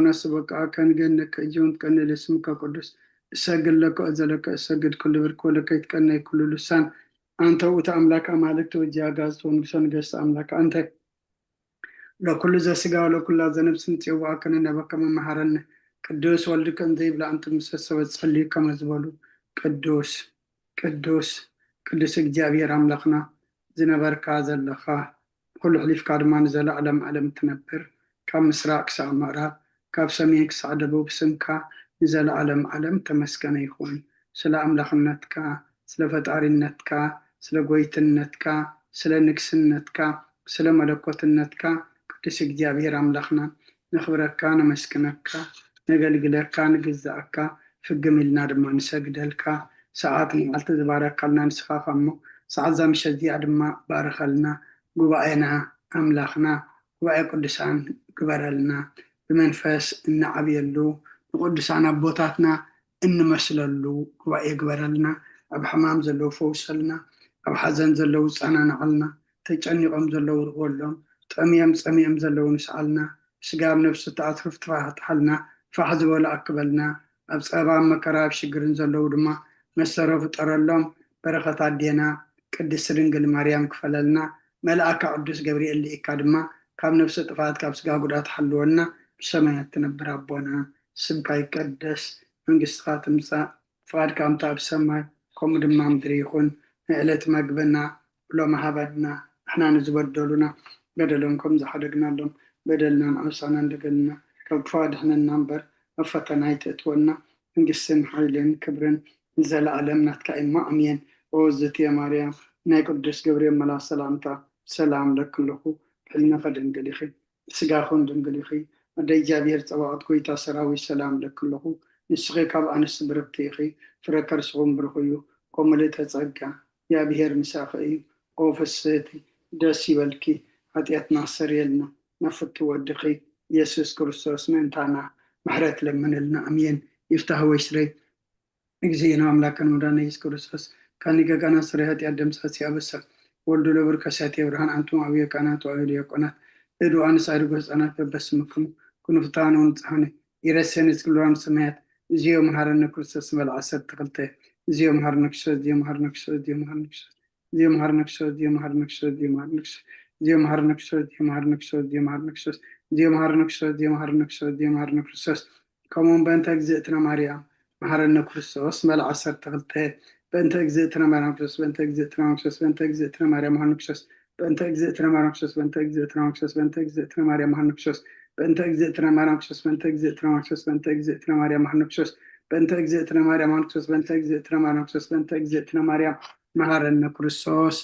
ነስበካ ከንገነከ እጅውን ትቀነ ለስምከ ቅዱስ እሰግድ ለከ እዘለከ እሰግድ ኩሉ ብርክ ወለከ ይትቀነ ኩሉ ልሳን። አንተ ውእቱ አምላክ አማልክት ወእግዚአ አጋዕዝት ወንጉሰ ነገስት አምላክ አንተ ለኩሉ ዘስጋ ወለኩላ ዘነብስ ንጽውዓከ ንነበከ መመሃረነ ቅዱስ ወልድከ እንተ ይብላ እንተ ምሰሰበ ጸልዩ ከመ ዝበሉ ቅዱስ ቅዱስ ቅዱስ እግዚኣብሔር አምላክና ዝነበርካ ዘለኻ ኩሉ ሕሊፍካ ድማ ንዘለዓለም ዓለም ትነብር ካብ ምስራቅ ክሳብ ምዕራብ ካብ ሰሜን ክሳብ ደቡብ ስምካ ንዘለዓለም ዓለም ተመስገነ ይኹን። ስለ ኣምላኽነትካ ስለ ፈጣሪነትካ ስለ ጎይትነትካ ስለ ንግስነትካ ስለ መለኮትነትካ ቅዱስ እግዚኣብሔር ኣምላኽና ነኽብረካ ነመስግነካ ነገልግለካ ንግዛኣካ ፍግም ኢልና ድማ ንሰግደልካ። ሰዓት መዓልቲ ዝባረካልና ንስኻ እሞ ሰዓት እዛ ምሸት እዚኣ ድማ ባርኸልና። ጉባኤና ኣምላኽና ጉባኤ ቅዱሳን ግበረልና። ብመንፈስ እንዓብየሉ ንቅዱሳን ኣቦታትና እንመስለሉ ጉባኤ ግበረልና። ኣብ ሕማም ዘለዉ ፈውሰልና። ኣብ ሓዘን ዘለዉ ጸናናዓልና። ተጨኒቆም ዘለዉ ርህወሎም። ጠምዮም ጸሚኦም ዘለዉ ንስዓልና። ስጋ ኣብ ነፍሲ ተኣትርፍ ትፋሕትሓልና። ፋሕ ዝበሉ ኣክበልና። ኣብ ጸባ ኣብ መከራ ኣብ ሽግርን ዘለዉ ድማ መሰሮ ፍጠረሎም። በረኸት ኣዴና ቅድስቲ ድንግል ማርያም ክፈለልና። መልኣካ ቅዱስ ገብርኤል ልኢካ ድማ ካብ ነፍሰ ጥፍኣት ካብ ስጋ ጉድኣት ሓልወና። ብሰማያት ትነብር ኣቦና ስምካ ይቀደስ መንግስትኻ ትምፃእ ፍቓድካ ከምታ ኣብ ሰማይ ከምኡ ድማ ምድሪ ይኹን። ናይ ዕለት መግብና ሎሚ ሃበና። ንሕና ንዝበደሉና በደሎም ከም ዝሓደግናሎም በደልና ንዓብሳና እንደገልና ካብ ክፉ ኣድሕነና እምበር ኣብ ፈተና ኣይተእትወና። መንግስትን ሓይልን ክብርን ንዘለኣለም ናትካ እሞ ኣሜን። ኦ ዝትየ ማርያም ናይ ቅዱስ ገብርኤል መልኣኽ ሰላምታ ሰላም ለኪ ኣለኹ። ብሕልሚ ከድንግል ኢኺ ስጋኹን ድንግል ኢኺ። ኣደ እግዚኣብሔር ጸባኦት ጎይታ ሰራዊት ሰላም ለኪ ኣለኹ። ንስኺ ካብ ኣንስቲ ብርክቲ ኢኺ። ፍረ ከርስኹም ብሩኽ እዩ። ኦ ምልእተ ጸጋ እግዚኣብሔር ምሳኺ እዩ። ኦ ፍስህቲ ደስ ይበልኪ። ሓጢኣትና ኣሰርየልና ናብ ፍቱ ወድኺ ኢየሱስ ክርስቶስ ምእንታና ምሕረት ለምንልና። ኣሜን። ይፍታህ ወይ ስረይ። እግዚእነ አምላክነ መድኃኒነ ኢየሱስ ክርስቶስ ካን ሊቀ ካህናት ሠራየ ኃጢአት ደምሳሲ አበሳ ወልዱ ለብር ከሳቴ ብርሃን አንቱም አብየ ካህናት ወአብየ ዲያቆናት እዱ አንስ አድጎ ህፃናት በበስምክሙ ኩኑ ፍትሐነ ወንጽሐነ ኢረሴነ እስክብሎን ሰማያት እግዚኦ መሐረነ ክርስቶስ መልዓ ሰብ ተክልተ እግዚኦ መሐረነ ክርስቶስ እግዚኦ መሐረነ ክርስቶስ እግዚኦ መሐረነ ክርስቶስ እግዚኦ መሐረነ ክርስቶስ እግዚኦ መሐረነ ክርስቶስ እግዚኦ መሐረነ ክርስቶስ እግዚኦ መሐረነ ክርስቶስ እግዚኦ መሐረነ ክርስቶስ እግዚኦ መሐረነ ክርስቶስ እግዚኦ መሐረነ ክርስቶስ እግዚኦ መሐረነ ክርስቶስ ከምኡውን በእንተ እግዝእትነ ማርያም መሐረነ ክርስቶስ መል ዓሰርተ ክልተ በእንተ እግዝእትነ ማርያም ክርስቶስ በእንተ እግዝእትነ ማርያም ክርስቶስ በእንተ እግዝእትነ ማርያም መሐረነ ክርስቶስ በእንተ እግዝእትነ ማርያም ክርስቶስ በእንተ እግዝእትነ ማርያም መሐረነ ክርስቶስ በእንተ እግዝእትነ ማርያም ክርስቶስ በእንተ እግዝእትነ ማርያም ክርስቶስ በእንተ እግዝእትነ ማርያም መሐረነ ክርስቶስ በእንተ እግዝእትነ ማርያም ክርስቶስ በእንተ እግዝእትነ ማርያም መሐረነ ክርስቶስ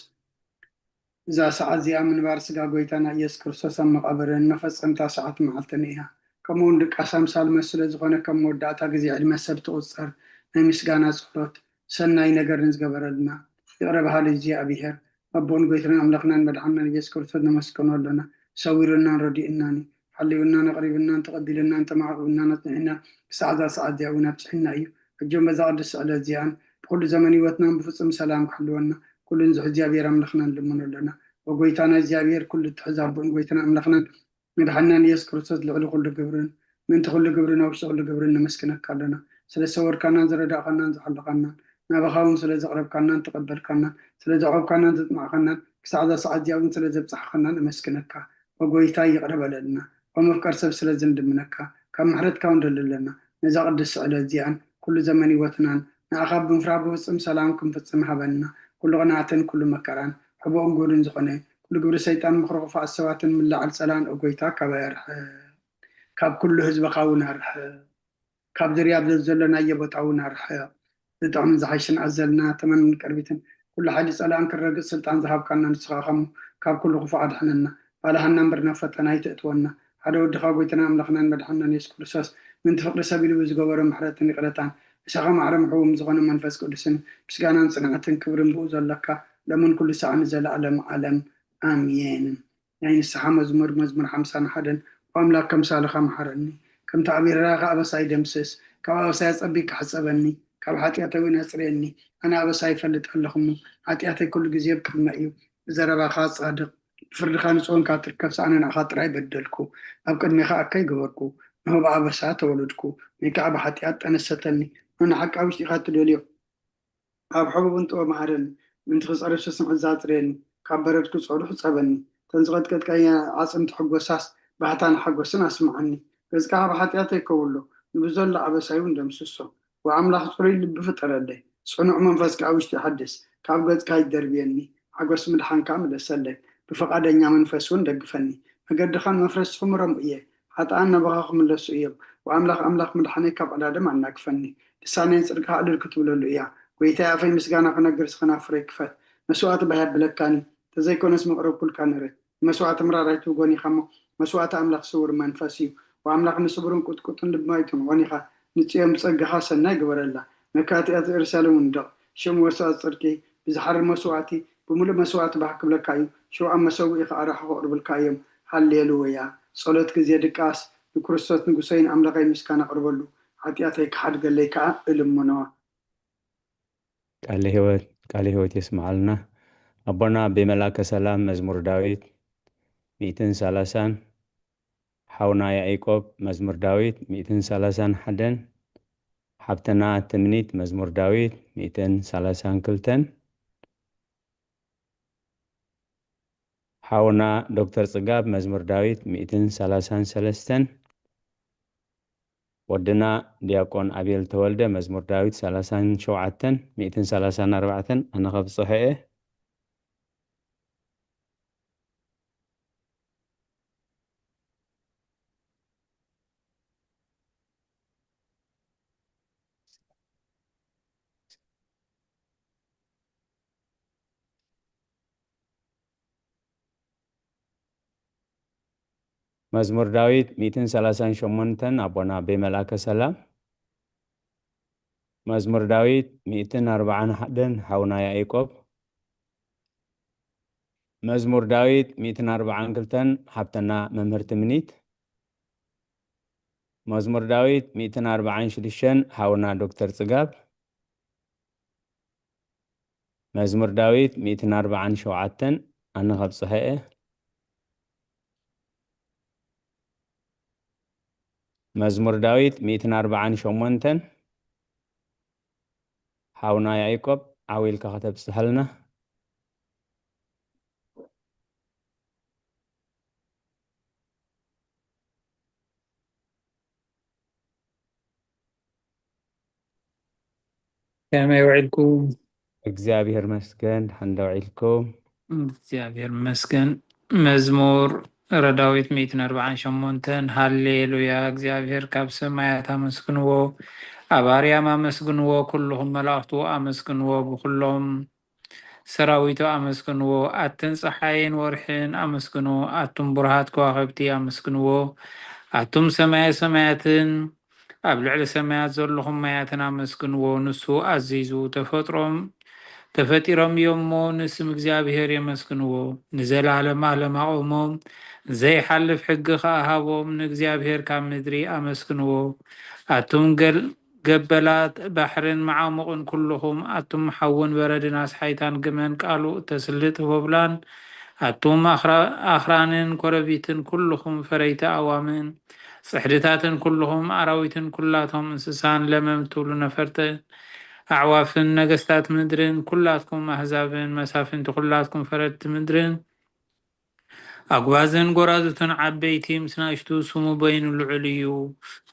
እዛ ሰዓት እዚኣ ምንባር ስጋ ጎይታና ኢየሱስ ክርስቶስ ኣብ መቓብርን መፈጸምታ ሰዓት መዓልትን እያ። ከምኡ እውን ድቃስ ኣምሳል መስ ስለ ዝኾነ ከም መወዳእታ ግዜ ዕድመ ሰብ ትቑጸር ናይ ምስጋና ጸሎት ሰናይ ነገርን ዝገበረልና ይቕረ በሃሊ እግዚኣብሔር ኣቦን ጎይትናን ኣምላኽናን መድሓንናን ኢየሱስ ክርስቶስ ነመስግኖ ኣለና። ሰዊሩናን ረዲኡናን እዩ። ሓልዩናን ኣቕሪቡናን ተቐቢሉናን ተማዕቑብናን ኣጽኒዕና ክሳዕ እዛ ሰዓት እዚኣ እውን ኣብፅሕና እዩ። ሕጆም በዛ ቅድስቲ ዕለት እዚኣን ብኩሉ ዘመን ህይወትናን ብፍጹም ሰላም ክሕልወና ኩሉ ንዝሑ እግዚኣብሔር ኣምላኽና ንልምኖ ኣለና። ወጎይታና እግዚኣብሔር ኩሉ እትሕዝ ኣቦን ጎይታና ኣምላኽናን መድሓንናን ኢየሱስ ክርስቶስ ልዕሊ ኩሉ ግብርን ምእንቲ ኩሉ ግብርን ኣብ ውሽጢ ኩሉ ግብርን ነመስግነካ ኣለና። ስለ ዝሰወርካናን ዝረዳእካናን ዝሓለኻናን ናባኻ እውን ስለ ዘቕረብካናን ተቐበልካናን ስለ ዘዕቆብካናን ዘጽናዕካናን ክሳዕ እዛ ሰዓት እዚኣ እውን ስለ ዘብጻሕካናን ነመስግነካ። ወጎይታ ይቕረ በለልና። ወመፍቀር ሰብ ስለ ዝንድምነካ ካብ ምሕረትካ እውን ደልለና። ነዛ ቅድስቲ ዕለት እዚኣን ኩሉ ዘመን ህይወትናን ንኣኻ ብምፍራህ ብፍጹም ሰላም ክንፍጽም ሃበና። ኩሉ ቅንኣትን ኩሉ መከራን ሕቡእን ጉድን ዝኾነ ኩሉ ግብሪ ሰይጣን ምኽሪ ክፉኣት ሰባትን ምላዓል ጸላን ኦ ጎይታ ካባይ ኣርሕቕ። ካብ ኩሉ ህዝብኻ እውን ኣርሕቕ። ካብ ዝርያ ኣብዚ ዘሎናዮ ቦታ እውን ኣርሕቕ። ዝጥዕምን ዝሓይሽን ኣዘልና ተመንን ቅርቢትን ኩሉ ሓይሊ ጸላእን ክረግጽ ስልጣን ዝሃብካና ንስኻ ኢኻ እሞ ካብ ኩሉ ክፉእ ኣድሕነና። ባልሃና እምበር ናብ ፈተና ኣይተእትወና። ሓደ ወድኻ ጎይታና ኣምላኽናን መድሓንናን የሱስ ክርስቶስ ምእንቲ ፍቕሪ ሰብ ኢሉ ብዝገበሮ ምሕረትን ይቕረታን ምሳኻ ማዕረ ምሕውም ዝኾነ መንፈስ ቅዱስን ምስጋናን ጽንዓትን ክብርን ብኡ ዘለካ ሎምን ኩሉ ሰዓት ንዘለኣለም ዓለም ኣሜን። ናይ ንስሓ መዝሙር መዝሙር ሓምሳን ሓደን ኦ ኣምላክ ከምሳልኻ መሓረኒ ከምቲ ኣብ ይራኻ ኣበሳይ ደምስስ ካብ ኣበሳይ ኣጸቢካ ሕጸበኒ ካብ ሓጢኣተይ እውን ኣጽርየኒ ኣነ ኣበሳይ ይፈልጥ ኣለኹ እሞ ሓጢኣተይ ኩሉ ግዜ ኣብ ቅድመይ እዩ ብዘረባኻ ጻድቕ ብፍርድኻ ንጹህ ኮንካ ትርከብ ሰኣነ ንኣኻ ጥራይ በደልኩ ኣብ ቅድሜኻ ኣከይ ገበርኩ እንሆ ብኣበሳ ተወለድኩ፣ ወይ ከዓ ብሓጢኣት ጠነሰተኒ። እንሆ ንሓቂ ኣብ ውሽጢኻ ትደልዮ፣ ኣብ ሕቡብ እንጥቦ መሃረኒ፣ ምእንቲ ክጸርብ ስስምዒት ዛጽርየኒ፣ ካብ በረድ ክጸሩ ሕጸበኒ። እተን ዝቐጥቀጥካየን ኣዕጽምቲ ሕጎሳስ፣ ባህታን ሓጎስን ኣስምዓኒ። ገጽካ ካብ ሓጢኣተይ ከውሎ፣ ንብዘሎ ኣበሳይ እውን ደምስሶ። ወኣምላኽ ጽሩይ ልቢ ፍጠረለይ፣ ጽኑዕ መንፈስ ከኣ ውሽጢ ሓድስ። ካብ ገጽካ ኣይትደርብየኒ፣ ሓጎስ ምድሓንካ ምለሰለይ። ብፍቓደኛ መንፈስ እውን ደግፈኒ። መገድኻን መፍረስቲ ክምረሙ እየ፣ ሓጥኣን ናባኻ ክምለሱ እዮም። ወኣምላኽ ኣምላኽ ምድሓነይ ካብ ዕዳደም ኣናግፈኒ። ልሳነይ ንጽድቅኻ ዕልል ክትብለሉ እያ። ጐይታይ ኣፈይ ምስጋና ክነግርስ ከናፍረይ ክፈት። መስዋእቲ ባህ የብለካን እዩ፣ እንተዘይኮነስ ምቕረብኩልካ ነይረ። ንመስዋእቲ ምራር ኣይትብጎን ኢኻ እሞ፣ መስዋእቲ ኣምላኽ ስውር መንፈስ እዩ። ወኣምላኽ ንስቡርን ቁጥቁጥን ልቢ ኣይትንዕቆን ኢኻ። ንጽዮን ብጸጋኻ ሰናይ ግበረላ፣ መካትኣት የሩሳሌም እውን ደቕ። ሽም መስዋእቲ ጽድቂ ብዝሓርር መስዋእቲ፣ ብምሉእ መስዋእቲ ባህ ክብለካ እዩ። ሽውኣ መሰውኢ ኸኣ ራሕኹ ክቕርብልካ እዮም። ሃሌሉያ። ጸሎት ግዜ ድቃስ፣ ንክርስቶስ ንጉሰይን ኣምላኸይ ምስጋና ኣቕርበሉ፣ ሓጢኣተይ ክሓድገለይ ከኣ እልምኖ። ቃለ ህይወት፣ ቃለ ህይወት የስምዓልና። ኣቦና ኣቤ መልኣከ ሰላም መዝሙር ዳዊት ሚእትን ሰላሳን፣ ሓውና ያዕቆብ መዝሙር ዳዊት ሚእትን ሰላሳን ሓደን፣ ሓብትና ትምኒት መዝሙር ዳዊት ሚእትን ሰላሳን ክልተን፣ ሓውና ዶክተር ጽጋብ መዝሙር ዳዊት ሚእትን ሰላሳን ሰለስተን፣ ወድና ዲያቆን ኣቤል ተወልደ መዝሙር ዳዊት ሰላሳን ሸውዓተን፣ ሚእትን ሰላሳን ኣርባዕተን፣ ኣነ ከብጽሖ እየ። መዝሙር ዳዊት ሚእትን ሰላሳን ሸሞንተን፣ ኣቦና ኣቤ መልኣከ ሰላም። መዝሙር ዳዊት ሚእትን ኣርባዓን ሓደን፣ ሓውና ያዕቆብ። መዝሙር ዳዊት ሚእትን ኣርባዓን ክልተን፣ ሓብተና መምህር ትምኒት። መዝሙር ዳዊት ሚእትን ኣርባዓን ሽዱሽተን፣ ሓውና ዶክተር ጽጋብ። መዝሙር ዳዊት ሚእትን ኣርባዓን ሸውዓተን፣ ኣነ ከብጽሖ እየ። መዝሙር ዳዊት ሚእትን ኣርባዓን ሸሞንተን፣ ሓውና ያዕቆብ ዓው ኢልካ ከተብጽሐልና። ከመይ ውዒልኩም? እግዚኣብሔር መስገን፣ ደሓን ዶ ውዒልኩም? እግዚኣብሔር መስገን። መዝሙር ረ ዳዊት ሚእትን ኣርባዓን ሸሞንተን፣ ሃሌሉያ፣ እግዚኣብሔር ካብ ሰማያት ኣመስግንዎ፣ ኣብ ኣርያም ኣመስግንዎ፣ ኩልኹም መላእኽቱ ኣመስግንዎ፣ ብኹሎም ሰራዊቱ ኣመስግንዎ። ኣትን ጸሓይን ወርሕን ኣመስግኑ፣ ኣቱም ብሩሃት ከዋኽብቲ ኣመስግንዎ። ኣቱም ሰማየ ሰማያትን ኣብ ልዕሊ ሰማያት ዘለኹም ማያትን ኣመስግንዎ። ንሱ ኣዚዙ ተፈጥሮም ተፈጢሮም እዮም እሞ ንስም እግዚኣብሔር የመስግንዎ። ንዘለዓለም ዓለም ኣቑሞም፣ ዘይሓልፍ ሕጊ ኸኣ ሃቦም። ንእግዚኣብሔር ካብ ምድሪ ኣመስግንዎ። ኣቱም ገል-፣ ገበላት ባሕርን መዓሙቕን ኩልኹም፣ ኣቱም ሓውን በረድን ኣስሓይታን ግመን ቃሉ እተስልጥ ህቦብላን፣ ኣቱም ኣኽራ-፣ ኣኽራንን ኮረቢትን ኩልኹም ፈረይቲ ኣዋምን፣ ጽሕድታትን ኩልኹም ኣራዊትን ኩላቶም እንስሳን ለመም ትብሉ ነፈርቲ ኣዕዋፍን ነገስታት ምድርን ኩላትኩም ኣህዛብን መሳፍንቲ ኩላትኩም ፈረድቲ ምድርን ኣጉባዝን ጎራዙትን ዓበይቲ ምስ ናእሽቱ ስሙ በይኑ ልዑል እዩ።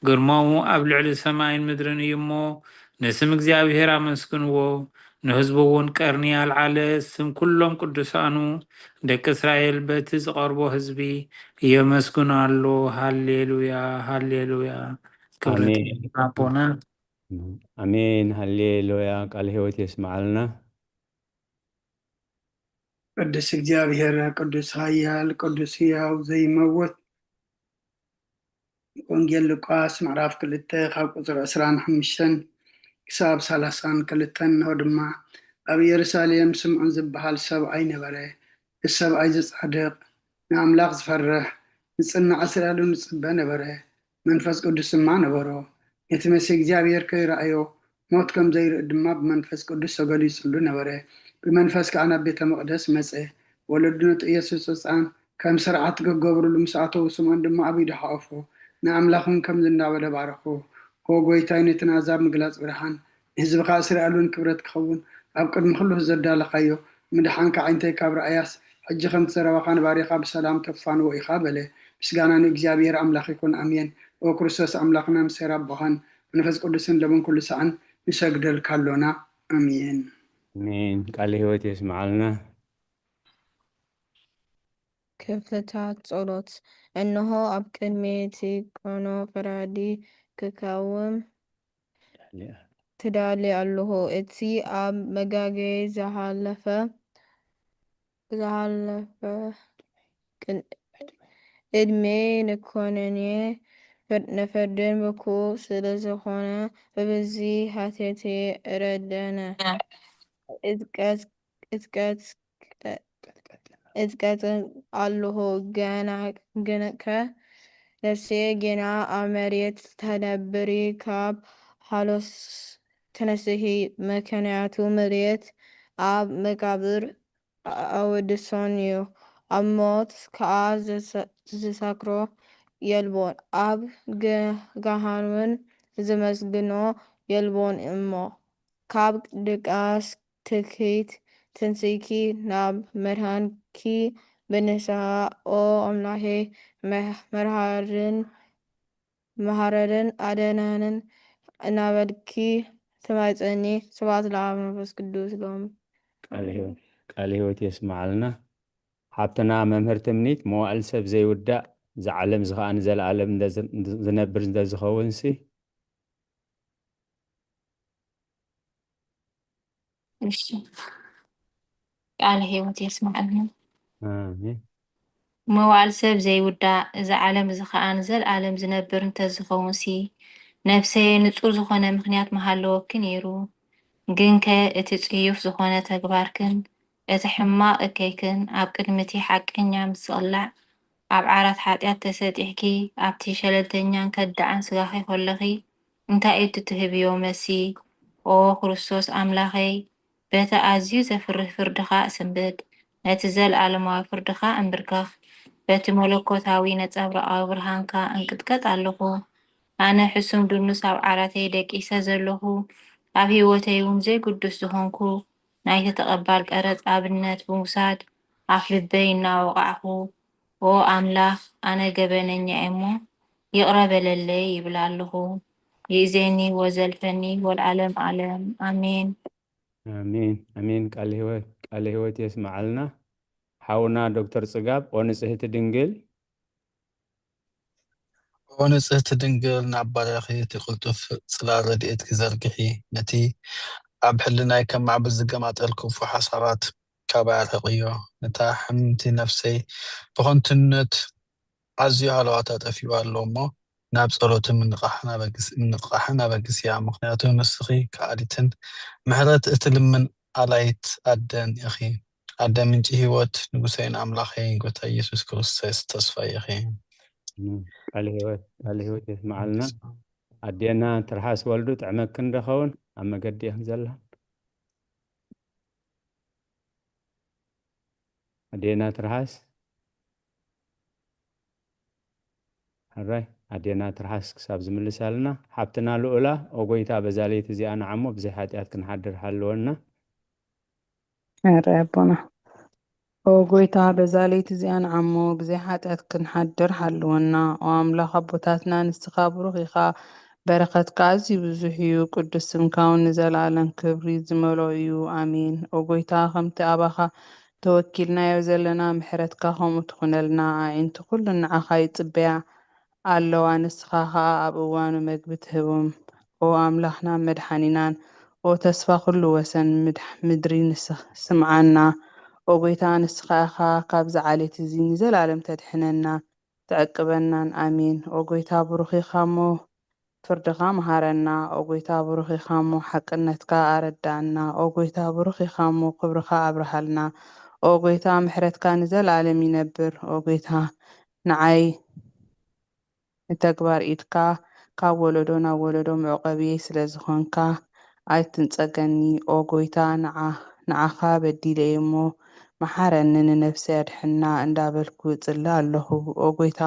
ግርማኡ ኣብ ልዕሊ ሰማይን ምድርን እዩ እሞ ንስም እግዚኣብሔር ኣመስግንዎ። ንህዝቡ እውን ቀርኒ ኣልዓለ። ስም ኩሎም ቅዱሳኑ ደቂ እስራኤል በቲ ዝቐርቦ ህዝቢ የመስግኖ ኣሎ። ሃሌሉያ፣ ሃሌሉያ። ክብረት ኣሜን። ኣቦና። ኣሜን። ሃሌሉያ። ቃል ህይወት የስምዓልና። ቅዱስ እግዚኣብሔር፣ ቅዱስ ኃያል፣ ቅዱስ ሕያው ዘይመውት፣ ወንጌል ሉቃስ ምዕራፍ ክልተ ካብ ቁጽሪ ዕስራን ሓሙሽተን ክሳብ ሰላሳን ክልተን። እንሆ ድማ ኣብ ኢየሩሳሌም ስምዖን ዝበሃል ሰብኣይ ነበረ። እቲ ሰብኣይ እዚ ጻድቕ፣ ንኣምላኽ ዝፈርሕ፣ ንጽናዕ እስራኤል እውን ዝጽበ ነበረ። መንፈስ ቅዱስ ድማ ነበሮ። ነቲ መሲህ እግዚኣብሔር ከይረኣዮ፣ ሞት ከም ዘይርኢ ድማ ብመንፈስ ቅዱስ ተገሊጹሉ ነበረ። ብመንፈስ ከኣ ናብ ቤተ መቕደስ መጸ። ወለዱ ነቲ ኢየሱስ ህጻን ከም ስርዓት ክገብሩሉ ምስ ኣተዉ፣ ስምዖን ድማ ኣብ ኢዱ ሓቖፎ። ንኣምላኽን ከምዚ እንዳበለ ባረኽዎ። ኦ ጎይታይ፣ ነቲ ናዛ ምግላጽ ብርሃን፣ ንህዝብኻ እስራኤል እውን ክብረት ክኸውን፣ ኣብ ቅድሚ ኩሉ ዘዳለኻዮ፣ ምድሓንካ ዓይንተይ ካብ ረኣያስ፣ ሕጂ ከምቲ ዘረባኻ ንባሪኻ ብሰላም ተፋንዎ ኢኻ በለ። ምስጋና ንእግዚኣብሔር ኣምላኽ ይኹን፣ ኣሜን። ኦ ክርስቶስ ኣምላኽና፣ ምስ ኄር ኣቦኻን መንፈስ ቅዱስን ሎምን ኩሉ ሰዓን ንሰግደልካ ኣሎና። ኣሜን። ኣሜን። ቃለ ህይወት የስምዓልና። ክፍልታት ጸሎት። እንሆ ኣብ ቅድሚ እቲ ቅኑዕ ፈራዲ ክቃወም ትዳሊ ኣለኹ። እቲ ኣብ መጋገዪ ዝሓለፈ ዝሓለፈ ቅን- ዕድመ ንኮነኔ ፍር- ንፍርድን ብኩ ስለ ዝኾነ ብብዚ ሃተቴ ረደነ። እዝቀት እዝቀት እዝቀጽ ኣለኹ። ገና ግንከ ነፍሴ ጌና ኣብ መሬት ተነብሪ ካብ ሃሎስ ተነስሂ፣ ምክንያቱ መሬት ኣብ መቃብር ኣወድሶን እዩ። ኣብ ሞት ከኣ ዘሰ- ዝሰክሮ የልቦን፣ ኣብ ገ- ገሃንምን ዝመስግኖ የልቦን እሞ። ካብ ድቃስ ትኪት ትንስኪ ናብ መድሃንኪ ብንስሃ ኦ ኣምላኬ መርሃርን መሃረርን ኣደናንን እናበልኪ ትማጸኒ። ስብሐት ለኣብ መንፈስ ቅዱስ ሎም ቃለ ህይወት የስምዓልና። ሓብትና መምህር ትምኒት፣ መዋእል ሰብ ዘይውዳእ፣ እዚ ዓለም እዚ ኸዓ ንዘለኣለም ዝነብር እንተዝኸውን ሲ እሺ ቃለ ህይወት የስምዓልና። መዋእል ሰብ ዘይውዳእ፣ እዚ ዓለም እዚ ኸዓ ንዘለኣለም ዝነብር እንተዝኸውን ሲ ነብሰየ ንጹር ዝኾነ ምኽንያት ምሃለወኪ ነይሩ። ግንከ እቲ ጽዩፍ ዝኾነ ተግባርክን እቲ ሕማቕ እከይክን ኣብ ቅድሚ እቲ ሓቀኛ ምስቕላዕ ኣብ ዓራት ሓጢኣት ተሰጢሕኪ ኣብቲ ሸለልተኛን ከዳዕን ስጋኺ ከለኺ እንታይ እዩ እቲ ትህብዮ መልሲ? ኦ ክርስቶስ ኣምላኸይ፣ በቲ ኣዝዩ ዘፍርህ ፍርድኻ እስንብድ፣ ነቲ ዘለኣለማዊ ፍርድኻ እንብርከኽ፣ በቲ መለኮታዊ ነጸብራቓዊ ብርሃንካ እንቅጥቀጥ ኣለኹ። ኣነ ሕሱም ድኑስ ኣብ ዓራተይ ደቂሰ ዘለኹ፣ ኣብ ህይወተይ እውን ዘይግዱስ ዝኾንኩ፣ ናይቲ ተቐባል ቀረጽ ኣብነት ብምውሳድ ኣፍ ልበይ እናወቓዕኹ፣ ኦ ኣምላኽ፣ ኣነ ገበነኛ እየ እሞ ይቕረ በለለይ ይብል ኣለኹ። ይእዜኒ ወዘልፈኒ ወለዓለም ዓለም። ኣሜን። ኣሜን ኣሜን። ቃለ ህይወት ቃለ ህይወት የስምዓልና። ሓውና ዶክተር ጽጋብ ኦ ንጽህቲ ድንግል። ኦ ንጽህቲ ድንግል ናብ ባርያኺ እቲ ቅልጡፍ ጽላል ረድኤትኪ ዘርግሒ። ነቲ ኣብ ሕልናይ ከም ማዕበል ዝገማጠል ክፉእ ሓሳባት ካባይ ኣርሕቕዮ። ነታ ሕምምቲ ነፍሰይ ብኸንቱነት ኣዝዩ ሃለዋታ ጠፊኡ ኣሎ እሞ ናብ ጸሎትን ምንቕቓሕን ኣበግስያ፣ ምክንያቱ ንስኺ ከኣሊትን ምሕረት እትልምን ኣላይት ኣደን ኢኺ። ኣደ ምንጪ ህይወት፣ ንጉሰይን ኣምላኸይን ጎይታ ኢየሱስ ክርስቶስ ተስፋይ ኢኺ። ቃል ህይወት ቃል ህይወት የስምዓልና። ኣዴና ትርሓስ ወልዱ ጥዕመክን ዶ ኸውን ኣብ መገዲ ኢኽን ዘለኽን? ኣዴና ትርሓስ ሕራይ ኣዴና ትርሓስ ክሳብ ዝምልሳልና ሓብትና ልኡላ ኦጎይታ በዛ ለይቲ እዚኣ ንዓሞ ብዘይ ሓጢኣት ክንሓድር ሓልወና። ሕራይ ኣቦና ኦጎይታ በዛ ለይቲ እዚኣ ንዓሞ ብዘይ ሓጢኣት ክንሓድር ሓልወና። ኦኣምላኽ ኣቦታትና ንስኻ ብሩኽ ኢኻ በረኸትካ ኣዝዩ ብዙሕ እዩ። ቅዱስ ስምካ እውን ንዘለኣለም ክብሪ ዝመልኦ እዩ። ኣሜን። ኦጎይታ ከምቲ ኣባኻ ተወኪልናዮ ዘለና ምሕረትካ ከምኡ ትኹነልና። ኣዒንቲ ኩሉ ንዓኻ ይጽበያ ኣለዋ፣ ንስኻ ኸኣ ኣብ እዋኑ መግቢ ትህቦም። ኦ ኣምላኽናን መድሓኒናን፣ ኦ ተስፋ ኩሉ ወሰን ምድሪ ንስኽ ስምዓና። ኦ ጎይታ ንስኻ ኢኻ ካብዚ ዓሌት እዚ ንዘላለም ተድሕነና። ተዕቅበናን ኣሜን። ኦ ጎይታ ብሩኽ ኢኻ እሞ ፍርድኻ መሃረና። ኦ ጎይታ ብሩኽ ኢኻ እሞ ሓቅነትካ ኣረድኣና። ኦ ጎይታ ብሩኽ ኢኻ እሞ ክብርኻ ኣብርሃልና። ኦ ጎይታ ምሕረትካ ንዘለኣለም ይነብር። ኦ ጎይታ ንዓይ ንተግባር ኢድካ ካብ ወለዶ ናብ ወለዶ መዕቆብየይ ስለ ዝኾንካ ኣይትንጸገኒ። ኦ ጎይታ ንዓኻ በዲለ እየ እሞ መሓረኒ ንነብሰይ ኣድሕና እንዳበልኩ እጽሊ ኣለኹ። ኦ ጎይታ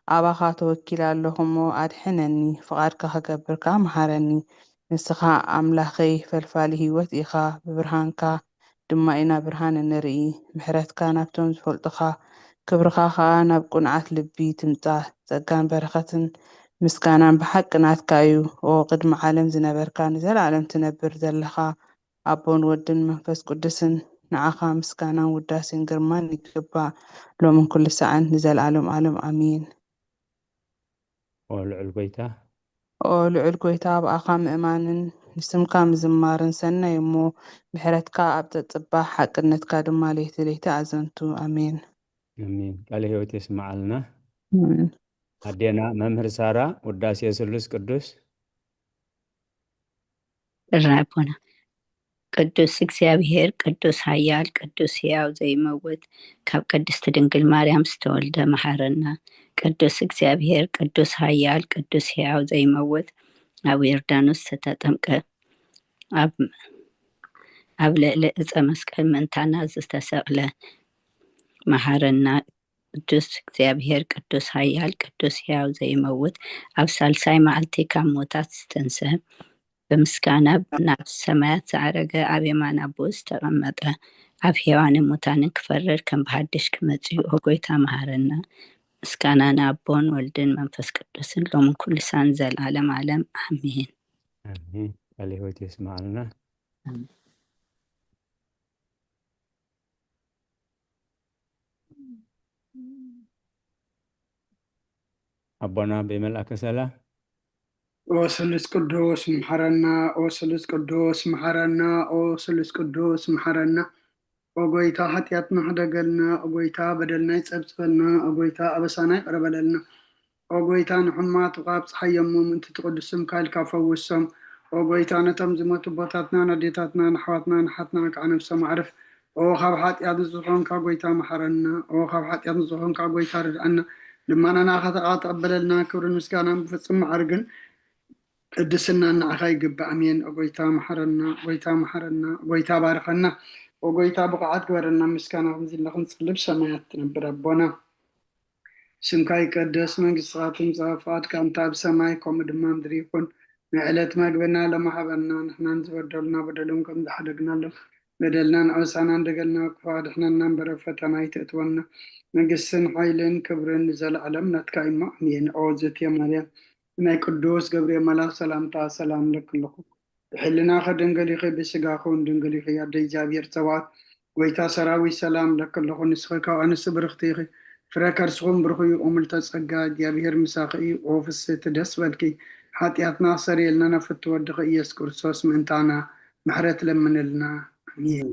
ኣባኻ ተወኪለ ኣለኹ እሞ ኣድሕነኒ፣ ፍቓድካ ክገብር ከኣ መሃረኒ። ንስኻ ኣምላኸይ ፈልፋሊ ህይወት ኢኻ፣ ብብርሃንካ ድማ ኢና ብርሃን እንርኢ። ምሕረትካ ናብቶም ዝፈልጡኻ፣ ክብርኻ ከኣ ናብ ቅኑዓት ልቢ ትምጻእ። ጸጋን በረኸትን ምስጋናን ብሓቂ ናትካ እዩ። ኦ ቅድሚ ዓለም ዝነበርካ፣ ንዘለኣለም ትነብር ዘለኻ፣ ኣቦን ወድን መንፈስ ቅዱስን፣ ንዓኻ ምስጋናን ውዳሴን ግርማን ይግባእ፣ ሎምን ኩሉ ሰዓን ንዘለኣለም ኣለም ኣሜን። ኦ ልዑል ጎይታ ኦ ልዑል ጎይታ፣ ብኣኻ ምእማንን ንስምካ ምዝማርን ሰናይ እሞ፣ ምሕረትካ ኣብ ጸጽባሕ፣ ሓቅነትካ ድማ ለይቲ ለይቲ ኣዘንቱ። ኣሜን። ኣሜን። ቃለ ህይወት የስምዓልና። ኣሜን። ኣዴና መምህር ሳራ፣ ውዳሴ ስሉስ ቅዱስ። ጥራይ ኣቦና። ቅዱስ እግዚኣብሔር፣ ቅዱስ ኃያል፣ ቅዱስ ሕያው ዘይመውት፣ ካብ ቅድስት ድንግል ማርያም ዝተወልደ መሐረና። ቅዱስ እግዚኣብሔር፣ ቅዱስ ኃያል፣ ቅዱስ ሕያው ዘይመውት፣ ኣብ ዮርዳኖስ ዝተጠምቀ፣ ኣብ ኣብ ልዕሊ ዕፀ መስቀል ምእንታና ዝተሰቕለ መሐረና። ቅዱስ እግዚኣብሔር፣ ቅዱስ ኃያል፣ ቅዱስ ሕያው ዘይመውት፣ ኣብ ሳልሳይ መዓልቲ ካብ ሞታት ዝተንስሐ፣ ብምስጋና ናብ ሰማያት ዝዓረገ፣ ኣብ የማን ኣቦኡ ዝተቐመጠ፣ ኣብ ሕያዋንን ሙታንን ክፈርድ ከም ብሓድሽ ክመጽእ እዩ። ኦ ጎይታ መሃረና። ምስጋና ንኣቦን ወልድን መንፈስ ቅዱስን ሎምን ኩሉ ሳን ዘልዓለም ዓለም ኣሜን። ኣሜን። ቃለ ሕይወት የስምዓልና። ኣቦና ብመልኣከ ሰላም። ኦ ስሉስ ቅዱስ መሓረና፣ ኦ ስሉስ ቅዱስ መሓረና፣ ኦ ስሉስ ቅዱስ መሓረና። ኦ ጎይታ ሓጢኣትና ሕደገልና፣ ኦ ጎይታ በደልና ይጸብጽበልና፣ ኦ ጎይታ ኣበሳና ይቕረ በለልና። ኦ ጎይታ ንሕሙማት ካብ ጸሓይ የሞም ምእንቲ ትቕዱስ ስምካ ኢልካ ፈውሶም። ኦ ጎይታ ነቶም ዝሞቱ ኣቦታትና፣ ነዴታትና፣ ንኣሕዋትና፣ ንሓትና ከዓ ነብሶም ኣዕርፍ። ኦ ካብ ሓጢኣት ንዝኾንካ ጎይታ መሓረና። ኦ ካብ ሓጢኣት ንዝኾንካ ጎይታ ርድኣና። ልማናና ከተቓ ተቐበለልና። ክብርን ምስጋናን ብፍጹም ማዕርግን ቅድስናን ንዓኻ ይግባእ። ኣሜን። ኦ ጎይታ መሓረና፣ ጎይታ መሓረና፣ ጎይታ ባርኸና። ኦ ጎይታ ብቑዓት ግበረና። ምስጋና ከምዚ ኢልና ክንጽልብ ሰማያት ትነብር ኣቦና። ስምካ ይቀደስ፣ መንግስትኻ ትምጻእ፣ ፍቓድካ እንተ ኣብ ሰማይ ከምኡ ድማ ምድሪ ይኹን። ንዕለት መግብና ሎሚ ሃበና፣ ንሕናን ዝበደሉና በደሎም ከም ዝሓደግናሎም በደልናን ኣበሳናን ደገልና ክፉ ኣድሕነና እምበር ኣብ ፈተና ኣይተእትወና። መንግስትን ሓይልን ክብርን ንዘለዓለም ናትካ እዩ እሞ ኣሜን። ኦ ዝእቲ ማርያም ናይ ቅዱስ ገብርኤል መልኣኽ ሰላምታ ሰላም ለኪ ኣለኹ። ብሕልናኺ ድንግል ኢኺ፣ ብስጋኺ እውን ድንግል ኢኺ። ኣደ እግዚኣብሔር ጸባኦት፣ ጎይታ ሰራዊት ሰላም ለኪ ኣለኹ። ንስኺ ካብ ኣንስቲ ብርኽቲ ኢኺ፣ ፍረ ከርስኹም ብሩኽ እዩ። እምልተ ጸጋ እግዚኣብሔር ምሳኺ እዩ። ኦ ፍስህቲ ደስ በልኪ፣ ሓጢኣትና ክሰርየልና ናብ ፍትው ወድኺ ኢየሱስ ክርስቶስ ምእንታና ምሕረት ለምንልና። ኣሜን።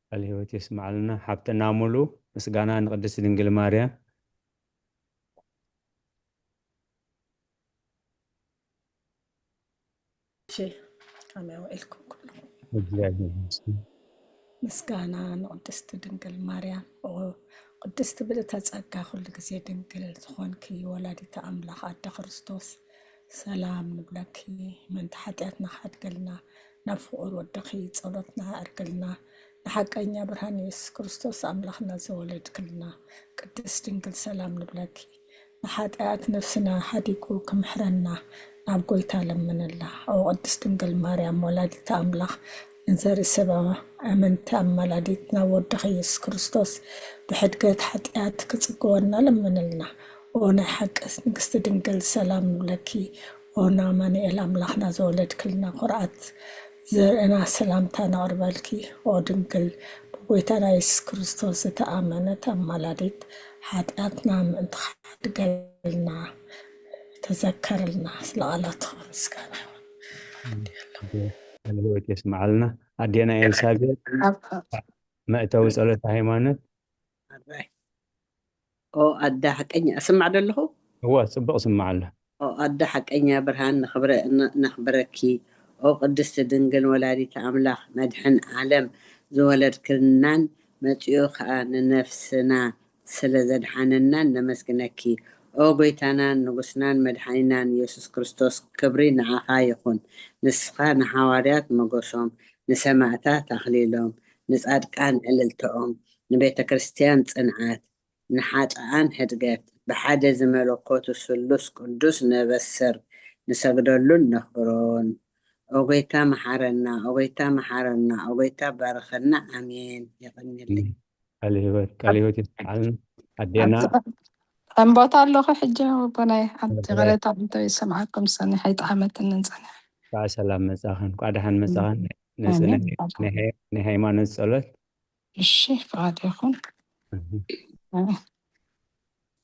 ቃል ህይወት የስምዓልና። ሓብትና ሙሉ ምስጋና ንቅድስት ድንግል ማርያም። እሺ፣ ከመይ ውዒልኩም ኩሉ? እግዚኣብሔር ይመስገን። ምስጋና ንቅድስቲ ድንግል ማርያም። ኦ ቅድስቲ ብልተ ጸጋ፣ ኩሉ ግዜ ድንግል ዝኾንኪ ወላዲተ ኣምላኽ ኣደ ክርስቶስ፣ ሰላም ንብለኪ። ምእንቲ ሓጢኣትና ክሓድገልና ናብ ፍቑር ወድኺ ጸሎትና ኣዕርግልና። ንሓቀኛ ብርሃን የሱስ ክርስቶስ ኣምላኽና ዘወለድክልና ቅድስት ድንግል ሰላም ንብለኪ። ንሓጢኣት ነፍስና ሓዲጉ ክምሕረና ናብ ጎይታ ለምንላ። ኦ ቅድስት ድንግል ማርያም ወላዲተ ኣምላኽ፣ ንዘርኢ ስጋ ኣመንቲ ኣማላዲት ናብ ወድኺ የሱስ ክርስቶስ ብሕድገት ሓጢኣት ክጽግወና ለምንልና። ኦ ናይ ሓቂ ንግስቲ ድንግል ሰላም ንብለኪ። ኦ ንኣማኑኤል ኣምላኽና ዘወለድክልና ኩርዓት ዘርእና ሰላምታ ነቕርበልኪ። ኦ ድንግል ብጎይታና የሱስ ክርስቶስ ዝተኣመነት ኣማላዲት ሓጢኣትና ምእንቲ ክሓድገልና ተዘከርልና። ስለ ቃላትኺ ምስጋና ይኹን። ቃለ ህይወት የስምዓልና። ኣዴና ኤልሳቤጥ ኣብ መእተዊ ጸሎተ ሃይማኖት። ኦ ኣደ ሓቀኛ እስማዕ ደለኹ። እወ ጽቡቕ ስምዓ ኣሎ። ኦ ኣደ ሓቀኛ ብርሃን ነኽብረ-፣ ነ-፣ ነኽብረኪ። ኦ ቅድስቲ ድንግል ወላዲተ ኣምላኽ መድሕን ዓለም ዝወለድክልናን መጺኡ ኸኣ ንነፍስና ስለ ዘድሓነናን ነመስግነኪ። ኦ ጎይታናን ንጉስናን መድሓኒናን ኢየሱስ ክርስቶስ ክብሪ ንዓኻ ይኹን። ንስኻ ንሓዋርያት ሞገሶም፣ ንሰማዕታት ኣኽሊሎም፣ ንጻድቃን ዕልልታኦም፣ ንቤተ ክርስቲያን ጽንዓት፣ ንሓጥኣን ሕድገት፣ ብሓደ ዝመለኮቱ ስሉስ ቅዱስ ነበስር፣ ንሰግደሉን ነኽብሮን። ኦ ጎይታ መሓረና፣ ኦ ጎይታ መሓረና፣ ኦ ጎይታ ባርኸና። ኣሜን። የቐንየለይ። ቃል ህይወት ቃል ህይወት ይስማዓልና ኣዴና። ከም ቦታ ኣለኹ ሕጂ ኣቦናይ፣ ሓንቲ ቅሬታ እንተ ይሰምዓኩም ሰኒሐ ይጠዓመትኒ ንጸኒሐ። እንኳዕ ሰላም መጻኸን፣ እንኳዕ ደሓን መጻኸን። ነዚ ናይ ሃይማኖት ጸሎት። እሺ፣ ፍቓድ ይኹን።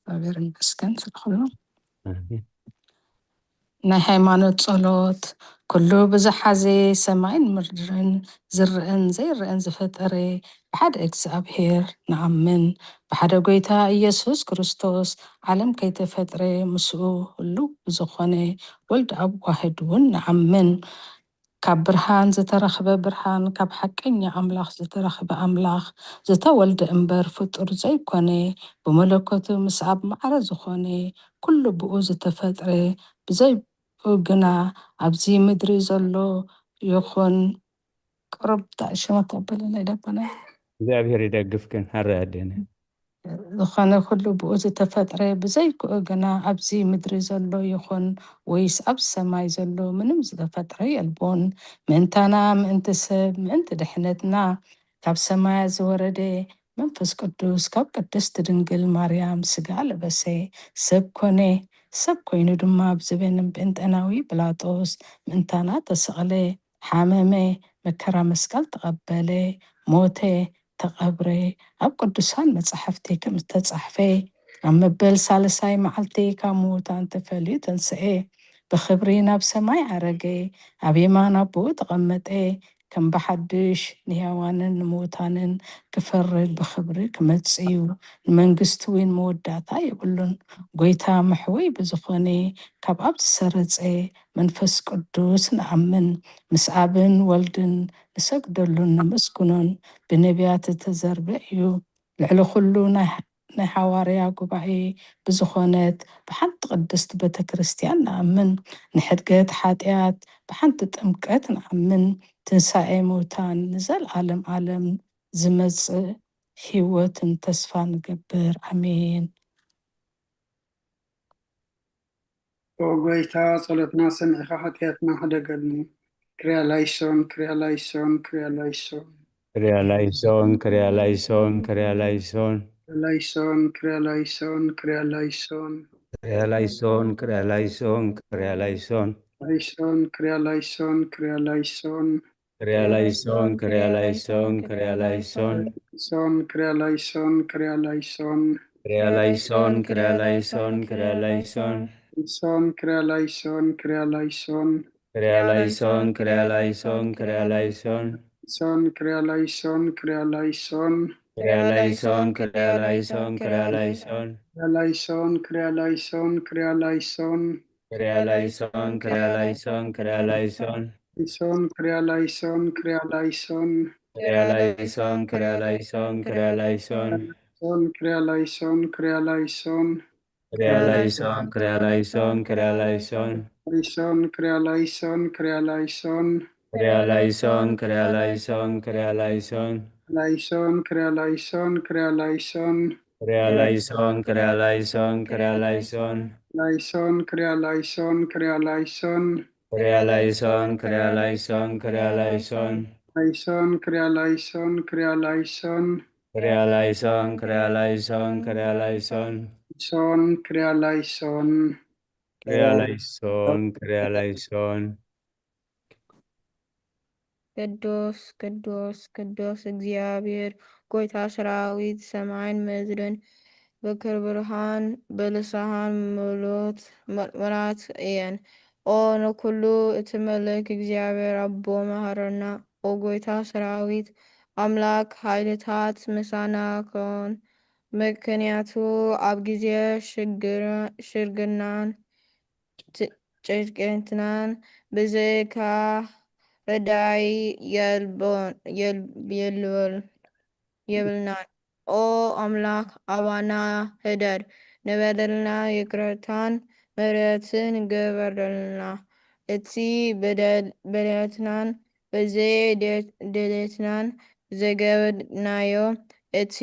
እግዚኣብሔር ይመስገን ስለ ኩሉ። ናይ ሃይማኖት ጸሎት። ኩሉ ብዝሓዘ ሰማይን ምድርን ዝረአን ዘይረአን ዝፈጠረ ብሓደ እግዚኣብሔር ንኣምን። ብሓደ ጎይታ ኢየሱስ ክርስቶስ ዓለም ከይተፈጥረ ምስኡ ህሉ ብዝኾነ ወልድ ኣብ ዋህድ እውን ንኣምን። ካብ ብርሃን ዝተረኽበ ብርሃን፣ ካብ ሓቀኛ ኣምላኽ ዝተረኽበ ኣምላኽ፣ ዝተወልደ እምበር ፍጡር ዘይኮነ፣ ብመለኮቱ ምስ ኣብ ማዕረ ዝኾነ፣ ኩሉ ብኡ ዝተፈጥረ፣ ብዘይ ብኡ ግና ኣብዚ ምድሪ ዘሎ ይኹን ቅሩብ ሽመት ኣበለለይ ደበና እግዚኣብሔር ይደግፍክን ሃረ ኣዴነ። ዝኾነ ኩሉ ብኡ ዝተፈጥረ፣ ብዘይክኡ ግና ኣብዚ ምድሪ ዘሎ ይኹን ወይስ ኣብ ሰማይ ዘሎ ምንም ዝተፈጥረ የልቦን። ምእንታና፣ ምእንቲ ሰብ፣ ምእንቲ ድሕነትና ካብ ሰማያት ዝወረደ መንፈስ ቅዱስ ካብ ቅድስት ድንግል ማርያም ስጋ ለበሰ፣ ሰብ ኮነ። ሰብ ኮይኑ ድማ ብዘበን ጴንጠናዊ ጲላጦስ ምእንታና ተሰቕለ፣ ሓመመ፣ መከራ መስቀል ተቐበለ፣ ሞተ፣ ተቐብረ። ኣብ ቅዱሳን መጻሕፍቲ ከም ዝተጻሕፈ ኣብ መበል ሳልሳይ መዓልቲ ካብ ምዉታን ተፈልዩ ተንስኤ፣ ብኽብሪ ናብ ሰማይ ዓረገ፣ ኣብ የማን ኣቦኡ ተቐመጠ። ከም ብሓድሽ ንሕያዋንን ንምዉታንን ክፈርድ ብኽብሪ ክመጽእ እዩ። ንመንግስቱ እውን መወዳእታ የብሉን። ጎይታ መሕወይ ብዝኾነ ካብ ኣብ ዝሰረጸ መንፈስ ቅዱስ ንኣምን። ምስ ኣብን ወልድን ንሰግደሉን ነመስግኖን። ብነቢያት እተዘርበ እዩ። ልዕሊ ኩሉ ናይ ናይ ሓዋርያ ጉባኤ ብዝኾነት ብሓንቲ ቅድስት ቤተ ክርስቲያን ንኣምን። ንሕድገት ሓጢኣት ብሓንቲ ጥምቀት ንኣምን። ትንሳኤ ምውታን ንዘለዓለም ዓለም ዝመጽእ ህይወትን ተስፋ ንገብር። ኣሜን። ኦ ጎይታ፣ ጸሎትና ሰሚዕኻ ሓጢኣትና ሕደገልና። ክርያ ላይሶን፣ ክርያ ላይሶን፣ ክርያ ላይሶን። ክርያ ላይሶን፣ ክርያ ላይሶን፣ ክርያ ላይሶን። ላይሶን፣ ክርያ ላይሶን፣ ክርያ ላይሶን። ክርያ ላይሶን፣ ክርያ ላይሶን፣ ክርያ ላይሶን። ላይሶን፣ ክርያ ላይሶን፣ ክርያ ላይሶን። ክርያ ላይሶን፣ ክርያ ላይሶን፣ ክርያ ላይሶን። ሶን፣ ክርያ ላይሶን፣ ክርያ ላይሶን። ክርያ ላይሶን፣ ክርያ ላይሶን፣ ክርያ ላይሶን። ሶን፣ ክርያ ላይሶን፣ ክርያ ላይሶን። ክርያ ላይሶን፣ ክርያ ላይሶን፣ ክርያ ላይሶን። ሶን፣ ክርያ ላይሶን፣ ክርያ ላይሶን። ክርያ ላይሶን፣ ክርያ ላይሶን፣ ክርያ ላይሶን። ክርያ ላይሶን፣ ክርያ ላይሶን፣ ክርያ ላይሶን። ክርያ ላይሶን፣ ክርያ ላይሶን፣ ክርያ ላይሶን። ላይሶን፣ ክርያ ላይሶን፣ ክርያ ላይሶን። ክርያ ላይሶን፣ ክርያ ላይሶን፣ ክርያ ላይሶን። ሶን፣ ክርያ ላይሶን፣ ክርያ ላይሶን። ክርያ ላይሶን፣ ክርያ ላይሶን፣ ክርያ ላይሶን። ላይሶን፣ ክርያ ላይሶን፣ ክርያ ላይሶን። ክርያ ላይሶን፣ ክርያ ላይሶን፣ ክርያ ላይሶን። ላይሶን፣ ክርያ ላይሶን፣ ክርያ ላይሶን። ክርያ ላይሶን፣ ክርያ ላይሶን፣ ክርያ ላይሶን። ላይሶን፣ ክርያ ላይሶን፣ ክርያ ላይሶን። ክርያ ላይሶን፣ ክርያ ላይሶን፣ ክርያ ላይሶን። ላይሶን፣ ክርያ ላይሶን፣ ክርያ ላይሶን። ክርያ ላይሶን፣ ክርያ ላይሶን፣ ክርያ ላይሶን። ሶን፣ ክርያ ላይሶን። ክርያ ላይሶን፣ ክርያ ላይሶን። ቅዱስ ቅዱስ ቅዱስ እግዚኣብሔር ጎይታ ሰራዊት፣ ሰማይን ምድርን ብክብርኻን ብልሳኻን ምሉት፣ ምሉኣት እየን። ኦ ንኩሉ እትመልክ እግዚኣብሔር ኣቦ መሃረና። ኦ ጎይታ ሰራዊት ኣምላክ፣ ሓይልታት ምሳና ኮን። ምክንያቱ ኣብ ግዜ ሽግር-፣ ሽግርናን ጭ-፣ ጭንቀትናን ብዘይካ ረዳኢ የልቦን-፣ የል-፣ የልቦን-፣ የብልናን። ኦ ኣምላኽ፣ ኣባና ህደር፣ ንበደልና ይቅረታን ምሕረትን ግበረልና። እቲ በደል-፣ በደላትናን ብዘይ ደ-፣ ደሌትናን ዘገበርናዮ፣ እቲ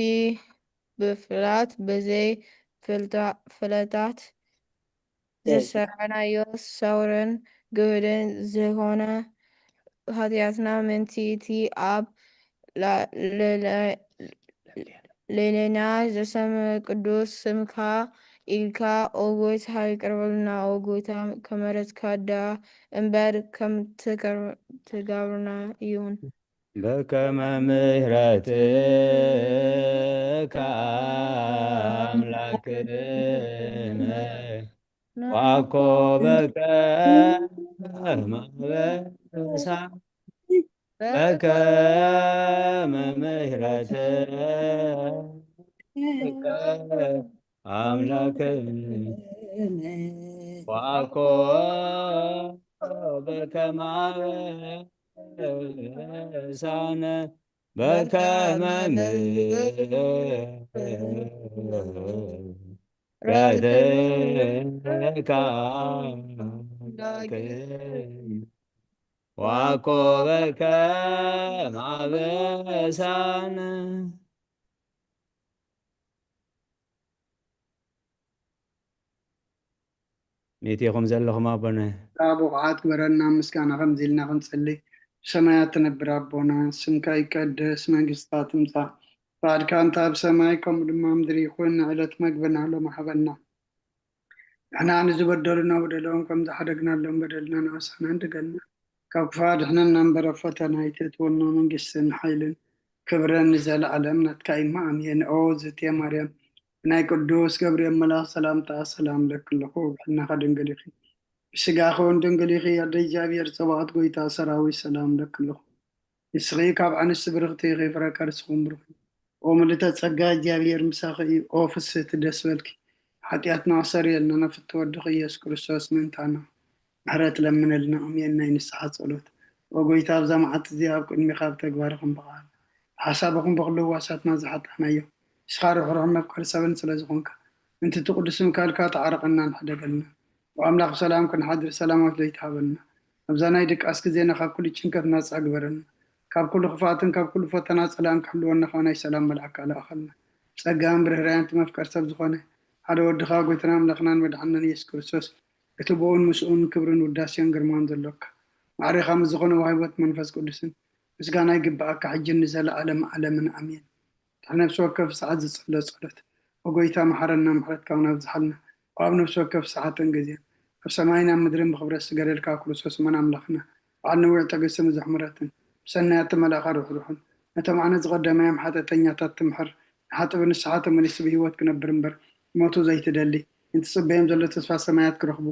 ብፍላት ብዘይ ፍለጣት ዘሰራሕናዮ ሰውርን ግህድን ዝኾነ ሓጢኣትና ምእንቲ እቲ ኣብ ላዕሌና ዘሰመ ቅዱስ ስምካ ኢልካ፣ ኦ ጎይታ፣ ይቅር በልና። ኦ ጎይታ፣ ከመረትካ ደኣ እምበር ከም ትገብርና ይኹን። በከመ ምሕረትከ ኣምላክነ ዋኮ በከመ በሳ በከመ ምሕረትከ ኣምላክነ ዋኮ በከመ በሳነ በከመ ምሕረትከ ዋኮ በከመ በሳነ። ሚእቲ ኢኹም ዘለኹም ኣቦነ። ብቑዓት ግበረና፣ ምስጋና ከምዚ ኢልና ክንጽሊ። ብሰማያት ትነብር ኣቦና፣ ስምካ ይቀደስ፣ መንግስትካ ትምጻእ፣ ፍቃድካ እንተ ኣብ ሰማይ ከምኡ ድማ ኣብ ምድሪ ይኹን። ንዕለት መግብና ሎሚ ሃበና። ንሕና ንዝበደሉና በደሎም ከም ዝሓደግናሎም በደልና ንኣሳና እንድገልና፣ ካብ ክፋ ድሕነና እምበር ኣብ ፈተና ኣይተእትወና። መንግስትን ሓይልን ክብርን ንዘለኣለም ናትካ እዩ። ኣሜን። ኦ ዝትየ ማርያም፣ ናይ ቅዱስ ገብርኤል መልኣኽ ሰላምታ ሰላም ለኪ ኣለኹ። ብሕልናኻ ድንግል ኢኺ፣ ብስጋኺ እውን ድንግል ኢኺ። ኣደ እግዚኣብሔር ጸባኦት ጎይታ ሰራዊት ሰላም ለኪ ኣለኹ። ንስኺ ካብ ኣንስቲ ብርኽቲ ኢኺ፣ ፍረ ከርስኹም ብሩኽ እዩ። ኦ ምልእተ ጸጋ፣ እግዚኣብሔር ምሳኺ እዩ። ኦ ፍስህቲ ደስ በልኪ። ሓጢኣትና ኣሰር የልና፣ ነፍቲ ወድኺ ኢየሱስ ክርስቶስ ምእንታና ምሕረት ለምነልና። ኣሜን። ናይ ንስሓ ጸሎት። ኦ ጎይታ፣ ኣብዛ መዓልቲ እዚኣ ኣብ ቅድሚኻ ኣብ ተግባር ክንበቓል፣ ሓሳብኹም ብኹሉ ህዋሳትና ዝሓጣናዮ፣ ንስኻ ርሕሩሕ መፍቀሪ ሰብን ስለ ዝኾንካ፣ ምእንቲ እቲ ቅዱስ ምካልካ ተዓረቐና፣ ንሕደገልና። ኦ ኣምላኽ፣ ብሰላም ክንሓድር ሰላማዊት ለይቲ ሃበና። ኣብዛ ናይ ድቃስ ግዜና ካብ ኩሉ ጭንቀት ናጻ ግበረና። ካብ ኩሉ ክፍኣትን ካብ ኩሉ ፈተና ጸላእን ክሕልወና ከኣ ናይ ሰላም መልኣካ ልኣኸልና። ጸጋን ብርህራያን እቲ መፍቀር ሰብ ዝኾነ ሓደ ወድኻ ጎይታና ኣምላኽናን መድሓንናን ኢየሱስ ክርስቶስ፣ እቲ ብኡን ምስኡን ክብርን ውዳሴን ግርማን ዘሎካ፣ ማዕሬኻ ምስ ዝኾነ ዋህቦት መንፈስ ቅዱስን ምስጋና ይግብኣካ፣ ሕጅን ንዘለኣለም ዓለምን ኣሜን። ድሕሪ ነፍሲ ወከፍ ሰዓት ዝጽሎ ጸሎት። ኦ ጎይታ፣ መሓረና፣ ምሕረትካ እውን ኣብዝሓልና። ኣብ ነፍሲ ወከፍ ሰዓትን ግዜን፣ ኣብ ሰማይን ኣብ ምድርን ብኽብረት ዝገደልካ ክርስቶስ መን ኣምላኽና፣ በዓል ነዊሕ ትዕግስትን ብዙሕ ምሕረትን፣ ብሰናያት መልኣኻ ርሕሩሕን፣ ነቶም ኣነ ዝቐደማዮም ሓጢኣተኛታት ትምሕር፣ ንሓጥእ ብንስሓ ተመሊሱ ብህይወት ክነብር እምበር፣ ሞቱ ዘይትደሊ፣ ንትጽበዮም ዘሎ ተስፋ ሰማያት ክረኽቡ፣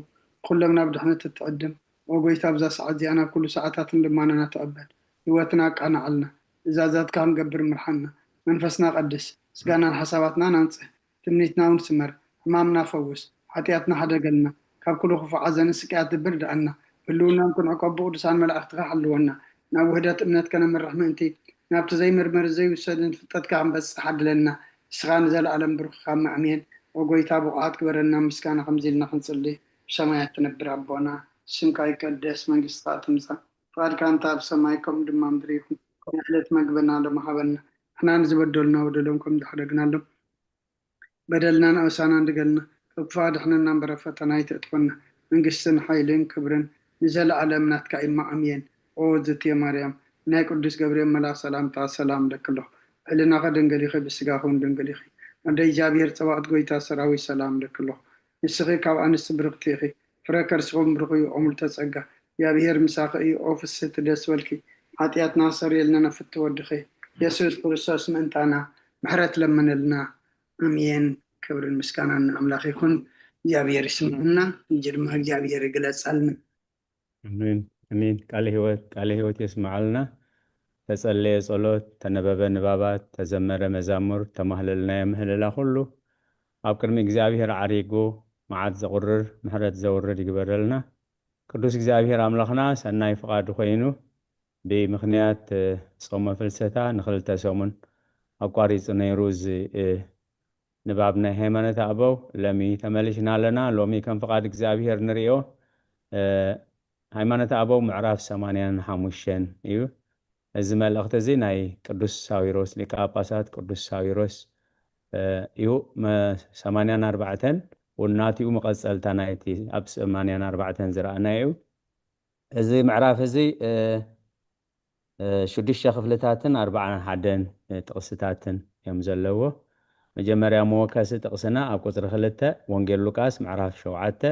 ኩሎም ናብ ድሕነት እትዕድም። ኦ ጎይታ፣ ኣብዛ ሰዓት እዚኣ ናብ ኩሉ ሰዓታትን ልማናና ተቐበል። ህይወትና ኣቃንዓልና። ትእዛዛትካ ክንገብር ምርሓና። መንፈስና ቀድስ። ስጋናን ሓሳባትናን ኣንጽህ። ትምኒትና እውን ስመር። ሕማምና ፈውስ። ሓጢኣትና ሓደገልና። ካብ ኩሉ ክፉእ ሓዘንን ስቅያት ድብር ድኣና። ብህልውናን ክንዕቆ ብቅዱሳን መላእኽትኻ ሓልወና። ናብ ውህደት እምነት ከነምርሕ ምእንቲ፣ ናብቲ ዘይምርመር ዘይውሰድን ፍልጠትካ ክንበጽሕ ዓድለና። ንስኻ ንዘለኣለም ብሩኽ ኢኻ። ኣሜን። ኦ ጎይታ፣ ብቑዓት ግበረና፣ ምስጋና ከምዚ ኢልና ክንጽሊ። ብሰማያት ትነብር ኣቦና፣ ስምካ ይቀደስ፣ መንግስትኻ ትምጻእ፣ ፍቓድካ እንተ ኣብ ሰማይ ከምኡ ድማ ምድሪ ይኹን። ናይ ዕለት መግብና ሎሚ ሃበና። ንሕና ንዝበደሉና በደሎም ከም ዝሓደግናሎም በደልና ንኣበሳና እንድገልና፣ ካብ ክፉእ ኣድሕነና እምበር ኣብ ፈተና ኣይተእትወና። መንግስትን ሓይልን ክብርን ንዘለኣለም ናትካ እዩ። ኣሜን። ኦ ዝትየ ማርያም፣ ናይ ቅዱስ ገብርኤል መልኣኽ ሰላምታ ሰላም እለኪ ኣለኹ። ሕልናኸ ድንግል ኢኺ፣ ብስጋኺ እውን ድንግል ኢኺ። ኣደ እግዚኣብሔር ጸባኦት ጎይታ ሰራዊት ሰላም እለኪ ኣለኹ። ንስኺ ካብ ኣንስቲ ብርኽቲ ኢኺ፣ ፍረ ከርስኹም ብሩኽ እዩ። ኦ ምልዕተ ጸጋ፣ እግዚኣብሔር ምሳኺ እዩ። ኦ ፍስህቲ ደስ በልኪ፣ ሓጢኣትና ኣሰርየልና ነፍቲ ወድኺ የሱስ ክርስቶስ ምእንታና ምሕረት ለምንልና። ኣሜን። ክብርን ምስጋናን ንኣምላኽ ይኹን። እግዚኣብሔር ይስምዐና፣ ሕጂ ድማ እግዚኣብሔር ይግለጸልና። ኣሜን፣ ኣሜን። ቃለ ህይወት፣ ቃለ ህይወት የስምዓልና። ተጸለየ ጸሎት፣ ተነበበ ንባባት፣ ተዘመረ መዛሙር፣ ተማህለልናዮ ምህለላ ኩሉ ኣብ ቅድሚ እግዚኣብሔር ዓሪጉ መዓት ዘቑርር ምሕረት ዘውርድ ይግበረልና። ቅዱስ እግዚኣብሔር ኣምላኽና ሰናይ ፍቓዱ ኮይኑ ብምኽንያት ጾመ ፍልሰታ ንኽልተ ሰሙን ኣቋሪጹ ነይሩ እዚ ንባብ ናይ ሃይማኖት ኣበው። ሎሚ ተመሊሽና ኣለና። ሎሚ ከም ፍቓድ እግዚኣብሔር ንርእዮ። ሃይማኖት ኣበው ምዕራፍ ሰማንያን ሓሙሽተን እዩ። እዚ መልእኽቲ እዚ ናይ ቅዱስ ሳዊሮስ፣ ሊቀ ጳጳሳት ቅዱስ ሳዊሮስ እዩ። ሰማንያን ኣርባዕተን እውን ናቲኡ መቐጸልታ ናይቲ ኣብ ሰማንያን ኣርባዕተን ዝረኣናዮ እዩ። እዚ ምዕራፍ እዚ ሽዱሽተ ክፍልታትን ኣርባዓን ሓደን ጥቕስታትን እዮም ዘለዎ። መጀመርያ መወከሲ ጥቕስና ኣብ ቁፅሪ ክልተ ወንጌል ሉቃስ ምዕራፍ ሸውዓተ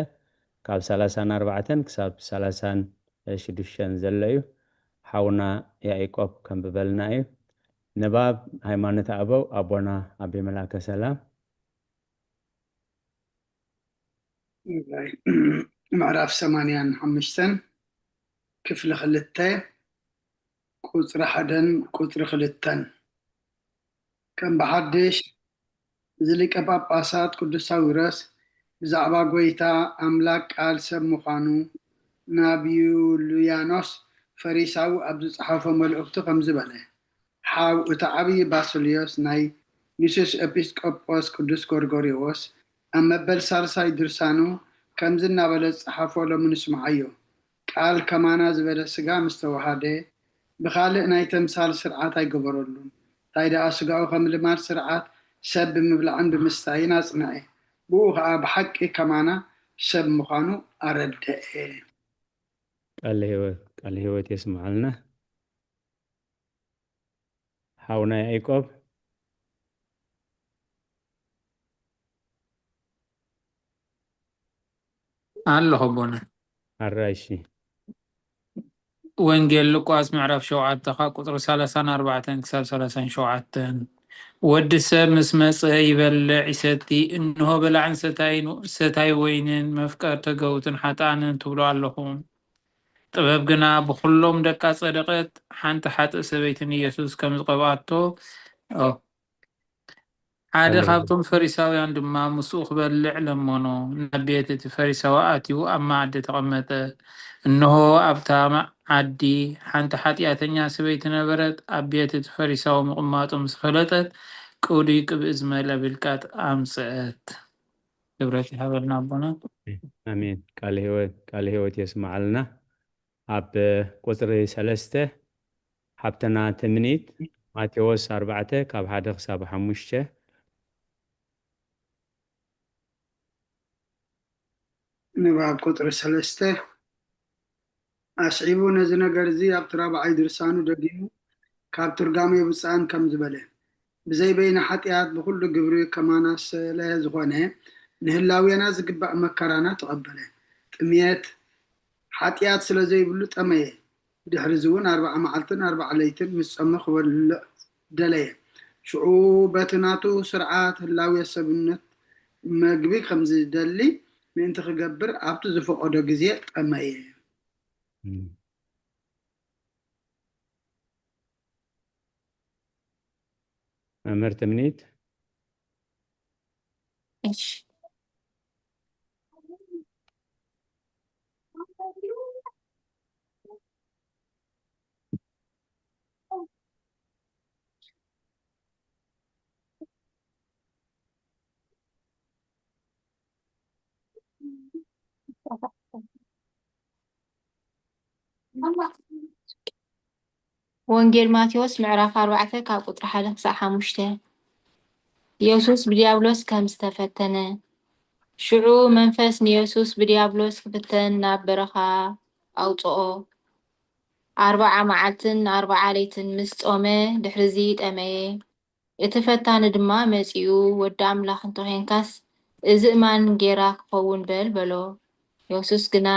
ካብ ሰላሳን ኣርባዕተን ክሳብ ሰላሳን ሽዱሽተን ዘሎ እዩ። ሓውና ያዕቆብ ከንብበልና እዩ። ንባብ ሃይማኖት ኣበው ኣቦና ኣቢ መላከ ሰላም። ምዕራፍ ሰማንያን ሓሙሽተን ክፍሊ ክልተ ቁፅሪ ሓደን ቁፅሪ ክልተን። ከም ብሓድሽ እዚ ሊቀ ጳጳሳት ቅዱስ ሳዊሮስ ብዛዕባ ጎይታ ኣምላክ ቃል ሰብ ምዃኑ ናብ ዩልያኖስ ፈሪሳዊ ኣብ ዝጸሓፎ መልእኽቱ ከምዚ በለ። ሓው እቲ ዓብዪ ባስልዮስ ናይ ኒስዮስ ኤጲስቆጶስ ቅዱስ ጎርጎርዮስ ኣብ መበል ሳልሳይ ድርሳኑ ከምዚ እናበለ ዝጸሓፎ ሎሚ ንስምዓዮ። ቃል ከማና ዝበለ ስጋ ምስ ተዋሃደ ብኻልእ ናይ ተምሳል ስርዓት ኣይገበረሉን። እንታይ ደኣ ስጋኡ ከም ልማድ ስርዓት ሰብ ብምብላዕን ብምስታይን ኣጽንዐ። ብኡ ኸኣ ብሓቂ ከማና ሰብ ምዃኑ ኣረደአ። ቃለ ህይወት ቃለ ህይወት የስምዓልና። ሓውና ያዕቆብ ኣለኹ ኣቦና። ኣራይሺ ወንጌል ሉቃስ ምዕራፍ ሸውዓተ ካብ ቁፅሪ ሰላሳን ኣርባዕተን ክሳብ ሰላሳን ሸውዓተን። ወዲ ሰብ ምስ መፀ ይበልዕ ይሰቲ፣ እንሆ በላዕን ሰታይን ሰታይ ወይንን መፍቀር ተገውትን ሓጣንን ትብሉ ኣለኹም። ጥበብ ግና ብኹሎም ደቃ ጸደቐት ሓንቲ ሓጥእ ሰበይቲ ንኢየሱስ ከም ዝቐብኣቶ። ኦ። ሓደ ኣለኹ። ካብቶም ፈሪሳውያን ድማ ምስኡ ክበልዕ ለመኖ። ናብ ቤት እቲ ፈሪሳዊ ኣትዩ ኣብ መኣዲ ተቐመጠ። እንሆ ኣብታ መ- ዓዲ ሓንቲ ሓጢኣተኛ ሰበይቲ ነበረት። ኣብ ቤት እቲ ፈሪሳዊ ምቕማጡ ምስ ፈለጠት ቅዱይ ቅብኢ ዝመልአ ብልቃጥ ኣምጽአት። ክብረት ይሃበልና ኣቦና። ኣሜን። ቃለ ህይወት ቃለ ህይወት የስምዓልና። ኣብ ቁፅሪ ሰለስተ ሓብትና ትምኒት ማቴዎስ ኣርባዕተ ካብ ሓደ ክሳብ ሓሙሽተ። ንባብ ቁፅሪ ሰለስተ ኣስዒቡ ነዚ ነገር እዚ ኣብቲ ራብዓይ ድርሳኑ ደጊሙ ካብ ትርጓሜ ብፃን ከም ዝበለ፣ ብዘይ በይነ ሓጢኣት ብኹሉ ግብሪ ከማና ስለ ዝኾነ ንህላዌና ዝግባእ መከራና ተቐበለ። ጥምየት ሓጢኣት ስለ ዘይብሉ ጠመየ። ብድሕርዚ እውን ኣርብዓ መዓልትን ኣርብዓ ለይትን ምስ ጸመ ክበልዕ ደለየ። ሽዑ በቲ ናቱ ስርዓት ህላዌ ሰብነት መግቢ ከም ዝደሊ ምእንቲ ክገብር ኣብቲ ዝፈቐዶ ግዜ ጠመየ። መምህር ትምኒት እሺ ወንጌል ማቴዎስ ምዕራፍ ኣርባዕተ ካብ ቁፅሪ ሓደ ክሳብ ሓሙሽተ። ኢየሱስ ብዲያብሎስ ከም ዝተፈተነ። ሽዑ መንፈስ ንኢየሱስ ብዲያብሎስ ክፍተን ናብ በረኻ ኣውፅኦ። ኣርብዓ መዓልትን ኣርብዓ ለይትን ምስ ጾመ ድሕርዚ ጠመየ። እቲ ፈታኒ ድማ መጺኡ፣ "ወዲ ኣምላኽ እንተ ዄንካስ፣ እዚ እማን እንጌራ ክኸውን በል" በሎ። የሱስ ግና፣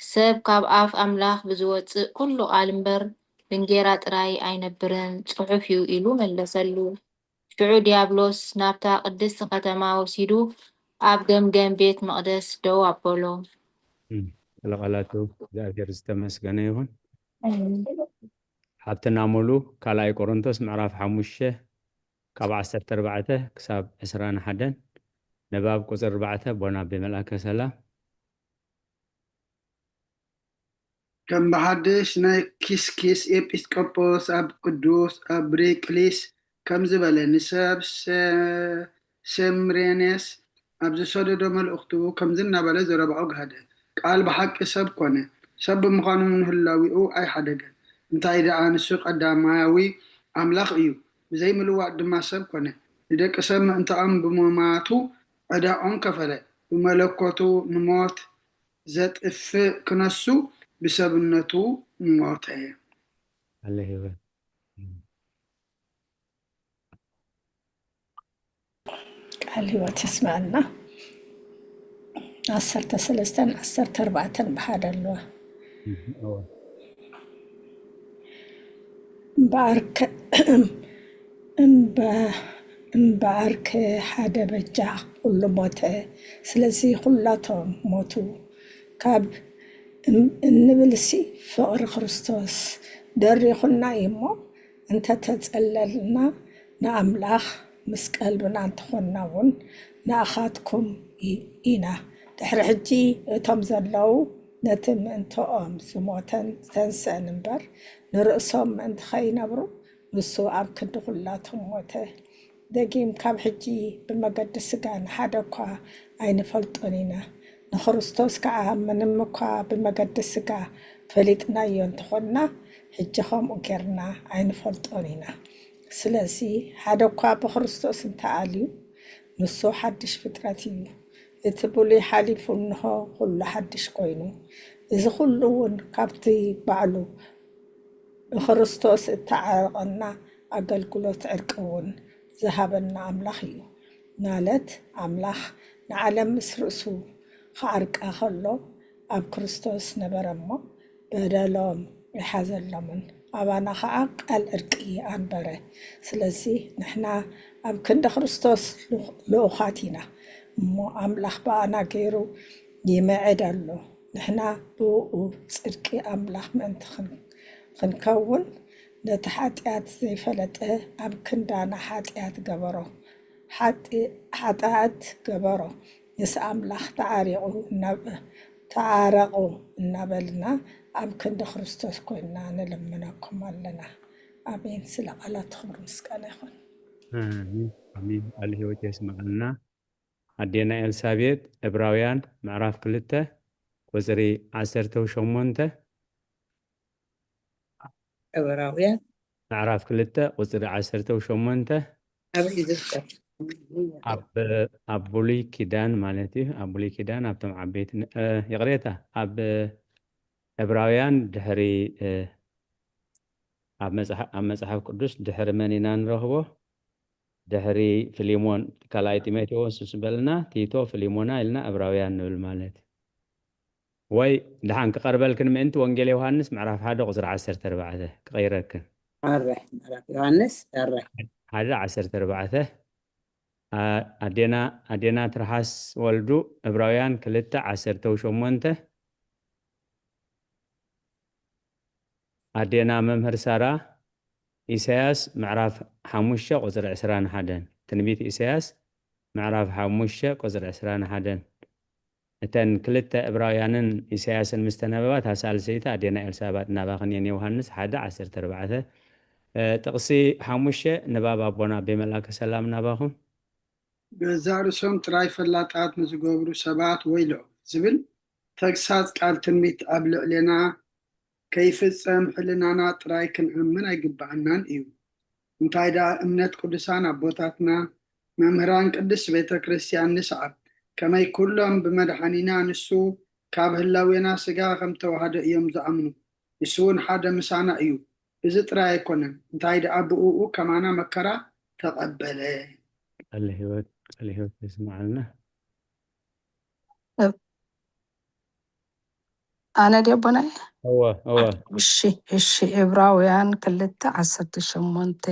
"ሰብ ካብ ኣፍ ኣምላኽ ብዝወጽእ ኵሉ ቃል እምበር፣ ብእንጌራ ጥራይ ኣይነብርን፣ ጽሑፍ እዩ" ኢሉ መለሰሉ። ሽዑ ድያብሎስ ናብታ ቅድስቲ ኸተማ ወሲዱ፣ ኣብ ገምገም ቤት መቕደስ ደው ኣበሎ። እም፣ ስለ ቃላቱ እግዚኣብሔር ዝተመስገነ ይኹን። ሓብትና ሙሉ ካልኣይ ቆሮንቶስ ምዕራፍ ሓሙሽተ ካብ ዓሰርተ ኣርባዕተ ክሳብ ዕስራን ሓደን፣ ንባብ ቁፅሪ ኣርባዕተ፣ ኣቦና ኣቢ መልኣከ ሰላም። ከም ብሓድሽ ናይ ኪስኪስ ኤጲስቆጶስ ኣብ ቅዱስ ኣብሪቅሊስ ከምዚ በለ፣ ንሰብ ሰ-፣ ሰምሬኔስ ኣብ ዝሰደዶ መልእኽቱ ከምዚ እናበለ ዘረባኡ ጋህደ። ቃል ብሓቂ ሰብ ኮነ፣ ሰብ ብምዃኑ ንህላዊኡ ኣይሓደገን። እንታይ ደኣ ንሱ ቀዳማዊ ኣምላኽ እዩ፣ ብዘይ ምልዋጥ ድማ ሰብ ኮነ። ንደቂ ሰብ ምእንታኦም ብምማቱ ዕዳኦም ከፈለ። ብመለኮቱ ንሞት ዘጥፍእ ክነሱ ብሰብነቱ ሞተ። ኣለ ህይወት ቃል ህይወት የስመዐልና። ዓሰርተ ሰለስተን ዓሰርተ ኣርባዕተን ብሓደ ኣለዋ። እምበኣርከ እምበኣርከ ሓደ በጃ ኩሉ ሞተ፣ ስለዚ ኩላቶም ሞቱ ካብ እንብልሲ ፍቕሪ ክርስቶስ ደሪኹና እዩ እሞ እንተተጸለልና ንኣምላኽ ምስ ቀልብና እንተኾንና እውን ንኣኻትኩም ኢና። ድሕሪ ሕጂ እቶም ዘለዉ ነቲ ምእንትኦም ዝሞተን ዝተንስአን እምበር ንርእሶም ምእንቲ ኸይነብሩ ንሱ ኣብ ክንዲ ኩላቶም ሞተ። ደጊም ካብ ሕጂ ብመገዲ ስጋ ንሓደ እኳ ኣይንፈልጦን ኢና። ንክርስቶስ ከዓ ምንም እኳ ብመገዲ ስጋ ፈሊጥናዮ እንተኾንና ሕጂ ከምኡ ጌርና ኣይንፈልጦን ኢና። ስለዚ ሓደ እኳ ብክርስቶስ እንተኣልዩ ንሱ ሓድሽ ፍጥረት እዩ። እቲ ብሉይ ሓሊፉ እንሆ ኩሉ ሓድሽ ኮይኑ። እዚ ኩሉ እውን ካብቲ ባዕሉ ብክርስቶስ እተዓረቐና ኣገልግሎት ዕርቂ እውን ዝሃበና ኣምላኽ እዩ። ማለት ኣምላኽ ንዓለም ምስ ርእሱ ክዓርቃ ከሎ ኣብ ክርስቶስ ነበረ እሞ በደሎም ኣይሓዘሎምን፣ ኣባና ኸዓ ቃል ዕርቂ ኣንበረ። ስለዚ ንሕና ኣብ ክንዲ ክርስቶስ ልኡኻት ኢና እሞ ኣምላኽ ብኣና ገይሩ ይምዕድ ኣሎ። ንሕና ብእኡ ጽድቂ ኣምላኽ ምእንቲ ክንከውን ነቲ ሓጢኣት ዘይፈለጠ ኣብ ክንዳና ሓጢኣት ገበሮ፣ ሓጢኣት ገበሮ፣ ምስ ኣምላኽ ተዓሪቑ ተዓረቑ እናበልና ኣብ ክንዲ ክርስቶስ ኮይንና ንልምነኩም ኣለና። ኣሜን። ስለ ቃላት ክብሪ ምስጋና ይኹን። ኣሜን። ኣሜን። ቃል ህይወት የስምዐልና። ኣዴና ኤልሳቤጥ ዕብራውያን ምዕራፍ ክልተ ቁፅሪ ዓሰርተ ሸሞንተ ዕብራውያን ምዕራፍ ክልተ ቁፅሪ ዓሰርተ ሸሞንተ ኣበይ ዝርከብ? ኣብ ኣብ ብሉይ ኪዳን ማለት እዩ። ኣብ ብሉይ ኪዳን ኣብቶም ዓበይቲ ን- እ፣ ይቕሬታ ኣብ ዕብራውያን ድሕሪ እ፣ ኣብ መጽሓ- ኣብ መጽሓፍ ቅዱስ ድሕሪ መን ኢና ንረኽቦ? ድሕሪ ፊሊሞን ካልኣይ ጢሞቴዎስ ምስ በልና ቲቶ ፊሊሞና ኢልና ዕብራውያን ንብል ማለት እዩ። ወይ ደሓን ክቐርበልክን ምእንቲ ወንጌል ዮሃንስ ምዕራፍ ሓደ ቁፅሪ ዓሰርተ ኣርባዕተ ክቐይረክን ኣረ ምዕራፍ ዮሃንስ ኣረ ሓደ ዓሰርተ ኣርባዕተ ኣ- ኣዴና ኣዴና ትርሓስ ወልዱ ዕብራውያን ክልተ ዓሰርተ ሸሞንተ ኣዴና መምህር ሳራ ኢሳያስ ምዕራፍ ሓሙሽተ ቁፅሪ ዕስራን ሓደን ትንቢት ኢሳያስ ምዕራፍ ሓሙሽተ ቁፅሪ ዕስራን ሓደን እተን ክልተ ዕብራውያንን ኢሳያስን ምስ ተነበባ እታ ሳልሰይቲ ኣዴና ኤልሳባጥ ናባኽን እየን። ዮሃንስ ሓደ ዓሰርተ ኣርባዕተ እ፣ ጥቕሲ ሓሙሽተ ንባብ ኣቦና ኣቤ መልኣከ ሰላም ናባኹም። ገዛእ ርእሶም ጥራይ ፈላጣት ንዝገብሩ ሰባት ወይልኦም ዝብል ተግሳጽ ቃል ትንቢት ኣብ ልዕሌና ከይፍጸም ሕልናና ጥራይ ክንኣምን ኣይግብኣናን እዩ። እንታይ ደኣ እምነት ቅዱሳን ኣቦታትና መምህራን ቅድስት ቤተ ክርስቲያን ንስዓብ፣ ከመይ ኩሎም ብመድሓኒና ንሱ ካብ ህላዌና ስጋ ከም ተዋህደ እዮም ዝኣምኑ። ንሱ እውን ሓደ ምሳና እዩ። እዚ ጥራይ ኣይኮነን፣ እንታይ ደኣ ብእኡ ከማና መከራ ተቐበለ። ቃለ ህይወት ቃለ ህይወት የስምዓልና። ኣነ ድየ ኣቦና እየ? እወ እወ እሺ እሺ። ዕብራውያን ክልተ ዓሰርተ ሸሞንተ።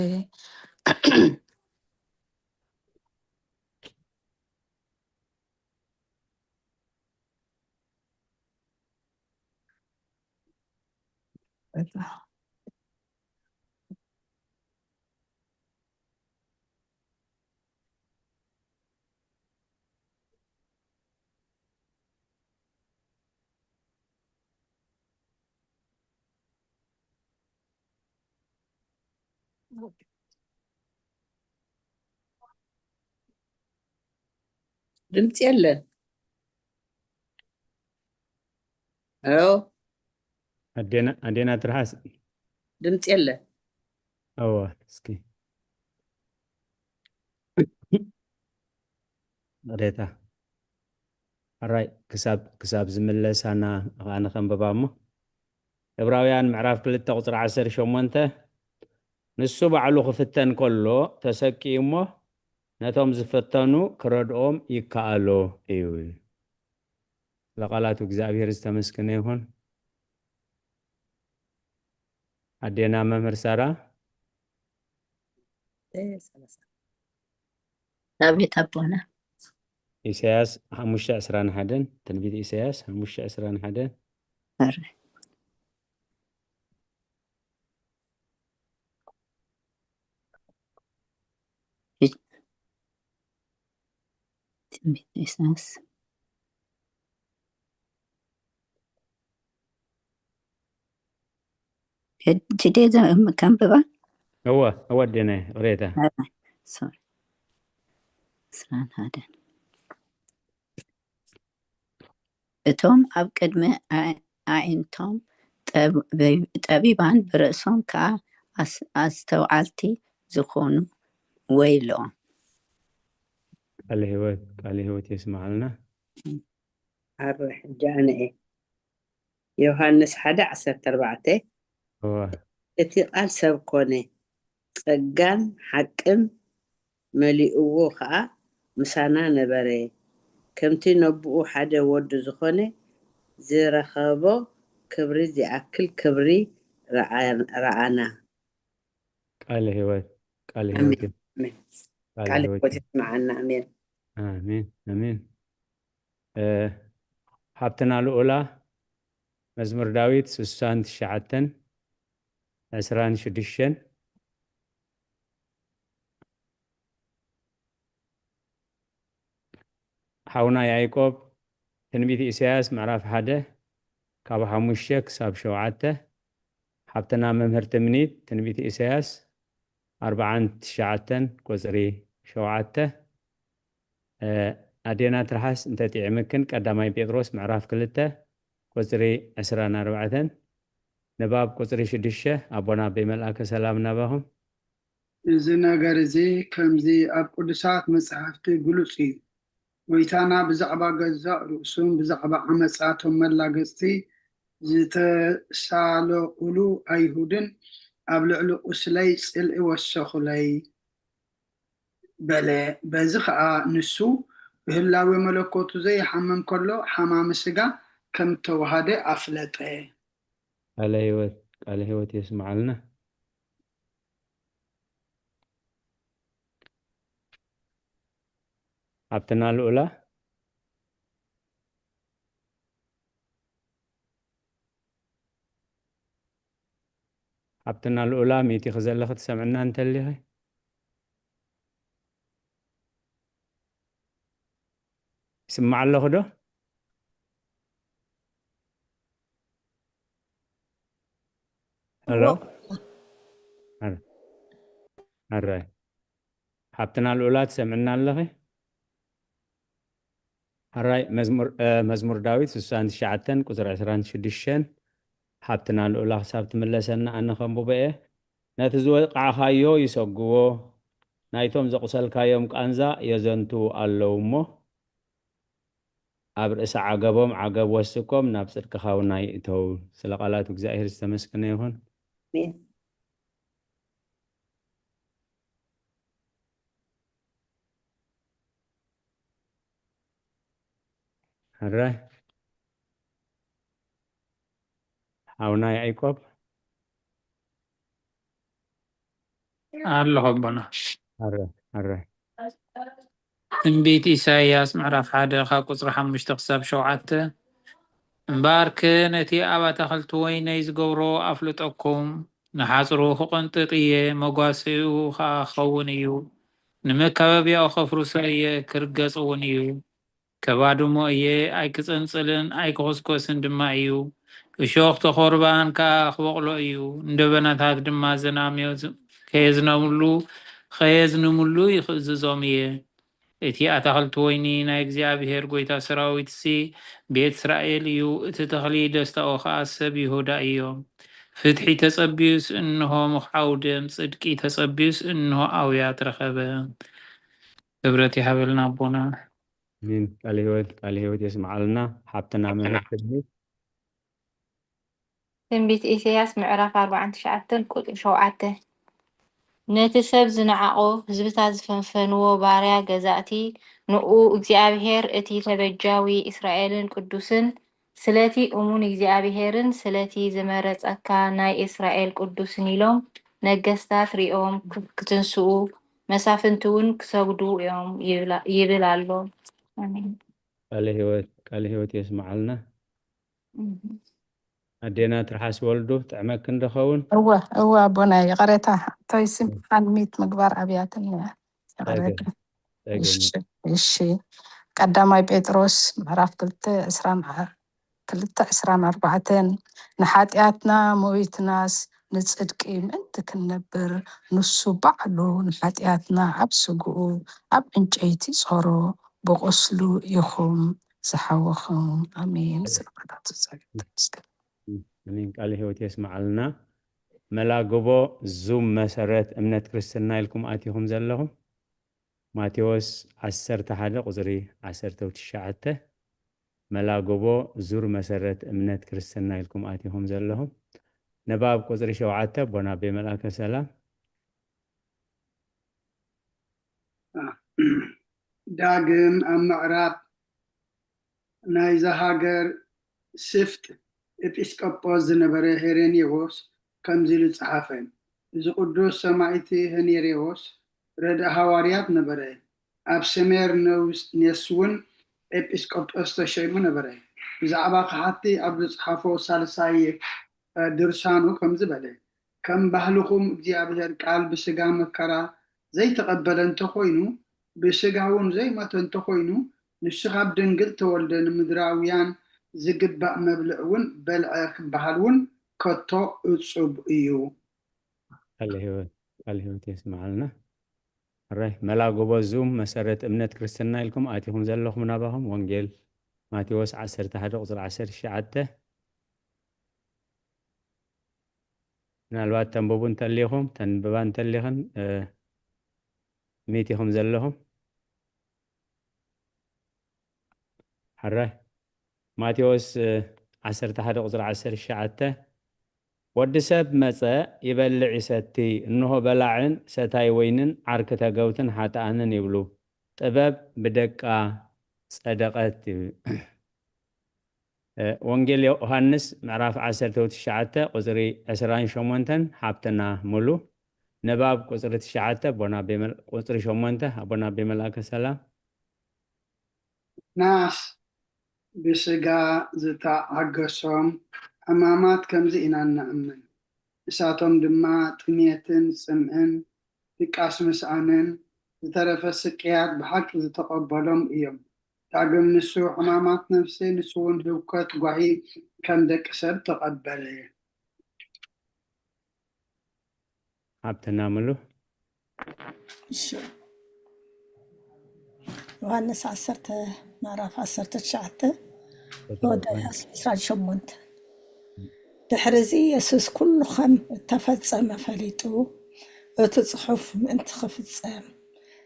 ድምፂ የለን። ሄሎ ኣዴና ኣዴና ትርሓስ ድምፂ የለን። እወ እስኪ። ሬታ ኣራይ ክሳብ ክሳብ ዝምለስ ኣና ኸዓ ንኸንብባ እሞ። ዕብራውያን ምዕራፍ ክልተ ቁፅሪ ዓሰርተ ሸሞንተ፣ ንሱ ባዕሉ ክፍተን ከሎ ተሰቂዩ እሞ ነቶም ዝፈተኑ ክረድኦም ይከኣሎ እዩ። ለቃላቱ እግዚኣብሔር ዝተመስገነ ይኹን። ኣዴና መምህር ሳራ። ኣቤት ኣቦና። ኢሳያስ ሓሙሽተ ዕስራን ሓደን፣ ትንቢት ኢሳያስ ሓሙሽተ ዕስራን ሓደን። ትንቢት ኢሳያስ ሕጂ ድየ ዘ- ከንብባ? እወ እወ ኣዴና ይቕሬታ። ሶሪ። ዕስራን ሓደን። እቶም ኣብ ቅድሚ ኣዕ- ኣዒንቶም ጠብ- ጠቢባን ብርእሶም ከኣ ኣስ- ኣስተውዓልቲ ዝኾኑ ወይሎም። ቃለ ህይወት ቃለ ህይወት የስምዓልና። ኣረ ሕጂ ኣነ እየ። ዮሃንስ ሓደ ዓሰርተ ኣርባዕተ፣ እወ እቲ ቃል ሰብ ኮነ፣ ጸጋን ሓቅን መሊእዎ ኸኣ ምሳና ነበረ፣ ከምቲ ነብኡ ሓደ ወዱ ዝኾነ ዝረኸቦ ክብሪ ዚኣክል ክብሪ ረኣ- ረኣና። ቃለ ህይወት ቃለ ኣሜን። ህይወት ኣሜን። ቃለ ቃል ህይወት ህይወት ይስምዓና። ኣሜን። ኣሜን ኣሜን። እ፣ ሓብትና ልኡላ መዝሙር ዳዊት ስሳን ትሽዓተን ዕስራን ሽዱሽተን። ሓውና ያዕቆብ ትንቢት ኢሳያስ ምዕራፍ ሓደ ካብ ሓሙሽተ ክሳብ ሸውዓተ። ሓብትና መምህር ትምኒት ትንቢት ኢሳያስ ኣርባዓን ትሽዓተን ቁፅሪ ሸውዓተ። እ፣ ኣዴና ትርሓስ እንተጥዒምክን ቀዳማይ ጴጥሮስ ምዕራፍ ክልተ ቁፅሪ ዕስራን ኣርባዕተን ንባብ ቁፅሪ ሽዱሽተ ኣቦና ኣበይ መልኣከ ሰላም ናባኹም። እዚ ነገር እዚ ከምዚ ኣብ ቅዱሳት መጻሕፍቲ ግሉጽ እዩ። ጐይታና ብዛዕባ ገዛእ ርእሱን ብዛዕባ ዓመጻ እቶም መላገጽቲ ዝተሳለቑሉ ኣይሁድን ኣብ ልዕሊ ቁስለይ ጽልኢ ወሰኹለይ በለ። በዚ ኸኣ ንሱ ብህላዌ መለኮቱ ዘይሓምም ከሎ ሓማሚ ስጋ ከም እተዋሃደ ኣፍለጠ። ቃለ ህይወት ቃለ ህይወት የስምዓልና። ሓብትና ልኡላ ሓብትና ልኡላ ሚእቲ ክዘለኺ ትሰምዕና እንተሊኺ ይስማዕ ኣለኹ ዶ? ሄሎ ኣረ- ኣራይ ሓብትና ልኡላ ትሰምዕና ኣለኺ? ሕራይ መዝሙር እ፣ መዝሙር ዳዊት ስሳን ትሽዓተን ቁፅሪ ዕስራን ሽዱሽተን። ሓብትና ልኡላ ክሳብ ትምለሰና ኣነ ከንብቦ እየ። ነቲ ዝወቃዕካዮ ይሰግዎ፣ ናይቶም ዘቑሰልካዮም ቃንዛ የዘንቱ ኣለዉ እሞ፣ ኣብ ርእሲ ዓገቦም ዓገብ ወስኮም፣ ናብ ጽድቅኻ ውናይ ይእተው። ስለ ቃላቱ እግዚኣብሔር ዝተመስገነ ይኹን። ኣሜን። ሕራይ ሓውና ያዕቆብ ኣለኹ ኣቦና። ሕራይ ሕራይ ትንቢት ኢሳይያስ ምዕራፍ ሓደ ካብ ቁፅሪ ሓሙሽተ ክሳብ ሸውዓተ። እምበኣርከ ነቲ ኣብ ኣታኽልቲ ወይነይ ዝገብሮ ኣፍልጠኩም፣ ንሓፅሩ ክቐንጥጥ እየ፣ መጓሰኡ ኸዓ ክኸውን እዩ፣ ንመካበቢያኡ ከፍርሶ እየ፣ ክርገጽ እውን እዩ። ከባድሞ እየ፣ ኣይክጸንጽልን ኣይክኹስኮስን ድማ እዩ። እሾኽ ተኾርባን ከኣ ክበቕሎ እዩ፣ ንደበናታት ድማ ዘናምዮ ዝ- ከየዝነምሉ ከየዝንምሉ ይኽእዝዞም እየ። እቲ ኣታኽልቲ ወይኒ ናይ እግዚኣብሔር ጐይታ ሰራዊትሲ ቤት እስራኤል እዩ፣ እቲ ተኽሊ ደስታኡ ኸኣ ሰብ ይሁዳ እዮም። ፍትሒ ተጸብዩስ እንሆ ምኽዓው ደም፣ ጽድቂ ተጸብዩስ እንሆ ኣውያት ረኸበ። ክብረት ይሃበልና ኣቦና። ኣሜን። ቃለ ህይወት፣ ቃለ ህይወት የስምዓልና። ሓብትና መምህር ትልሂ። ትንቢት ኢሳያስ ምዕራፍ ኣርባዓን ትሽዓተን ቁጽሪ ሸውዓተ። ነቲ ሰብ ዝነዓቑ ህዝብታት ዝፈንፈንዎ ባርያ ገዛእቲ፣ ንኡ እግዚኣብሔር እቲ ተበጃዊ እስራኤልን ቅዱስን፣ ስለቲ እሙን እግዚኣብሔርን ስለቲ ዝመረጸካ ናይ እስራኤል ቅዱስን ኢሎም ነገስታት ሪኦም ክ- ክትንስኡ፣ መሳፍንቲ እውን ክሰግዱ እዮም ይብላ- ይብል ኣሎ። ኣሜን። ቃለ ህይወት፣ ቃለ ህይወት የስምዓልና። ኣዴና ትርሓስ ወልዱ፣ ጥዕመክን ዶ ኸውን? እወ እወ ኣቦና፣ ይቕሬታ፣ ቶይሲ ኣንሚት ምግባር ኣብያትኒ እያ። ይቕሬታ። ጸገም እሺ እሺ። ቀዳማይ ጴጥሮስ ምዕራፍ ክልተ ዕስራን ዓ- ክልተ ዕስራን ኣርባዕተን፣ ንሓጢኣትና ሞይትናስ ንጽድቂ ምእንቲ ክንነብር፣ ንሱ ባዕሉ ንሓጢኣትና ኣብ ስግኡ ኣብ ዕንጨይቲ ጾሮ፣ ብቑስሉ ኢኹም ዝሓወኹም። ኣሜን። ስብሐት ተመስገን። ኣሜን። ቃለ ህይወት የስምዓልና። መላግቦ ዙም መሰረት እምነት ክርስትና ኢልኩም ኣቲኹም ዘለኹም፣ ማቴዎስ ዓሰርተ ሓደ ቁጽሪ ዓሰርተ ትሽዓተ። መላግቦ ዙር መሰረት እምነት ክርስትና ኢልኩም ኣቲኹም ዘለኹም፣ ንባብ ቁጽሪ ሸውዓተ ኣቦና ኣቤ መልኣከ ሰላም። ዳግም ኣብ ምዕራብ ናይዛ ሃገር ስፍጥ ኤጲስቆጶስ ዝነበረ ሄሬኔዎስ ከምዚ ኢሉ ጸሓፈ። እዚ ቅዱስ ሰማዕቲ ሄኔሬዎስ ረድእ ሃዋርያት ነበረ። ኣብ ሰሜርኔዎስ እውን ኤጲስቆጶስ ተሸይሙ ነበረ። ብዛዕባ ከሓቲ ኣብ ዝጸሓፎ ሳልሳይ ድርሳኑ ከምዚ በለ። ከም ባህልኹም እግዚኣብሔር ቃል ብስጋ መከራ ዘይተቐበለ እንተኾይኑ፣ ብስጋ እውን ዘይሞተ እንተኾይኑ፣ ንሱ ካብ ድንግል ተወልደ ንምድራውያን ዝግባእ መብልዕ እውን በልዐ ክበሃል እውን ከቶ እጹብ እዩ። ቃለ ህይወት፣ ቃለ ህይወት የስምዓልና። ሕራይ መላግቦ ዙም መሰረት እምነት ክርስትና ኢልኩም ኣቲኹም ዘለኹም ናባኹም ወንጌል ማቴዎስ ዓሰርተ ሓደ ቁጽሪ ዓሰርተ ትሽዓተ። ምናልባት ተንብቡ እንተሊኹም፣ ተንብባ እንተሊኽን፣ እ፣ ሚት ኢኹም ዘለኹም። ሕራይ ማቴዎስ፣ እ፣ ዓሰርተ ሓደ ቁጽሪ ዓሰርተ ትሽዓተ፣ ወዲ ሰብ መጸ፣ ይበልዕ ይሰቲ፣ እንሆ በላዕን ሰታይ ወይንን ዓርኪ ተገውትን ሓጥኣንን ይብሉ፣ ጥበብ ብደቃ ጸደቐት ይብል። እ፣ ወንጌል ዮሃንስ ምዕራፍ ዓሰርተ ትሽዓተ ቁጽሪ ዕስራን ሸሞንተን ሓብትና ሙሉ፣ ንባብ ቁጽሪ ትሽዓተ ኣቦና ኣቤ መል- ቁጽሪ ሸሞንተ ኣቦና ኣቤ መልኣከ ሰላም። ናስ ብስጋ ዝተዓገሶም ሕማማት ከምዚ ኢና እንኣምን። ንሳቶም ድማ ጥሜትን ጽምእን ድቃስ ምስኣንን ዝተረፈ ስቅያት ብሓቂ ዝተቐበሎም እዮም። ዳግም ንሱ ሕማማት ነፍሲ፣ ንሱ እውን ህውከት ጓሂ ከም ደቂ ሰብ ተቐበለ። ሓብትና ምሉ። እሺ። ዮሃንስ ዓሰርተ፣ ምዕራፍ ዓሰርተ ትሽዓተ፣ ወደ ዕስራን ሸሞንተን። ድሕሪ እዚ የሱስ ኩሉ ከም እተፈጸመ ፈሊጡ፣ እቲ ጽሑፍ ምእንቲ ክፍጸም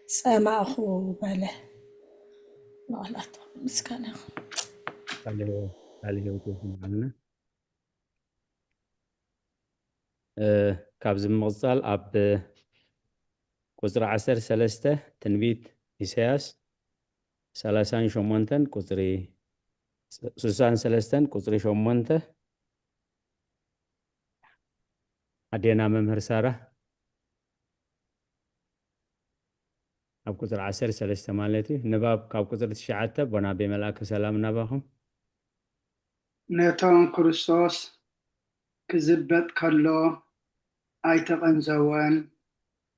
ጸማእኹ በለ። ንቓላቱ ምስጋና ይኹን። ቃለ ህይወት የስምዓልና። እ፣ ካብዚ ብምቕጻል ኣብ ቁጽሪ ዓሰርተ ሰለስተ ትንቢት ኢሳያስ ሰላሳን ሸሞንተን ቁጽሪ፣ ስሳን ሰለስተን ቁጽሪ ሸሞንተ፣ ኣዴና መምህር ሳራ ኣብ ቁጽሪ ዓሰርተ ሰለስተ ማለት እዩ። ንባብ ካብ ቁጽሪ ትሽዓተ ኣቦና ኣቤ መልኣከ ሰላም ናባኹም። ነቶም ክርስቶስ ክዝበጥ ከሎ ኣይተቐንዘወን፣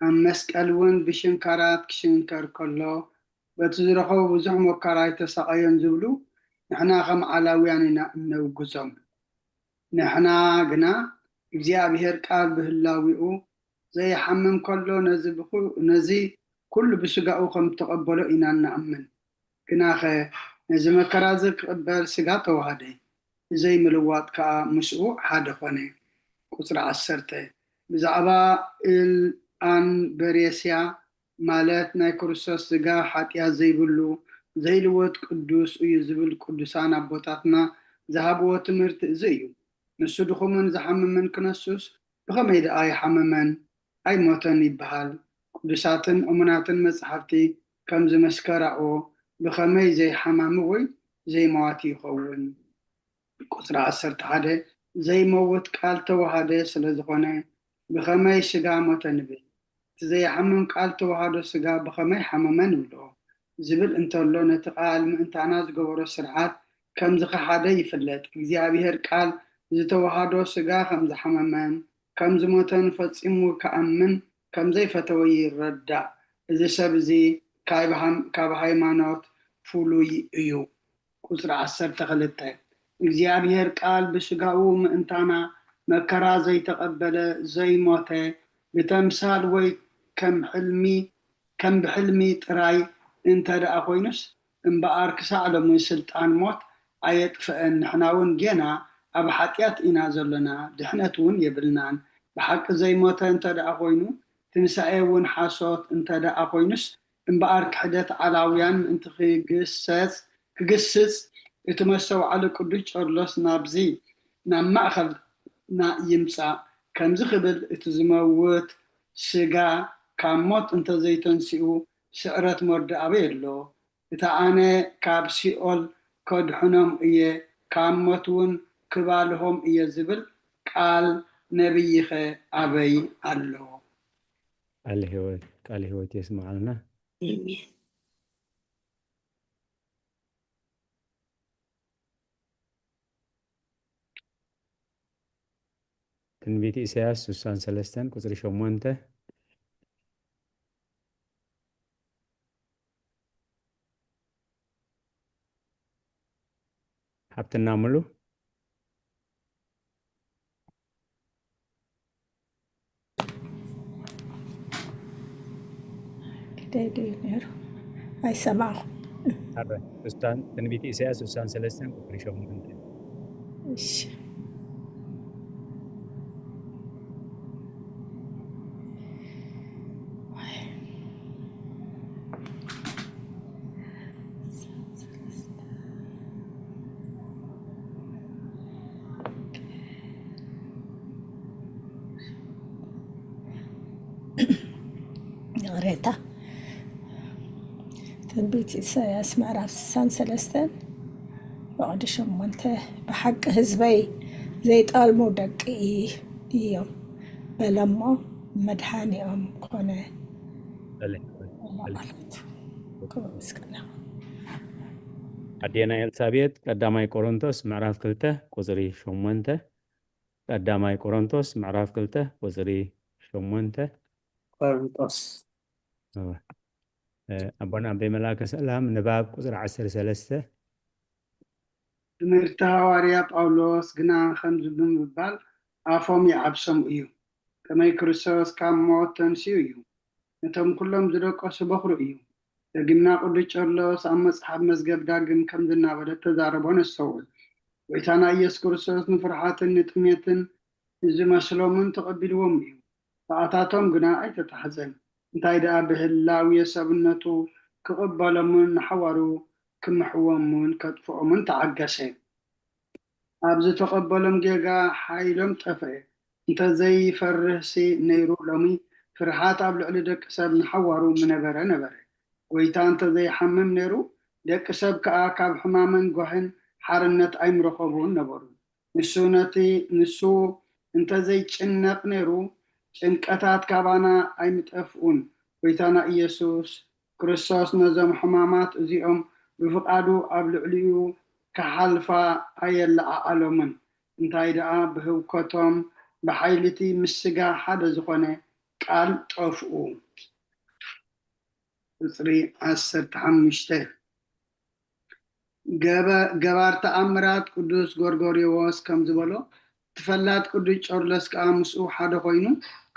ኣብ መስቀል እውን ብሽንካራት ክሽንከር ከሎ፣ በቲ ዝረኸቦ ብዙሕ መከራ ኣይተሳቐዮን ዝብሉ ንሕና ከም ዓላውያን ኢና እነውግዞም። ንሕና ግና እግዚኣብሔር ቃል ብህላዊኡ ዘይሓምም ከሎ ነዚ ብኹ- ነዚ ኩሉ ብስጋኡ ከም እተቐበሎ ኢና እንኣምን። ግናኸ ነዚ መከራ እዚ ክቕበል ስጋ ተዋህደ፣ ብዘይ ምልዋጥ ከኣ ምስኡ ሓደ ኾነ። ቁጽሪ ዓሰርተ፣ ብዛዕባ እልኣንበሬስያ ማለት ናይ ክርስቶስ ስጋ ሓጢኣት ዘይብሉ ዘይልወጥ ቅዱስ እዩ ዝብል ቅዱሳን ኣቦታትና ዝሃብዎ ትምህርቲ እዚ እዩ። ንሱ ድኹምን ዝሓምምን ክነሱስ ብኸመይ ደኣ ይሓመመን ኣይሞተን ይበሃል? ቅዱሳትን እሙናትን መጻሕፍቲ ከም ዝመስከራኦ ብኸመይ ዘይሓማሚ ወይ ዘይመዋቲ ይኸውን? ቁጽሪ ዓሰርተ ሓደ ዘይመውት ቃል ተዋሃደ ስለ ዝኾነ ብኸመይ ስጋ ሞተ ንብል? እቲ ዘይሓምም ቃል ተዋሃዶ ስጋ ብኸመይ ሓመመ ንብሎ? ዝብል እንተሎ ነቲ ቃል ምእንታና ዝገበሮ ስርዓት ከም ዝኸሓደ ይፍለጥ። እግዚኣብሔር ቃል ዝተዋሃዶ ስጋ ከም ዝሓመመን ከም ዝሞተን ፈጺሙ ክኣምን ከም ዘይፈተወ ይረዳእ። እዚ ሰብ እዚ ካብ ሃይማኖት ፍሉይ እዩ። ቁጽሪ ዓሰርተ ክልተ እግዚኣብሔር ቃል ብስጋኡ ምእንታና መከራ ዘይተቐበለ ዘይሞተ ብተምሳል ወይ ከም ሕልሚ ከም ብሕልሚ ጥራይ እንተ ደኣ ኮይኑስ እምበኣር ክሳዕ ሎሚ ስልጣን ሞት ኣየጥፍአን ንሕና እውን ጌና ኣብ ሓጢኣት ኢና ዘሎና ድሕነት እውን የብልናን ብሓቂ ዘይሞተ እንተ ደኣ ኮይኑ ትንሳኤ እውን ሓሶት እንተ ደኣ ኮይኑስ እምበኣር ክሕደት ዓላውያን ምእንቲ ክግሰጽ ክግስጽ እቲ መስተውዓሊ ቅዱስ ጨርሎስ ናብዚ ናብ ማእኸልና ይምጻእ ከምዚ ክብል እቲ ዝመውት ስጋ ካብ ሞት እንተዘይተንሲኡ ስዕረት መወዲ ኣበይ ኣሎ እታ ኣነ ካብ ሲኦል ከድሕኖም እየ ካብ ሞት እውን ክባልሆም እየ ዝብል ቃል ነብይኸ ኣበይ ኣሎ ቃለ ህይወት ቃለ ህይወት የስምዓልና። ትንቢት ኢሳያስ ስሳን ሰለስተን ቁፅሪ ሸሞንተ ሓብትና ሙሉ ግደይ ድዩ ነይሩ ኣይሰማዕኹ ኣረ ስሳን ትንቢት ኢሳያስ ስሳን ሰለስተን ቁፅሪ ሸሞንተ እሺ ይቕሬታ ትንቢት ኢሳያስ ምዕራፍ ስሳን ሰለስተን ወቕዲ ሸሞንተ ብሓቂ ህዝበይ ዘይጠልሙ ደቂ እዮም በለሞ መድሓኒኦም ኮነ በለ ማለት ክብር ምስጋና ኣዴና ኤልሳቤጥ ቀዳማይ ቆሮንቶስ ምዕራፍ ክልተ ቁፅሪ ሸሞንተ ቀዳማይ ቆሮንቶስ ምዕራፍ ክልተ ቁፅሪ ሸሞንተ ቆሮንቶስ ኣቦና ኣበይ መላከ ሰላም ንባብ ቁፅሪ ዓሰርተ ሰለስተ ትምህርቲ ሃዋርያ ጳውሎስ ግና ከምዚ ብምባል ኣፎም ይዓብሶም እዩ። ከመይ ክርስቶስ ካብ ሞት ተንሲኡ እዩ። ነቶም ኩሎም ዝደቀሱ በኹሩ እዩ። ደጊምና ቅዱስ ጨርሎስ ኣብ መጽሓፍ መዝገብ ዳግም ከምዚ እናበለ ተዛረቦ ነስተውዕል። ጎይታና ኢየሱስ ክርስቶስ ንፍርሓትን ንጥሜትን ንዝመስሎምን ተቐቢልዎም እዩ። ብኣታቶም ግና ኣይተታሕዘን። እንታይ ደኣ ብህላዊ ሰብነቱ ክቕበሎምን ንሓዋሩ ክምሕዎምን ከጥፍኦምን ተዓገሰ። ኣብ ዝተቐበሎም ጌጋ ሓይሎም ጠፍአ። እንተዘይፈርህሲ ነይሩ ሎሚ ፍርሃት ኣብ ልዕሊ ደቂ ሰብ ንሓዋሩ ምነበረ ነበረ። ጎይታ እንተዘይሓምም ነይሩ ደቂ ሰብ ከኣ ካብ ሕማምን ጓህን ሓርነት ኣይምረኸቡን ነበሩ። ንሱ ነቲ ንሱ እንተዘይጭነቕ ነይሩ ጭንቀታት ካባና ኣይምጠፍኡን። ጎይታና ኢየሱስ ክርስቶስ ነዞም ሕማማት እዚኦም ብፍቓዱ ኣብ ልዕሊኡ ክሓልፋ ኣየለዓዓሎምን። እንታይ ደኣ ብህውከቶም ብሓይሊ እቲ ምስ ስጋ ሓደ ዝኾነ ቃል ጠፍኡ። ቁፅሪ ዓሰርተ ሓሙሽተ ገባር ተኣምራት ቅዱስ ጎርጎርዮዎስ ከም ዝበሎ እቲ ፈላጥ ቅዱስ ጨርሎስ ከኣ ምስኡ ሓደ ኮይኑ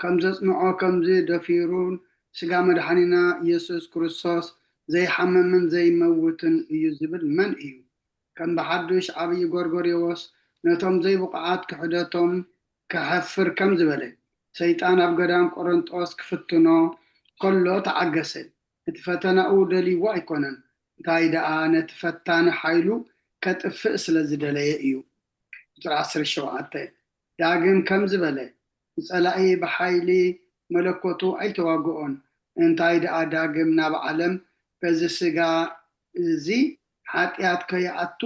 ከም ዘጽንዖ ከምዚ ደፊሩን ስጋ መድሓኒና ኢየሱስ ክርስቶስ ዘይሓምምን ዘይመውትን እዩ ዝብል መን እዩ? ከም ብሓዱሽ ዓብዪ ጎርጎርዮዎስ ነቶም ዘይብቑዓት ክሕደቶም ከሐፍር ከም ዝበለ ሰይጣን ኣብ ገዳም ቆሮንጦስ ክፍትኖ ከሎ ተዓገሰ። እቲ ፈተናኡ ደልይዎ ኣይኮነን፣ እንታይ ደኣ ነቲ ፈታኒ ሓይሉ ከጥፍእ ስለ ዝደለየ እዩ። ቁጽሪ ዓሰርተ ሸውዓተ ዳግም ከምዚ በለ፣ ንጸላኢ ብሓይሊ መለኮቱ ኣይተዋግኦን። እንታይ ደኣ ዳግም ናብ ዓለም በዚ ስጋ እዚ ሓጢኣት ከይኣቱ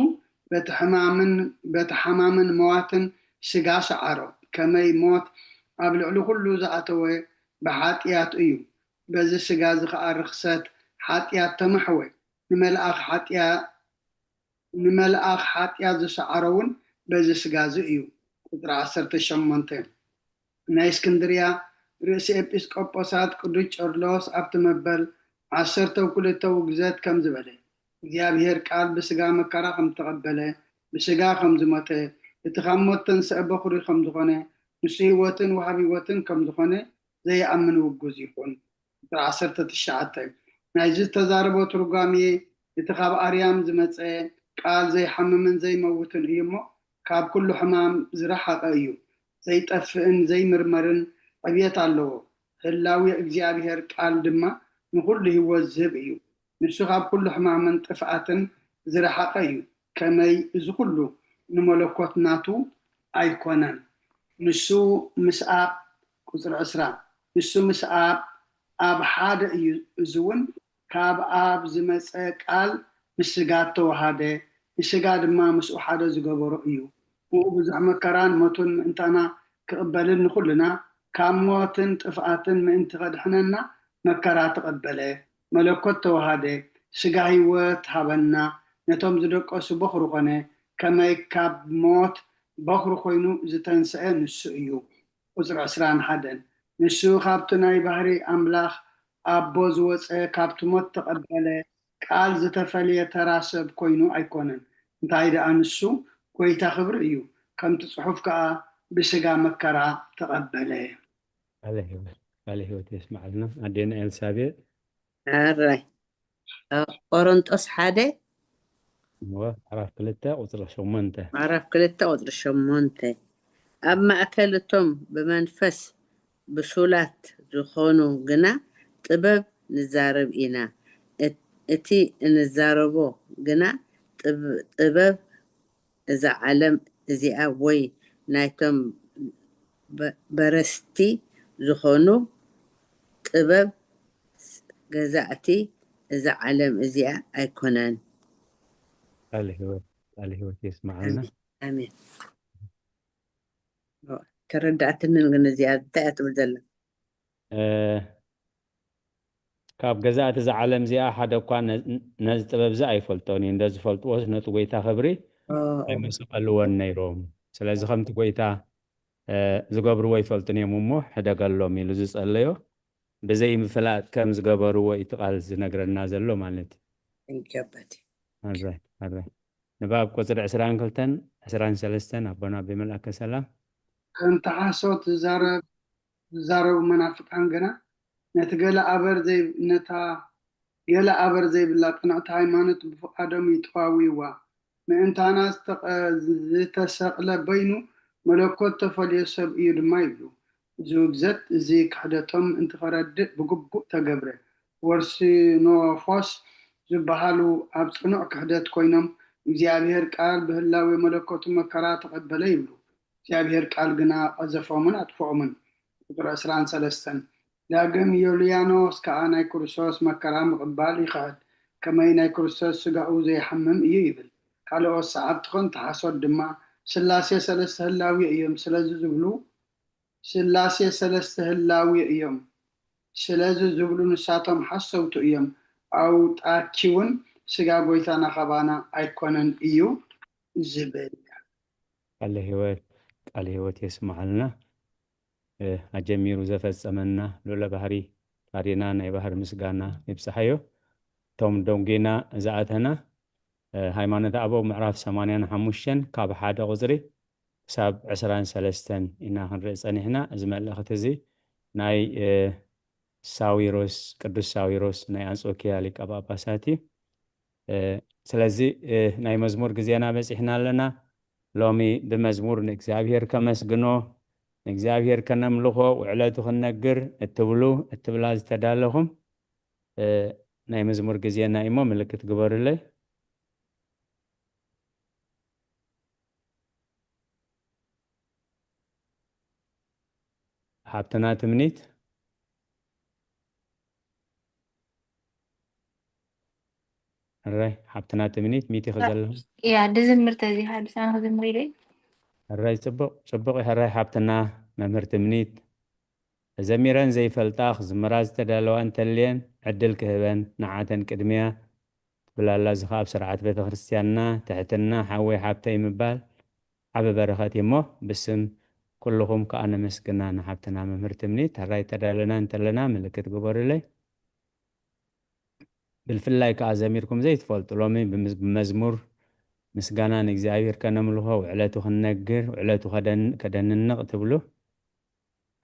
በቲ ሕማምን በቲ ሓማምን መዋትን ስጋ ሰዓሮ። ከመይ ሞት ኣብ ልዕሊ ኩሉ ዝኣተወ ብሓጢኣት እዩ። በዚ ስጋ እዚ ኸኣ ርኽሰት ሓጢኣት ተመሕወ። ንመልኣኽ ሓጢኣ ንመልኣኽ ሓጢኣት ዝሰዓሮ እውን በዚ ስጋ እዚ እዩ። ቁጽሪ ዓሰርተ ሸሞንተ ናይ እስክንድርያ ርእሲ ኤጲስቆጶሳት ቅዱስ ጨርሎስ ኣብቲ መበል ዓሰርተ ክልተ ውግዘት ከምዚ በለ፣ እግዚኣብሔር ቃል ብስጋ መከራ ከም ዝተቐበለ፣ ብስጋ ከም ዝሞተ፣ እቲ ካብ ሞት ተንስአ በኹሪ ከም ዝኾነ፣ ንሱ ህይወትን ወሃቢ ህይወትን ከም ዝኾነ ዘይኣምን ውጉዝ ይኹን። ቁጽሪ ዓሰርተ ትሽዓተ ናይዚ ዝተዛረቦ ትርጓሜ፣ እቲ ካብ ኣርያም ዝመጸ ቃል ዘይሓምምን ዘይመውትን እዩ እሞ፣ ካብ ኩሉ ሕማም ዝረሓቐ እዩ። ዘይጠፍእን ዘይምርመርን ዕብየት ኣለዎ። ህላዊ እግዚኣብሔር ቃል ድማ ንኹሉ ህይወት ዝህብ እዩ። ንሱ ካብ ኩሉ ሕማምን ጥፍኣትን ዝረሓቐ እዩ። ከመይ እዚ ኩሉ ንመለኮት ናቱ ኣይኮነን። ንሱ ምስ ኣብ ቁጽሪ ዕስራ ንሱ ምስ ኣብ ኣብ ሓደ እዩ። እዚ እውን ካብ ኣብ ዝመጸ ቃል ምስ ስጋ ተዋሃደ፣ ንስጋ ድማ ምስኡ ሓደ ዝገበሮ እዩ። ብኡ ብዙሕ መከራን ሞቱን ምእንታና ክቕበልን ንኹልና ካብ ሞትን ጥፍኣትን ምእንቲ ከድሕነና መከራ ተቐበለ። መለኮት ተዋሃደ፣ ስጋ ህይወት ሃበና፣ ነቶም ዝደቀሱ በኹሪ ኾነ፣ ከመይ ካብ ሞት በኹሪ ኮይኑ ዝተንስአ ንሱ እዩ። ቁጽሪ ዕስራን ሓደን ንሱ ካብቲ ናይ ባህሪ ኣምላኽ ኣቦ ዝወጸ ካብቲ ሞት ተቐበለ፣ ቃል ዝተፈልየ ተራ ሰብ ኮይኑ ኣይኮነን። እንታይ ደኣ ንሱ ጐይታ ክብሪ እዩ፣ ከምቲ ጽሑፍ ከኣ ብስጋ መከራ ተቐበለ። ቃለ ህይወት ቃለ ህይወት የስማዓልና ኣዴና ኤልሳቤጥ። ኣራይ ቆሮንጦስ ሓደ እወ ምዕራፍ ክልተ ቁፅሪ ሸሞንተ ምዕራፍ ክልተ ቁፅሪ ሸሞንተ ኣብ ማእከል እቶም ብመንፈስ ብሱላት ዝኾኑ ግና ጥበብ ንዛረብ ኢና። እት- እቲ እንዛረቦ ግና ጥብ- ጥበብ እዛ ዓለም እዚኣ ወይ ናይቶም በ- በረስቲ ዝኾኑ ጥበብ ገዛእቲ እዛ ዓለም እዚኣ ኣይኮነን። ቃለ ህይወት ቃለ ህይወት የስማዓልና። ኣሜን። ተረዳእትንን ግን እዚኣ እንታይ እያ ትብል ዘላ? እ፣ ካብ ገዛእቲ እዛ ዓለም እዚኣ ሓደ እኳ ነ- ነዚ ጥበብ እዚ ኣይፈልጦን እዩ። እንደ ዝፈልጥዎስ ነቲ ጎይታ ክብሪ ኦ፣ ኣይመሰቐልዎን ነይሮም። ስለዚ ከምቲ ጎይታ እ፣ ዝገብርዎ ኣይፈልጡን እዮም እሞ ሕደገሎም ኢሉ ዝጸለዮ ብዘይ ምፍላጥ ከም ዝገበርዎ እዩ እቲ ቃል ዝነግረና ዘሎ ማለት እዩ። ይገባቲ። ኣራይ ኣራይ ንባብ ቁፅሪ ዕስራን ክልተን ዕስራን ሰለስተን ኣቦና ብመልኣከ ሰላም ከምቲ ሓሶት ዝዛረብ ዝዛረቡ መናፍቃን ግና ነቲ ገለ ኣበር ዘይ ነታ ገለ ኣበር ዘይብላ ጽንዕቲ ሃይማኖት ብፍቓዶም ይጥዋውይዋ። ምእንታና ዝተቐ- ዝተሰቕለ በይኑ መለኮት ተፈልዮ ሰብ እዩ ድማ ይብሉ። እዚ ውግዘት እዚ ክሕደቶም እንትኸረድእ ብግቡእ ተገብረ። ወርሲኖፎስ ዝበሃሉ ኣብ ጽኑዕ ክሕደት ኮይኖም እግዚኣብሔር ቃል ብህላዌ መለኮቱ መከራ ተቐበለ ይብሉ። እግዚኣብሔር ቃል ግና ቀዘፎምን ኣጥፍኦምን። ቁጽሪ ዕስራን ሰለስተን ዳግም ዮልያኖስ ከኣ ናይ ክርስቶስ መከራ ምቕባል ይኽሕድ፣ ከመይ ናይ ክርስቶስ ስጋኡ ዘይሓምም እዩ ይብል። ካልኦት ሰዓብቲ ኸንቲ ሓሶት ድማ ስላሴ ሰለስተ ህላዊ እዮም ስለዚ ዝብሉ ስላሴ ሰለስተ ህላዊ እዮም ስለዚ ዝብሉ ንሳቶም ሓሰውቲ እዮም። ኣውጣኪውን ስጋ ጎይታና ኻባና ኣይኮነን እዩ ዝብል። ቃለ ህይወት ቃለ ህይወት የስምዓልና። እ፣ ኣጀሚሩ ዘፈጸመና ልዑለ ባህሪ ፋሪና ናይ ባህሪ ምስጋና ይብጽሓዮ። እቶም ደንጉና ዝኣተና እ፣ ሃይማኖተ ኣበው ምዕራፍ ሰማንያን ሓሙሽተን ካብ ሓደ ቁፅሪ ክሳብ ዕስራን ሰለስተን ኢና ክንርኢ ጸኒሕና። እዚ መልእኽቲ እዚ ናይ እ፣ ሳዊሮስ ቅዱስ ሳዊሮስ ናይ ኣንጾኪያ ሊቀ ጳጳሳት እዩ። እ፣ ስለዚ እ፣ ናይ መዝሙር ግዜና በጺሕና ኣለና። ሎሚ ብመዝሙር ንእግዚኣብሔር ከመስግኖ ንእግዚኣብሔር ከነምልኾ ውዕለቱ ክንነግር እትብሉ እትብላ ዝተዳለኹም እ፣ ናይ መዝሙር ግዜና እዩ እሞ ምልክት ግበሩለይ። ሓብትና ትምኒት። ሕራይ ሓብትና ትምኒት ሚት ኢኺ ዘለኹ። ያ ድዝምር ተዚሃ ብሳን ክዝምር ኢለ። ሕራይ ጽቡቕ ጽቡቕ እዩ። ሕራይ ሓብትና መምህር ትምኒት። ተዘሚረን ዘይፈልጣ ክዝምራ ዝተዳለዋ እንተልየን ዕድል ክህበን ንዓተን ቅድሚያ ትብል ኣላ። እዚ ኸኣ ኣብ ስርዓት ቤተ ክርስቲያንና ትሕትና ሓወይ ሓብተይ ምባል ዓቢ በረኸት እዩ እሞ ብስም ኩልኹም ከኣ ነመስግና ንሓብትና መምህር ትምኒት። ሕራይ ተዳለና እንተለና ምልክት ግበሩለይ። ብፍላይ ከኣ ዘሚርኩም ዘይትፈልጡ ሎሚ ብምዝ- ብመዝሙር ምስጋና ንእግዚኣብሔር ከነምልኾ ውዕለቱ ክንነግር ውዕለቱ ከደን- ከደንንቕ ትብሉ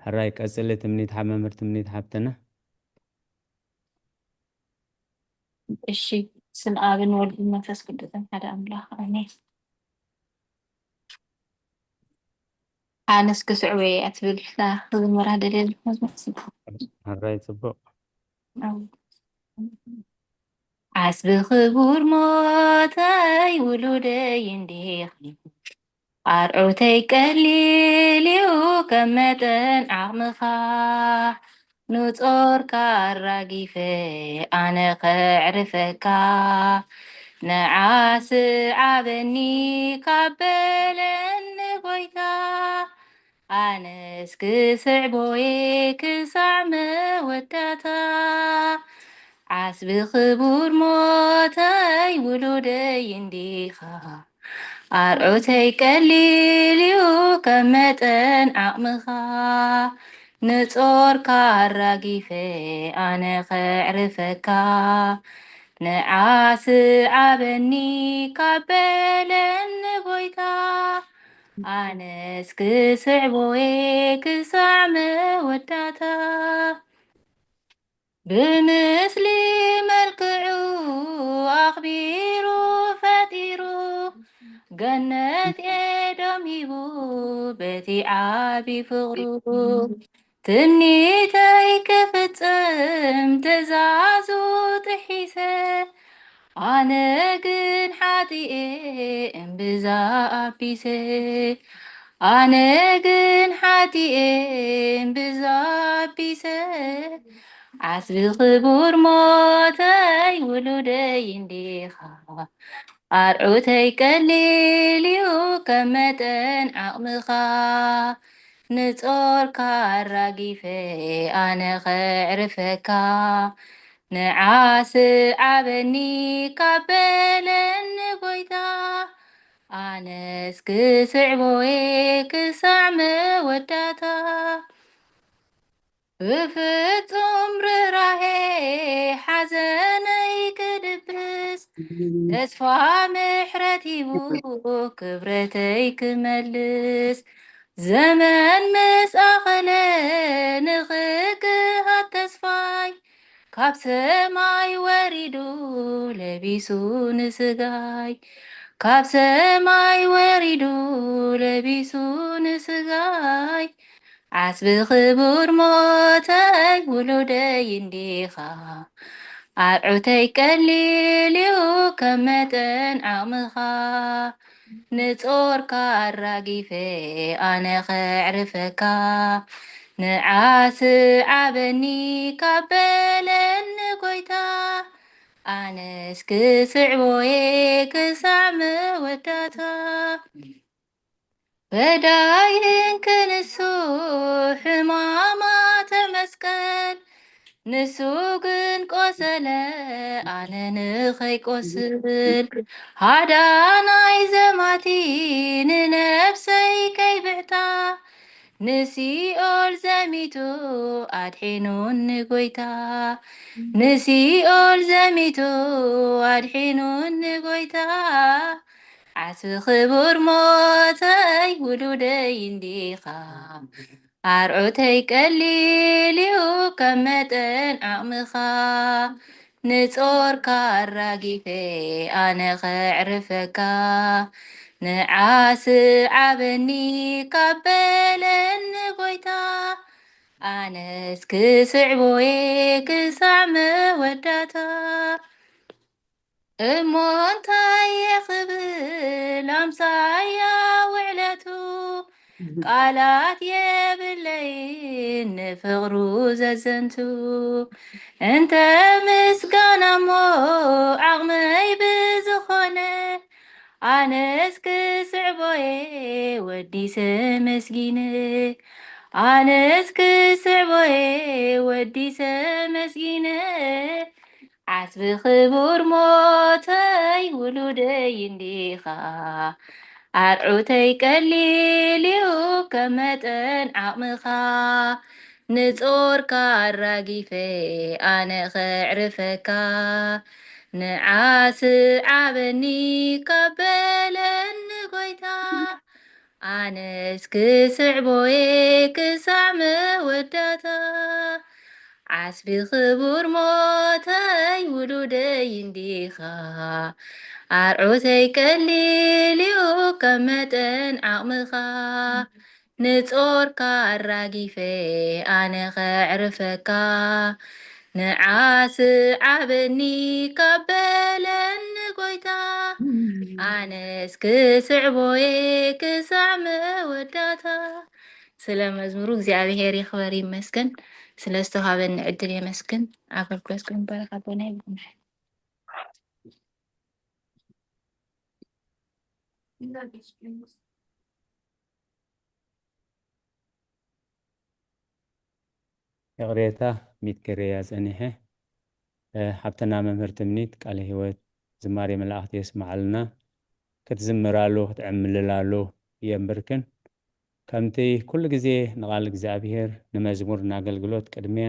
ሕራይ ቀጽሊ ትምኒት ሓ- መምህር ትምኒት ሓብትና። እሺ፣ ስም ኣብን ወልድን መንፈስ ቅዱስን ሓደ ኣምላኽ ኣሜን። ኣነስ ክስዕቦ እየ ትብል ክዝምራ ደልየ ኣለኹ። ሕራይ ጽቡቕ። ዓስቢ ክቡር ሞተይ ውሉደይ እንዲኻ ኣርዑተይ ቀሊል እዩ ከም መጠን ዓቕምኻ ንጾርካ ኣራጊፈ ኣነ ከዕርፈካ ንዓስ ዓበኒ ካብ በለኒ ጎይታ ኣነስ ክስዕቦ እየ ክሳዕ መወዳእታ ዓስቢ ክቡር ሞተይ ውሉደይ እንዲኻ ኣርዑተይ ቀሊል እዩ ከም መጠን ዓቕምኻ ንጾርካ ኣራጊፈ ኣነ ከዕርፈካ ንዓስ ዓበኒ ካብ በለኒ ጎይታ ኣነስ ክስዕቦ እየ ክሳዕ መወዳእታ ብምስሊ መልክዑ ኣኽቢሩ ፈጢሩ ገነት ኤዶም ሂቡ በቲ ዓቢ ፍቕሩ ትምኒተይ ክፍጽም ትእዛዙ ጥሒሰ ኣነ ግን ሓጢኤ እምብዛ ኣቢሰ ኣነ ግን ሓጢኤ እምብዛ ኣቢሰ ዓስቢ ክቡር ሞተይ ውሉደይ እንዲኻ ኣርዑተይ ቀሊል እዩ ከም መጠን ዓቕምኻ ንጾርካ ኣራጊፈ ኣነ ከዕርፈካ ንዓስ ዓበኒ ካብ በለኒ ጎይታ ኣነስ ክስዕቦ እየ ክሳዕ መወዳእታ ብፍጹም ርህራሄ ሓዘነይ ክድብስ ተስፋ ምሕረት ሂቡ ክብረተይ ክመልስ ዘመን ምስ ኣኸለ ንኽግሃት ተስፋይ ካብ ሰማይ ወሪዱ ለቢሱ ንስጋይ ካብ ሰማይ ወሪዱ ለቢሱ ንስጋይ ዓስቢ ክቡር ሞተይ ውሉደይ እንዲኻ ኣርዑተይ ቀሊል እዩ ከም መጠን ዓቕምኻ ንጾርካ ኣራጊፈ ኣነ ከዕርፈካ ንዓስ ዓበኒ ካብ በለኒ ጎይታ ኣነስ ክስዕቦ እየ ክሳዕ መወዳእታ ፈዳይን ክንሱ ሕማማተ መስቀል ንሱ ግን ቆሰለ ኣነ ንኸይቆስል ሃዳናይ ዘማቲ ንነብሰይ ከይብዕታ ንሲኦል ዘሚቱ ኣድሒኑኒ ጎይታ ንሲኦል ዘሚቱ ኣድሒኑኒ ጎይታ ዓስቢ ክቡር ሞተይ ውሉደይ እንዲኻ ኣርዑተይ ቀሊል እዩ ከም መጠን ዓቕምኻ ንጾርካ ኣራጊፈ ኣነ ከዕርፈካ ንዓስ ዓበኒ ካብ በለኒ ጎይታ ኣነስ ክስዕቦ እየ ክሳዕ መወዳእታ። እሞ እንታይ እየ ክብል ኣምሳያ ውዕለቱ? ቃላት የብለይን ንፍቕሩ ዘዘንቱ። እንተ ምስጋና እሞ ዓቕመይ ብዝኾነ፣ ኣነስ ክስዕቦ እየ ወዲሰ መስጊነ። ኣነስ ክስዕቦ እየ ወዲሰ መስጊነ። ዓስቢ ክቡር ሞተይ ውሉደይ እንዲኻ፣ ኣርዑተይ ቀሊል እዩ ከም መጠን ዓቕምኻ። ንጾርካ ኣራጊፈ ኣነ ኸዕርፈካ፣ ንዓስ ዓበኒ ካብ በለኒ ጎይታ። ኣነስ ክስዕቦ እየ ክሳዕ መወዳእታ። ዓስቢ ክቡር ሞተይ ውሉደይ እንዲኻ፣ ኣርዑተይ ቀሊል እዩ ከም መጠን ዓቕምኻ። ንጾርካ ኣራጊፈ ኣነ ኸዕርፈካ፣ ንዓስ ዓበኒ ካብ በለኒ ጎይታ። ኣነስ ክስዕቦ እየ ክሳዕ መወዳእታ። ስለ መዝሙሩ እግዚኣብሔር ይኽበር ይመስገን። ስለ ዝተዋሃበኒ ዕድል የመስግን። ኣገልግሎትኩም ይባረክ ኣቦና ይብርኩም። ይቕሬታ፣ ሚት ክርእያ ጸኒሐ። እ፣ ሓብትና መምህር ትምኒት ቃለ ህይወት ዝማሬ መላእኽቲ የስምዓልና። ክትዝምራሉ ክትዕምልላሉ የንብርክን። ከምቲ ኩሉ ግዜ ንቓል እግዚኣብሔር፣ ንመዝሙር፣ ንኣገልግሎት ቅድሚያ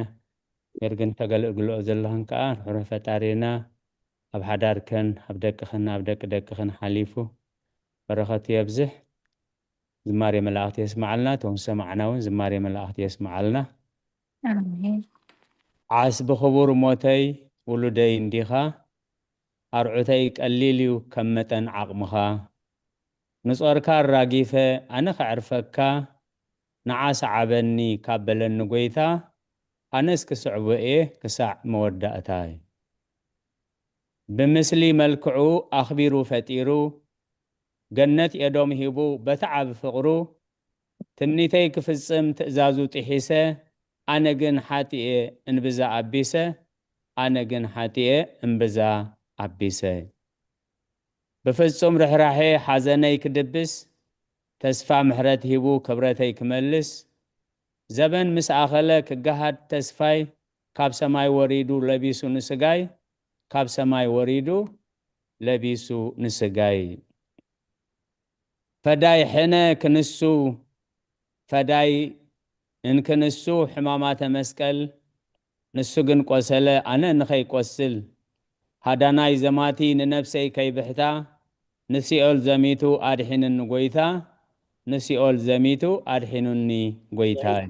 ጌርክን ተገልግልኦ ዘለኽን ከኣ ንሕሮ ፈጣሪና ኣብ ሓዳርከን፣ ኣብ ደቅኽን፣ ኣብ ደቂ ደቅኽን ሓሊፉ በረኸቱ የብዝሕ። ዝማሬ መላእኽቲ የስምዓልና። እቶም ዝሰማዕና እውን ዝማሬ መላእኽቲ የስምዓልና። ኣሜን። ዓስቢ ክቡር ሞተይ ውሉደይ እንዲኻ፣ ኣርዑተይ ቀሊል እዩ ከም መጠን ዓቕምኻ። ንጾርካ ኣራጊፈ ኣነ ከዕርፈካ፣ ንዓ ሰዓበኒ ካብ በለኒ ጎይታ፣ ኣነስ ክስዕቦ እየ ክሳዕ መወዳእታይ። ብምስሊ መልክዑ ኣኽቢሩ ፈጢሩ፣ ገነት ኤዶም ሂቡ በቲ ዓቢ ፍቕሩ፣ ትምኒተይ ክፍጽም ትእዛዙ ጥሒሰ፣ ኣነ ግን ሓጢኤ እንብዛ ኣቢሰ፣ ኣነ ግን ሓጢኤ እምብዛ ኣቢሰ። ብፍጹም ርሕራሐ ሓዘነይ ክድብስ፣ ተስፋ ምሕረት ሂቡ ክብረተይ ክመልስ፣ ዘበን ምስ ኣኸለ ክገሃድ ተስፋይ፣ ካብ ሰማይ ወሪዱ ለቢሱ ንስጋይ፣ ካብ ሰማይ ወሪዱ ለቢሱ ንስጋይ። ፈዳይ ሕነ ክንሱ፣ ፈዳይ እንክንሱ ሕማማተ መስቀል፣ ንሱ ግን ቆሰለ ኣነ ንኸይቆስል። ሃዳናይ ዘማቲ ንነፍሰይ ከይብሕታ፣ ንሲኦል ዘሚቱ ኣድሒንኒ ጎይታ፣ ንሲኦል ዘሚቱ ኣድሒኑኒ ጎይታይ።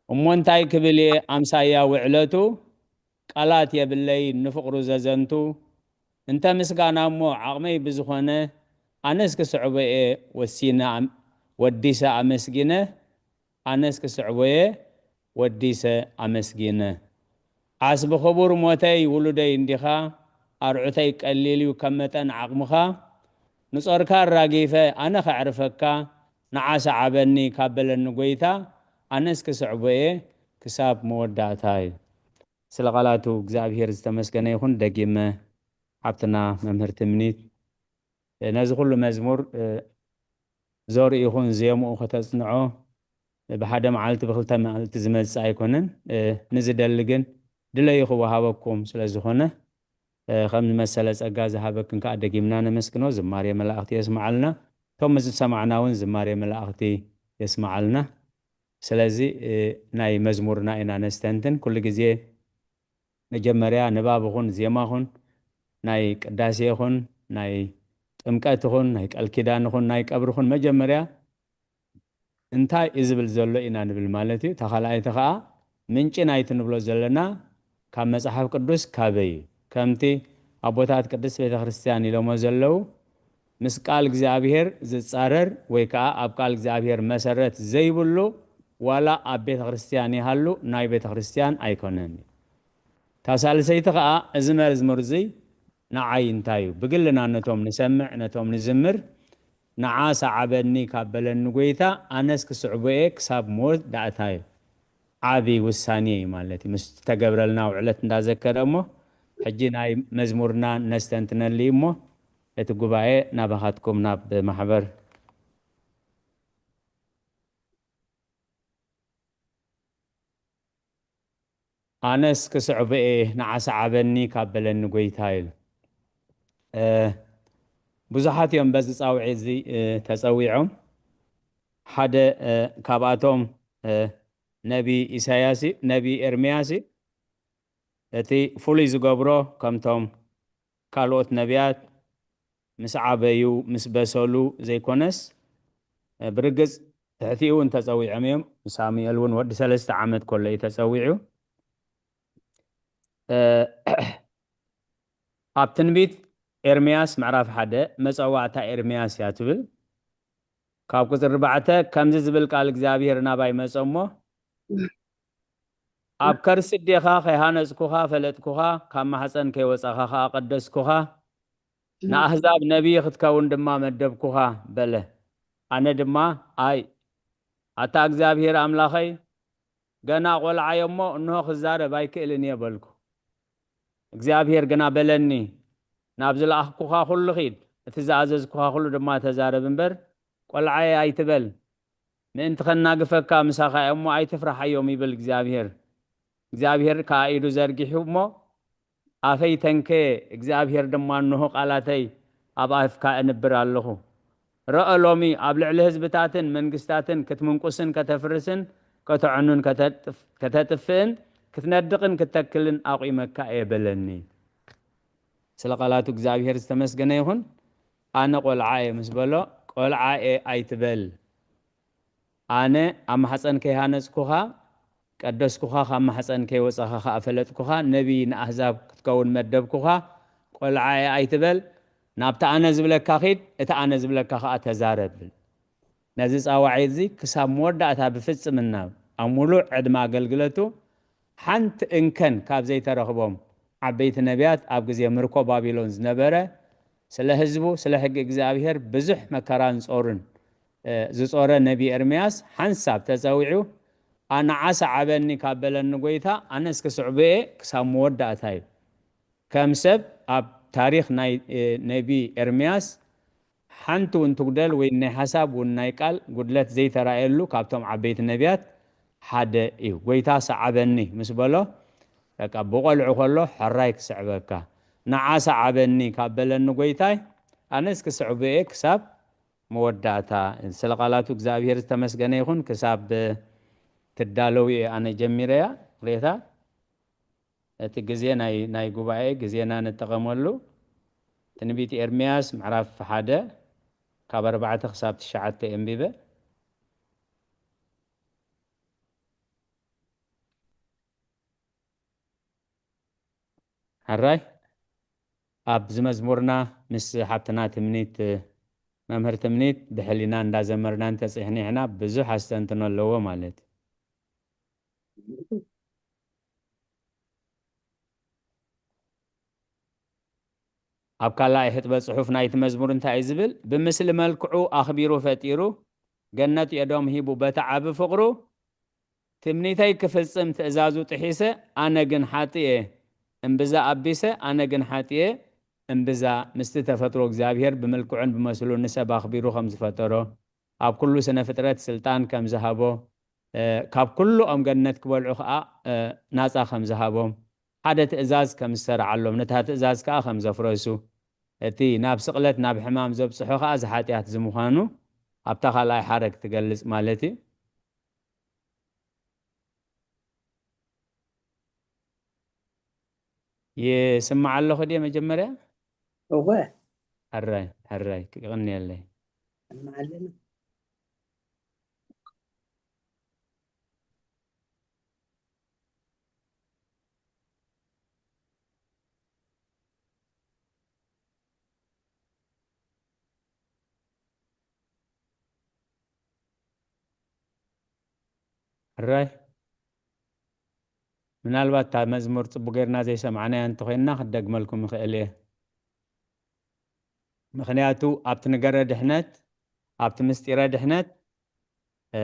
እሞ እንታይ ክብል እየ ኣምሳያ ውዕለቱ፣ ቃላት የብለይ ንፍቕሩ ዘዘንቱ። እንተ ምስጋና እሞ ዓቕመይ ብዝኾነ፣ ኣነስ ክስዕቦ እየ ወሲነ ኣም-፣ ወዲሰ ኣመስጊነ፣ ኣነስ ክስዕቦ እየ ወዲሰ ኣመስጊነ። ዓስቢ ክቡር ሞተይ ውሉደይ እንዲኻ፣ ኣርዑተይ ቀሊል እዩ ከም መጠን ዓቕምኻ። ንጾርካ ኣራጊፈ ኣነ ከዕርፈካ፣ ንዓ ሰዓበኒ ካብ በለኒ ጎይታ፣ ኣነስ ክስዕቦ እየ ክሳብ መወዳእታይ። ስለ ቃላቱ እግዚኣብሔር ዝተመስገነ ይኹን። ደጊመ ሓብትና መምህር ትምኒት፣ እ፣ ነዚ ኩሉ መዝሙር፣ እ፣ ዘርኡ ይኹን ዜምኡ ከተጽንዖ፣ እ፣ ብሓደ መዓልቲ ብክልተ መዓልቲ ዝመጽእ ኣይኮነን። እ፣ ንዝደሊ ግን ድለዩ ክወሃበኩም ስለ ዝኾነ፣ እ፣ ከም ዝመሰለ ጸጋ ዝሃበክን ከኣ ደጊምና ነመስግኖ። ዝማሬ መላእኽቲ የስምዓልና። እቶም ዝሰማዕና እውን ዝማሬ መላእኽቲ የስምዓልና። ስለዚ፣ እ፣ ናይ መዝሙርና ኢና ነስተንትን። ኩሉ ግዜ መጀመርያ ንባብ ይኹን ዜማ ይኹን፣ ናይ ቅዳሴ ይኹን፣ ናይ ጥምቀት ይኹን፣ ናይ ቃል ኪዳን ይኹን፣ ናይ ቀብሪ ይኹን፣ መጀመርያ እንታይ እዩ ዝብል ዘሎ ኢና ንብል ማለት እዩ። እታ ካልኣይቲ ኸዓ ምንጪ ናይቲ ንብሎ ዘለና ካብ መጽሓፍ ቅዱስ ካበይ እዩ? ከምቲ ኣቦታት ቅድስት ቤተ ክርስቲያን ኢሎሞ ዘለዉ፣ ምስ ቃል እግዚኣብሔር ዝጻረር ወይ ከዓ ኣብ ቃል እግዚኣብሔር መሰረት ዘይብሉ ዋላ ኣብ ቤተ ክርስቲያን ይሃሉ፣ ናይ ቤተ ክርስቲያን ኣይኮነን። እታ ሳልሰይቲ ኸኣ፣ እዚ መዝሙር እዚ ንዓይ እንታይ እዩ? ብግልና ነቶም ንሰምዕ፣ ነቶም ንዝምር፣ ንዓ ሰዓበኒ ካብ በለኒ ጐይታ፣ ኣነስ ክስዕቦ እየ ክሳብ መወዳእታ እዩ። ዓቢ ውሳኔ እዩ ማለት እዩ። ምስ ተገብረልና ውዕለት እንዳዘከረ እሞ፣ ሕጂ ናይ መዝሙርና ነስተንትነሉ እዩ እሞ፣ እቲ ጉባኤ ናባኻትኩም ናብ ማሕበር። ኣነስ ክስዕቦ እየ፣ ንዓ ሰዓበኒ ካብ በለኒ ጐይታ ኢሉ። እ፣ ብዙሓት እዮም በዚ ጻውዒት እዚ፣ እ፣ ተጸዊዖም። ሓደ፣ እ፣ ካብኣቶም፣ እ፣ ነቢ ኢሳያስ እዩ፣ ነቢ ኤርምያስ እዩ። እቲ ፍሉይ ዝገብሮ፣ ከምቶም ካልኦት ነቢያት ምስ ዓበዩ፣ ምስ በሰሉ ዘይኮነስ፣ እ፣ ብርግጽ ትሕቲኡ እውን ተጸዊዖም እዮም። ሳሙኤል እውን ወዲ ሰለስተ ዓመት ከሎ እዩ ተጸዊዑ። እ፣ ኣብ ትንቢት ኤርምያስ ምዕራፍ ሓደ መጸዋዕታ ኤርምያስ እያ ትብል። ካብ ቁጽሪ ኣርባዕተ ከምዚ ዝብል ቃል እግዚኣብሔር ናባይ መጸ እሞ፣ ኣብ ከርሲ ኣዴኻ ከይሃነጽኩኻ ፈለጥኩኻ፣ ካብ ማሕጸን ከይወጻኻ ኸኣ ቀደስኩኻ፣ ንኣህዛብ ነቢይ ክትከውን ድማ መደብኩኻ በለ። ኣነ ድማ፣ ኣይ፣ ኣታ እግዚኣብሔር ኣምላኸይ፣ ገና ቈልዓ እየ እሞ፣ እንሆ ክዛረብ ኣይክእልን እየ በልኩ። እግዚኣብሔር ግና በለኒ፣ ናብ ዝለኣኽኩኻ ኹሉ ኺድ፣ እቲ ዝኣዘዝኩኻ ኹሉ ድማ ተዛረብ እምበር፣ ቈልዓ እየ ኣይትበል። ምእንቲ ኸናግፈካ ምሳኻ እየ እሞ ኣይትፍርሓዮም ይብል እግዚኣብሔር። እግዚኣብሔር ከኣ ኢዱ ዘርጊሑ እሞ፣ ኣፈይ ተንከየ፣ እግዚኣብሔር ድማ እንሆ ቃላተይ ኣብ ኣፍካ እንብር ኣለኹ። ረአ ሎሚ ኣብ ልዕሊ ህዝብታትን መንግስታትን ክትምንቁስን ከተፍርስን ከተዕኑን ከተጥፍ-፣ ከተጥፍእን ክትነድቕን ክትተክልን ኣቑመካ እየ በለኒ። ስለ ቃላቱ እግዚኣብሔር ዝተመስገነ ይኹን። ኣነ ቈልዓ እየ ምስ በሎ፣ ቈልዓ እየ ኣይትበል። ኣነ ኣብ ማሕፀን ከይሃነፅኩኻ፣ ቀደስኩኻ፣ ካብ ማሕፀን ከይወፃኻ ኸኣ ፈለጥኩኻ፣ ነቢይ ንኣህዛብ ክትከውን መደብኩኻ፣ ቈልዓ እየ ኣይትበል፣ ናብቲ ኣነ ዝብለካ ኺድ፣ እቲ ኣነ ዝብለካ ኸኣ ተዛረብ። ነዚ ጻዋዒት እዚ ክሳብ መወዳእታ ብፍጽምና ኣብ ምሉእ ዕድመ ኣገልግለቱ ሓንቲ እንከን ካብ ዘይተረኽቦም ዓበይቲ ነቢያት ኣብ ግዜ ምርኮ ባቢሎን ዝነበረ፣ ስለ ህዝቡ፣ ስለ ሕጊ እግዚኣብሔር ብዙሕ መከራን ጾርን፣ እ፣ ዝጾረ ነቢ ኤርምያስ ሓንሳብ ተጸዊዑ፣ "ኣነ ዓሳ ዓበኒ ካብ በለኒ ጐይታ፣ ኣነስ ክስዕቦ እየ ክሳብ መወዳእታ" እዩ። ከም ሰብ ኣብ ታሪኽ ናይ፣ እ፣ ነቢ ኤርምያስ ሓንቲ እውን ትጉደል ወይ ናይ ሓሳብ እውን ናይ ቃል ጉድለት ዘይተራእየሉ ካብቶም ዓበይቲ ነቢያት ሓደ እዩ። "ጐይታ ሰዓበኒ" ምስ በሎ፣ በቃ ብቖልዑ ከሎ ሕራይ ክስዕበካ፣ "ንዓ ሰዓበኒ" ካብ በለኒ ጐይታይ፣ ኣነስ ክስዕቦ እየ ክሳብ መወዳእታ። ስለ ቃላቱ እግዚኣብሔር ዝተመስገነ ይኹን። ክሳብ ትዳለው እየ ኣነ ጀሚረያ ሬታ። እቲ ግዜ ናይ፣ ናይ ጉባኤ ግዜና ንጠቐመሉ። ትንቢት ኤርምያስ ምዕራፍ ሓደ ካብ ኣርባዕተ ክሳብ ትሽዓተ የንቢበ። ሕራይ፣ ኣብዚ መዝሙርና ምስ ሓብትና ትምኒት፣ መምህር ትምኒት ብሕሊና እንዳዘመርና እንተጽሕኒሕና ብዙሕ ኣስተንትኖ ኣለዎ ማለት እዩ። ኣብ ካልኣይ ሕጥበ ጽሑፍ ናይቲ መዝሙር እንታይ እዩ ዝብል? "ብምስሊ መልክዑ ኣኽቢሩ ፈጢሩ፣ ገነት ኤዶም ሂቡ በቲ ዓቢ ፍቕሩ፣ ትምኒተይ ክፍጽም ትእዛዙ ጥሒሰ፣ ኣነ ግን ሓጥእ እየ፣ እምብዛ ኣቢሰ፣ ኣነ ግን ሓጥእ እየ፣ እምብዛ ምስቲ ተፈጥሮ እግዚኣብሔር ብምልክዑን ብመስሉን ንሰብ ኣኽቢሩ ከም ዝፈጠሮ፣ ኣብ ኩሉ ስነ ፍጥረት ስልጣን ከም ዝሃቦ፣ እ፣ ካብ ኩሉ ኦም ገነት ክበልዑ ኸኣ፣ እ፣ ናጻ ከም ዝሃቦም፣ ሓደ ትእዛዝ ከም ዝሰርዓሎም፣ ነታ ትእዛዝ ከኣ ከም ዘፍረሱ፣ እቲ ናብ ስቕለት ናብ ሕማም ዘብጽሖ ከኣ እዚ ሓጢኣት እዚ ምዃኑ ኣብታ ካልኣይ ሓረግ ትገልጽ ማለት እዩ። ይስማዕ ኣለኹ ድየ መጀመርያ? እወ። ሕራይ፣ ሕራይ፣ ክቕንየለይ። ይስማዕ ኣለና። ሕራይ ምናልባት እታ መዝሙር ጽቡቅ ጌርና ዘይሰማዕናያ እንተኾይንና ክደግመልኩም ይኽእል እየ። ምኽንያቱ ኣብቲ ነገረ ድሕነት፣ ኣብቲ ምስጢረ ድሕነት፣ እ፣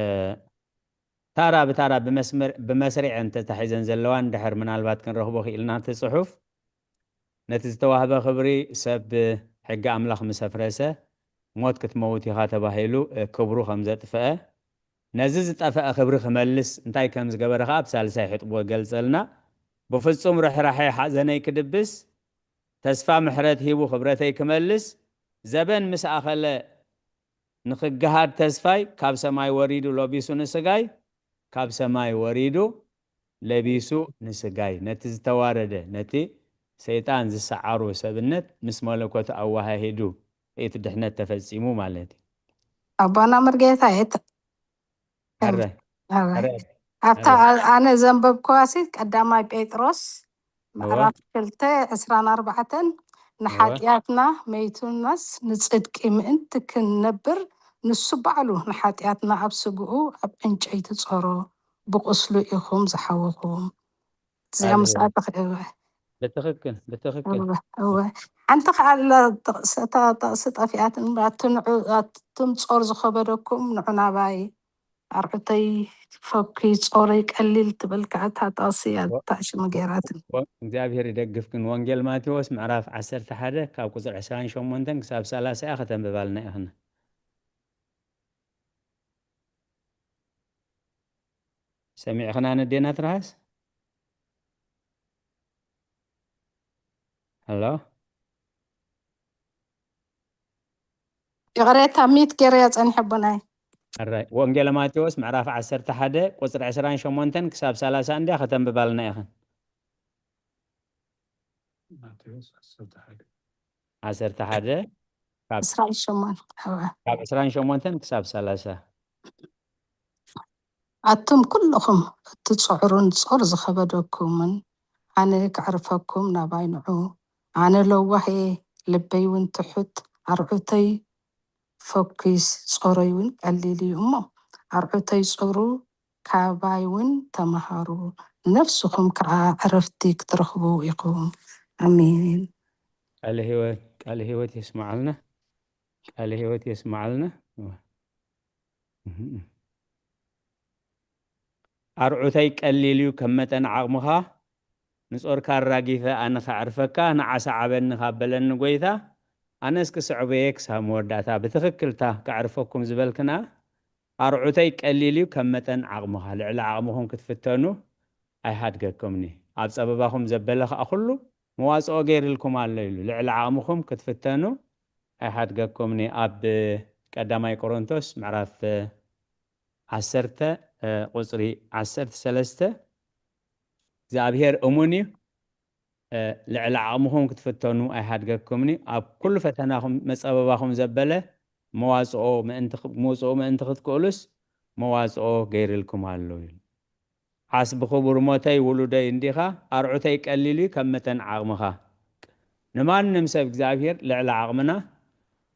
ታራ ብታራ ብመስመር-፣ ብመስርዕ እንተታሒዘን ዘለዋ እንድሕር ምናልባት ክንረኽቦ ክኢልና እቲ ጽሑፍ፣ ነቲ ዝተዋህበ ክብሪ ሰብ ሕጊ ኣምላኽ ምስ ኣፍረሰ፣ ሞት ክትመውት ኢኻ ተባሂሉ፣ እ፣ ክብሩ ከም ዘጥፍአ፣ ነዚ ዝጠፍአ ክብሪ ክመልስ እንታይ ከም ዝገበረ ከኣ ኣብ ሳልሳይ ሕጥቦ ይገልጸልና። ብፍጹም ርሕራሐ ሓዘነይ ክድብስ፣ ተስፋ ምሕረት ሂቡ ክብረተይ ክመልስ፣ ዘበን ምስ ኣኸለ ንኽገሃድ ተስፋይ፣ ካብ ሰማይ ወሪዱ ለቢሱ ንስጋይ፣ ካብ ሰማይ ወሪዱ ለቢሱ ንስጋይ፣ ነቲ ዝተዋረደ፣ ነቲ ሰይጣን ዝሰዓሮ ሰብነት ምስ መለኮቱ ኣወሃሂዱ፣ እቲ ድሕነት ተፈጺሙ ማለት እዩ። ኣቦና መርጌታ የት-፣ ሕራይ፣ ኣረ፣ ሕራይ፣ ኣብታ ሕራይ። ኣ-፣ ኣነ ዘንበብክዋሲ ቀዳማይ ጴጥሮስ እወ። ምዕራፍ ክልተ ዕስራን ኣርባዕተን እወ። ንሓጢኣትና መይቱናስ ንጽድቂ ምእንቲ ክንነብር ንሱ ባዕሉ ንሓጢኣትና ኣብ ስግኡ ኣብ ዕንጨይቲ ጾሮ፣ ብቁስሉ ኢኹም ዝሓወኹም። እዚኣ ኣልሄ። ምስኣ ተኽእወ። ብትኽክል፣ ብትኽክል። እወ፣ እወ። ሓንቲ ከኣ ኣላ ጥቕሲ፣ እታ ጥቕሲ ጠፊኣትን እምበር፣ ኣቲ ንዑ-፣ ኣቱም ጾር ዝኸበደኩም ንዑ ናባይ፣ ኣርዑተይ ፈኩ ጾረይ ቀሊል ትብል ከኣ እታ ጥቕሲ እያ ወ-፣ ተኣሽሙ ገይራትን። ወ-፣ እግዚኣብሔር ይደግፍክን። ወንጌል ማቴዎስ ምዕራፍ ዓሰርተ ሓደ ካብ ቁጽሪ ዕስራን ሸሞንተን ክሳብ ሰላሳ እያ ከተንብባልና ኢኽና። ሰሚዕኽና ነዴና ትርሃስ? ሃሎ? ይቕሬታ፣ ሚት ገይረያ ጸኒሐ ኣቦናይ። ኣራይ፣ ወንጌለ ማቴዎስ ምዕራፍ ዓሰርተ ሓደ ቁጽሪ ዕስራን ሸሞንተን ክሳብ ሰላሳ እንድያ ከተንብባልና ኢኽን። ማቴዎስ ዓሰርተ ሓደ። ዓሰርተ ሓደ ካብ ዕስራን ሸሞንተን፣ እወ። ካብ ዕስራን ሸሞንተን ክሳብ ሰላሳ። ኣቱም ኩልኹም እትጽዕሩን ጾር ዝኸበደኩምን፣ ኣነ ከዕርፈኩም ናባይ ንዑ። ኣነ ለዋህ እየ፣ ልበይ እውን ትሑት፣ ኣርዑተይ ፈኲስ፣ ጾረይ እውን ቀሊል እዩ እሞ፣ ኣርዑተይ ጾሩ፣ ካባይ እውን ተመሃሩ፣ ንነፍስኹም ከኣ ዕረፍቲ ክትረኽቡ ኢኹም። ኣሜን። ቃለ ህይወት፣ ቃለ ህይወት የስምዓልና። ቃለ ህይወት የስምዓልና። ኣርዑተይ ቀሊል እዩ ከም መጠን ዓቕምኻ፣ ንጾርካ ኣራጊፈ ኣነ ከዕርፈካ፣ ንዓ ሰዓበኒ ካብ በለኒ ጐይታ፣ ኣነስ ክስዕቦ'የ ክሳብ መወዳእታ። ብትኽክልታ ከዕርፈኩም ዝበልክና፣ ኣርዑተይ ቀሊል እዩ ከም መጠን ዓቕምኻ፣ ልዕሊ ዓቕምኹም ክትፍተኑ ኣይሃድገኩምኒ። ኣብ ጸበባኹም ዘበለ ኸኣ ኹሉ መዋጽኦ ገይርልኩም ኣሎ ኢሉ። ልዕሊ ዓቕምኹም ክትፍተኑ ኣይሃድገኩምኒ። ኣብ ቀዳማይ ቆሮንቶስ ምዕራፍ ዓሰርተ፣ እ፣ ቁጽሪ ዓሰርተ ሰለስተ፣ እግዚኣብሔር እሙን እዩ፣ እ፣ ልዕሊ ዓቕምኹም ክትፍተኑ ኣይሃድገኩምኒ፣ ኣብ ኩሉ ፈተናኹም መጸበባኹም ዘበለ መዋጽኦ ምእንቲ ኽ-፣ ምውጽኡ ምእንቲ ክትክእሉስ መዋጽኦ ገይርልኩም ኣሎ ኢሉ። ዓስቢ ክቡር ሞተይ ውሉደይ እንዲኻ፣ ኣርዑተይ ቀሊል እዩ ከም መጠን ዓቕምኻ። ንማንም ሰብ እግዚኣብሔር ልዕሊ ዓቕምና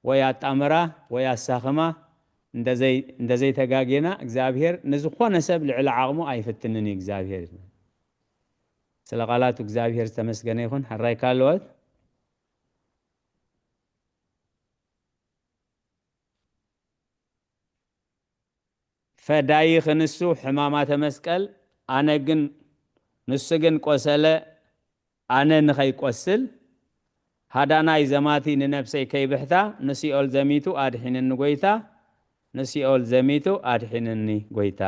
ወይ ኣጣምራ ወይ ኣሳኽማ እንደዘይ-፣ እንደዘይተጋጌና እግዚኣብሔር ንዝኾነ ሰብ ልዕሊ ዓቕሙ ኣይፍትንን እዩ እግዚኣብሔር። ስለ ቃላቱ እግዚኣብሔር ዝተመስገነ ይኹን። ሕራይ ካልኦት። ፈዳይኺ ንሱ ሕማማተ መስቀል፣ ኣነ ግን፣ ንሱ ግን ቆሰለ፣ ኣነ ንኸይቆስል፣ ሃዳናይ ዘማቲ ንነፍሰይ ከይብሕታ፣ ንሲኦል ዘሚቱ ኣድሒንኒ ጐይታ፣ ንሲኦል ዘሚቱ ኣድሒንኒ ጐይታ።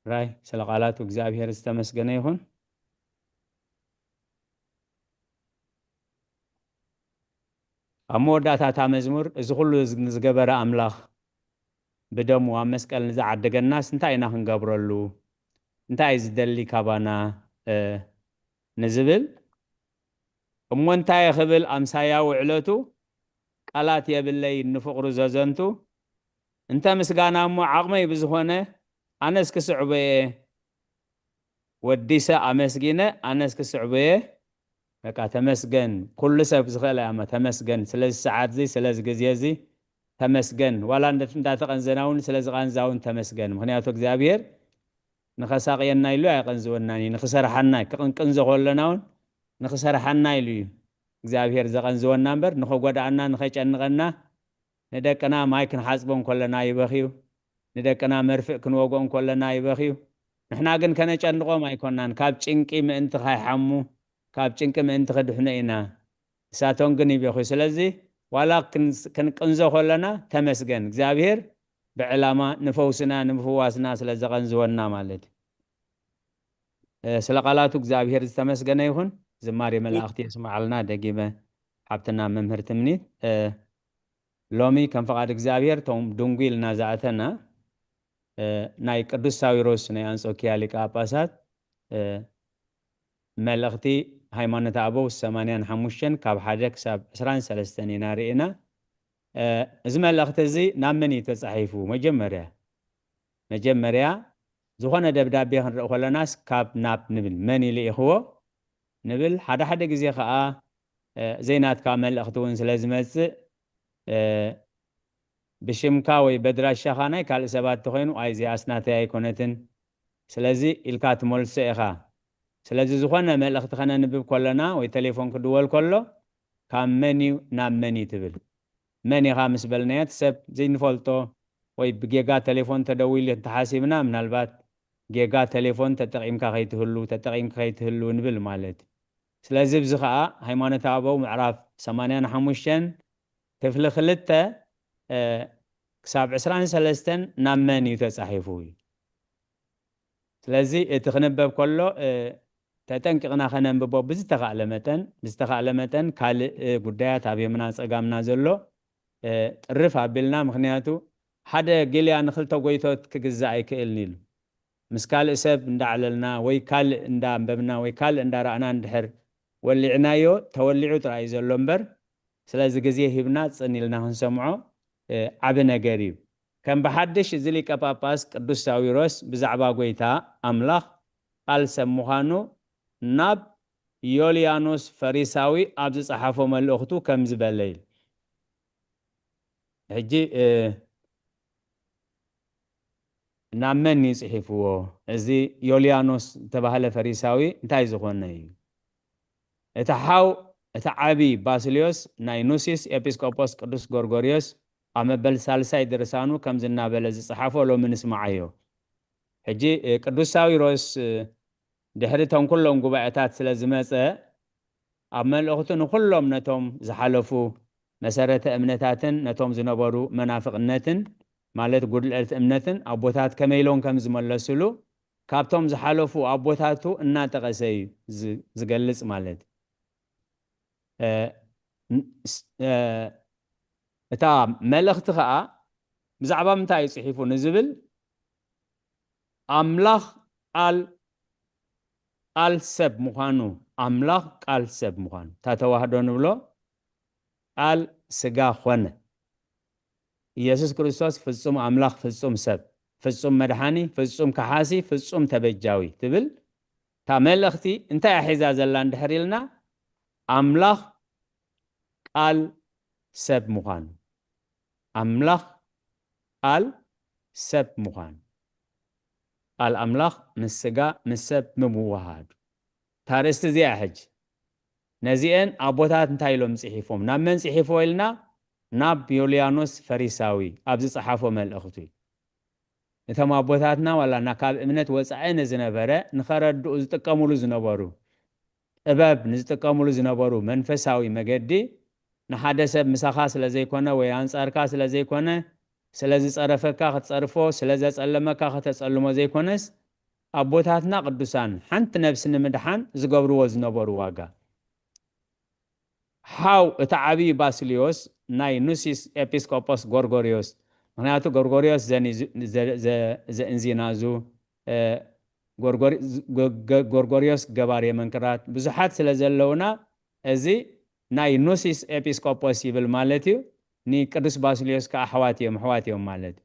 ራይ፣ ስለ ቃላቱ እግዚኣብሔር ዝተመስገነ ይኹን። ኣብ መወዳእታ እታ መዝሙር፣ እዚ ኩሉ ዝገበረ ኣምላኽ፣ ብደሙ ኣብ መስቀል ንዝዓደገናስ እንታይ ኢና ክንገብረሉ? እንታይ እዩ ዝደሊ ካባና? እ፣ ንዝብል፣ እሞ እንታይ ክብል ኣምሳያ ውዕለቱ፣ ቃላት የብለይ ንፍቕሩ ዘዘንቱ፣ እንተ ምስጋና እሞ ዓቕመይ ብዝኾነ፣ ኣነስ ክስዕቦ እየ፣ ወዲሰ ኣመስጊነ፣ ኣነስ ክስዕቦ እየ። በቃ ተመስገን፣ ኩሉ ሰብ ዝኽእል ኣመ-፣ ተመስገን፣ ስለዚ ሰዓት እዚ፣ ስለዚ ግዜ እዚ፣ ተመስገን። ዋላ እንደ-፣ እንዳተቐንዘና እውን ስለዚ ቃንዛ እውን ተመስገን። ምኽንያቱ እግዚኣብሔር ንኸሳቕየና ኢሉ ኣይቐንዝወናን እዩ። ንኽሰርሓና፣ ክቕንቅንዞ ከለና እውን ንኽሰርሓና ኢሉ እዩ እግዚኣብሔር ዘቐንዝወና እምበር፣ ንኸጎድኣና፣ ንኸጨንቐና፣ ንደቅና ማይ ክንሓጽቦ እንከለና ይበኽዩ፣ ንደቅና መርፍእ ክንወግኦ እንከለና ይበኽዩ። ንሕና ግን ከነጨንቖም ኣይኮናን። ካብ ጭንቂ ምእንቲ ካይሓሙ፣ ካብ ጭንቂ ምእንቲ ክድሕኑ ኢና። ንሳቶም ግን ይበኽዩ። ስለዚ ዋላ ክንስ-፣ ክንቅንዞ ከለና ተመስገን እግዚኣብሔር ብዕላማ ንፈውስና ንምፍዋስና ስለ ዘቐንዝወና ማለት እዩ። እ፣ ስለ ቃላቱ እግዚኣብሔር ዝተመስገነ ይኹን። ዝማሬ መላእኽቲ የስምዓልና። ደጊመ ሓብትና መምህር ትምኒት፣ እ፣ ሎሚ ከም ፍቓድ እግዚኣብሔር እቶም ድንጉ ኢልና ዝኣተና፣ እ፣ ናይ ቅዱስ ሳዊሮስ ናይ ኣንጾኪያ ሊቀ ጳጳሳት፣ እ፣ መልእኽቲ ሃይማኖተ ኣበው ሰማንያን ሓሙሽተን ካብ ሓደ ክሳብ ዕስራን ሰለስተን ኢና ርኢና። እ፣ እዚ መልእኽቲ እዚ ናብ መን እዩ ተጻሒፉ? መጀመርያ፣ መጀመርያ ዝኾነ ደብዳቤ ክንርኢ ከለናስ ካብ ናብ ንብል፣ መን እዩ ልኢኽዎ ንብል። ሓደ ሓደ ግዜ ኸኣ፣ እ፣ ዘይናትካ መልእኽቲ እውን ስለ ዝመጽእ፣ እ፣ ብሽምካ ወይ በድራሻኻ ናይ ካልእ ሰባት ተኾይኑ፣ ኣይ፣ እዚኣስ ናተይ ኣይኮነትን፣ ስለዚ ኢልካ ትመልሶ ኢኻ። ስለዚ ዝኾነ መልእኽቲ ከነንብብ ከለና ወይ ቴሌፎን ክድወል ከሎ፣ ካብ መን እዩ ናብ መን እዩ ትብል። መን ኢኻ ምስ በልናዮ፣ እቲ ሰብ ዘይንፈልጦ ወይ ብጌጋ ቴሌፎን ተደዊሉ እንተሓሲብና፣ ምናልባት ጌጋ ቴሌፎን ተጠቒምካ ከይትህሉ፣ ተጠቒምካ ከይትህሉ ንብል ማለት እዩ። ስለዚ፣ እዚ ኸኣ ሃይማኖተ ኣበው ምዕራፍ ሰማንያን ሓሙሽተን ክፍሊ ክልተ፣ እ፣ ክሳብ ዕስራን ሰለስተን ናብ መን እዩ ተጻሒፉ እዩ። ስለዚ፣ እቲ ክንበብ ከሎ፣ እ፣ ተጠንቂቕና ከነንብቦ ብዝተኻእለ መጠን፣ ብዝተኻእለ መጠን ካልእ፣ እ፣ ጉዳያት ኣብ የምና ጸጋምና ዘሎ፣ እ፣ ጥርፍ ኣቢልና፣ ምኽንያቱ ሓደ ጊልያ ንኽልተ ጎይቶት ክግዛእ ኣይክእልን ኢሉ። ምስ ካልእ ሰብ እንዳዕለልና ወይ ካልእ እንዳንበብና ወይ ካልእ እንዳረኣና እንድሕር ወሊዕናዮ፣ ተወሊዑ ጥራይ እዩ ዘሎ እምበር፣ ስለዚ ግዜ ሂብና ጽን ኢልና ክንሰምዖ፣ እ፣ ዓቢ ነገር እዩ። ከም ብሓድሽ እዚ ሊቀ ጳጳስ ቅዱስ ሳዊሮስ ብዛዕባ ጐይታ ኣምላኽ ቃል ሰብ ምዃኑ ናብ ዮልያኖስ ፈሪሳዊ ኣብ ዝጸሓፎ መልእኽቱ ከምዚ በለ ኢሉ። ሕጂ፣ እ፣ ናብ መን እዩ ጽሒፍዎ? እዚ ዮልያኖስ ዝተባህለ ፈሪሳዊ እንታይ ዝኾነ እዩ? እቲ ሓው፣ እቲ ዓቢ ባስልዮስ ናይ ኑሲስ ኤጲስቆጶስ ቅዱስ ጎርጎርዮስ ኣብ መበል ሳልሳይ ድርሳኑ ከምዚ እናበለ ዝጸሓፎ ሎሚ ንስምዓዮ። ሕጂ፣ እ፣ ቅዱስ ሳዊሮስ፣ እ፣ ድሕሪ እቶም ኩሎም ጉባኤታት ስለ ዝመጸ፣ ኣብ መልእኽቱ ንኹሎም ነቶም ዝሓለፉ መሰረተ እምነታትን ነቶም ዝነበሩ መናፍቕነትን፣ ማለት ጉድለት እምነትን ኣቦታት ከመይ ኢሎም ከም ዝመለሱሉ፣ ካብቶም ዝሓለፉ ኣቦታቱ እናጠቐሰ እዩ ዝ-፣ ዝገልጽ ማለት። እ፣ ን-፣ ስ-፣ እ፣ እታ መልእኽቲ ኸኣ ብዛዕባ ምንታይ እዩ ጽሒፉ ንዝብል፣ ኣምላኽ ቃል፣ ቃል ሰብ ምዃኑ፣ ኣምላኽ ቃል ሰብ ምዃኑ፣ እታ ተዋህዶ ንብሎ ቃል ስጋ ኾነ። ኢየሱስ ክርስቶስ ፍጹም ኣምላኽ፣ ፍጹም ሰብ፣ ፍጹም መድሓኒ፣ ፍጹም ከሓሲ፣ ፍጹም ተበጃዊ ትብል እታ መልእኽቲ እንታይ እያ ሒዛ ዘላ እንድሕር ኢልና፣ ኣምላኽ ቃል ሰብ ምዃኑ፣ ኣምላኽ ቃል ሰብ ምዃኑ፣ ቃል ኣምላኽ ምስ ስጋ፣ ምስ ሰብ ምምውሃዱ። እታ ኣርእስቲ እዚኣ ሕጂ፣ ነዚአን ኣቦታት እንታይ ኢሎም ጽሒፎም? ናብ መን ጽሒፍዎ ኢልና? ናብ ዮልያኖስ ፈሪሳዊ ኣብ ዝጸሓፎ መልእኽቱ እዩ። እቶም ኣቦታትና ዋላ እና ካብ እምነት ወጻኢ ንዝነበረ ንኸረድኡ ዝጥቀሙሉ ዝነበሩ፣ ጥበብ ንዝጥቀሙሉ ዝነበሩ መንፈሳዊ መገዲ፣ ንሓደ ሰብ ምሳኻ ስለ ዘይኮነ ወይ ኣንጻርካ ስለ ዘይኮነ፣ ስለ ዝጸረፈካ ክትጸርፎ፣ ስለ ዘጸለመካ ከተጸልሞ ዘይኮነስ፣ ኣቦታትና ቅዱሳን ሓንቲ ነብሲ ንምድሓን ዝገብርዎ ዝነበሩ ዋጋ። ሓው እቲ ዓብዪ ባስልዮስ ናይ ኑሲስ ኤጲስቆጶስ ጎርጎርዮስ፣ ምኽንያቱ ጎርጎርዮስ ዘኒ-፣ ዘ-፣ ዘ-፣ ዘእንዚናዙ፣ እ፣ ጎርጎሪ-፣ ጎ-፣ ጎ-፣ ጎርጎርዮስ ገባሬ መንክራት ብዙሓት ስለ ዘለውና፣ እዚ ናይ ኑሲስ ኤጲስቆጶስ ይብል ማለት እዩ። ንቅዱስ ባስልዮስ ከኣ ኣሕዋት እዮም፣ ኣሕዋት እዮም ማለት እዩ።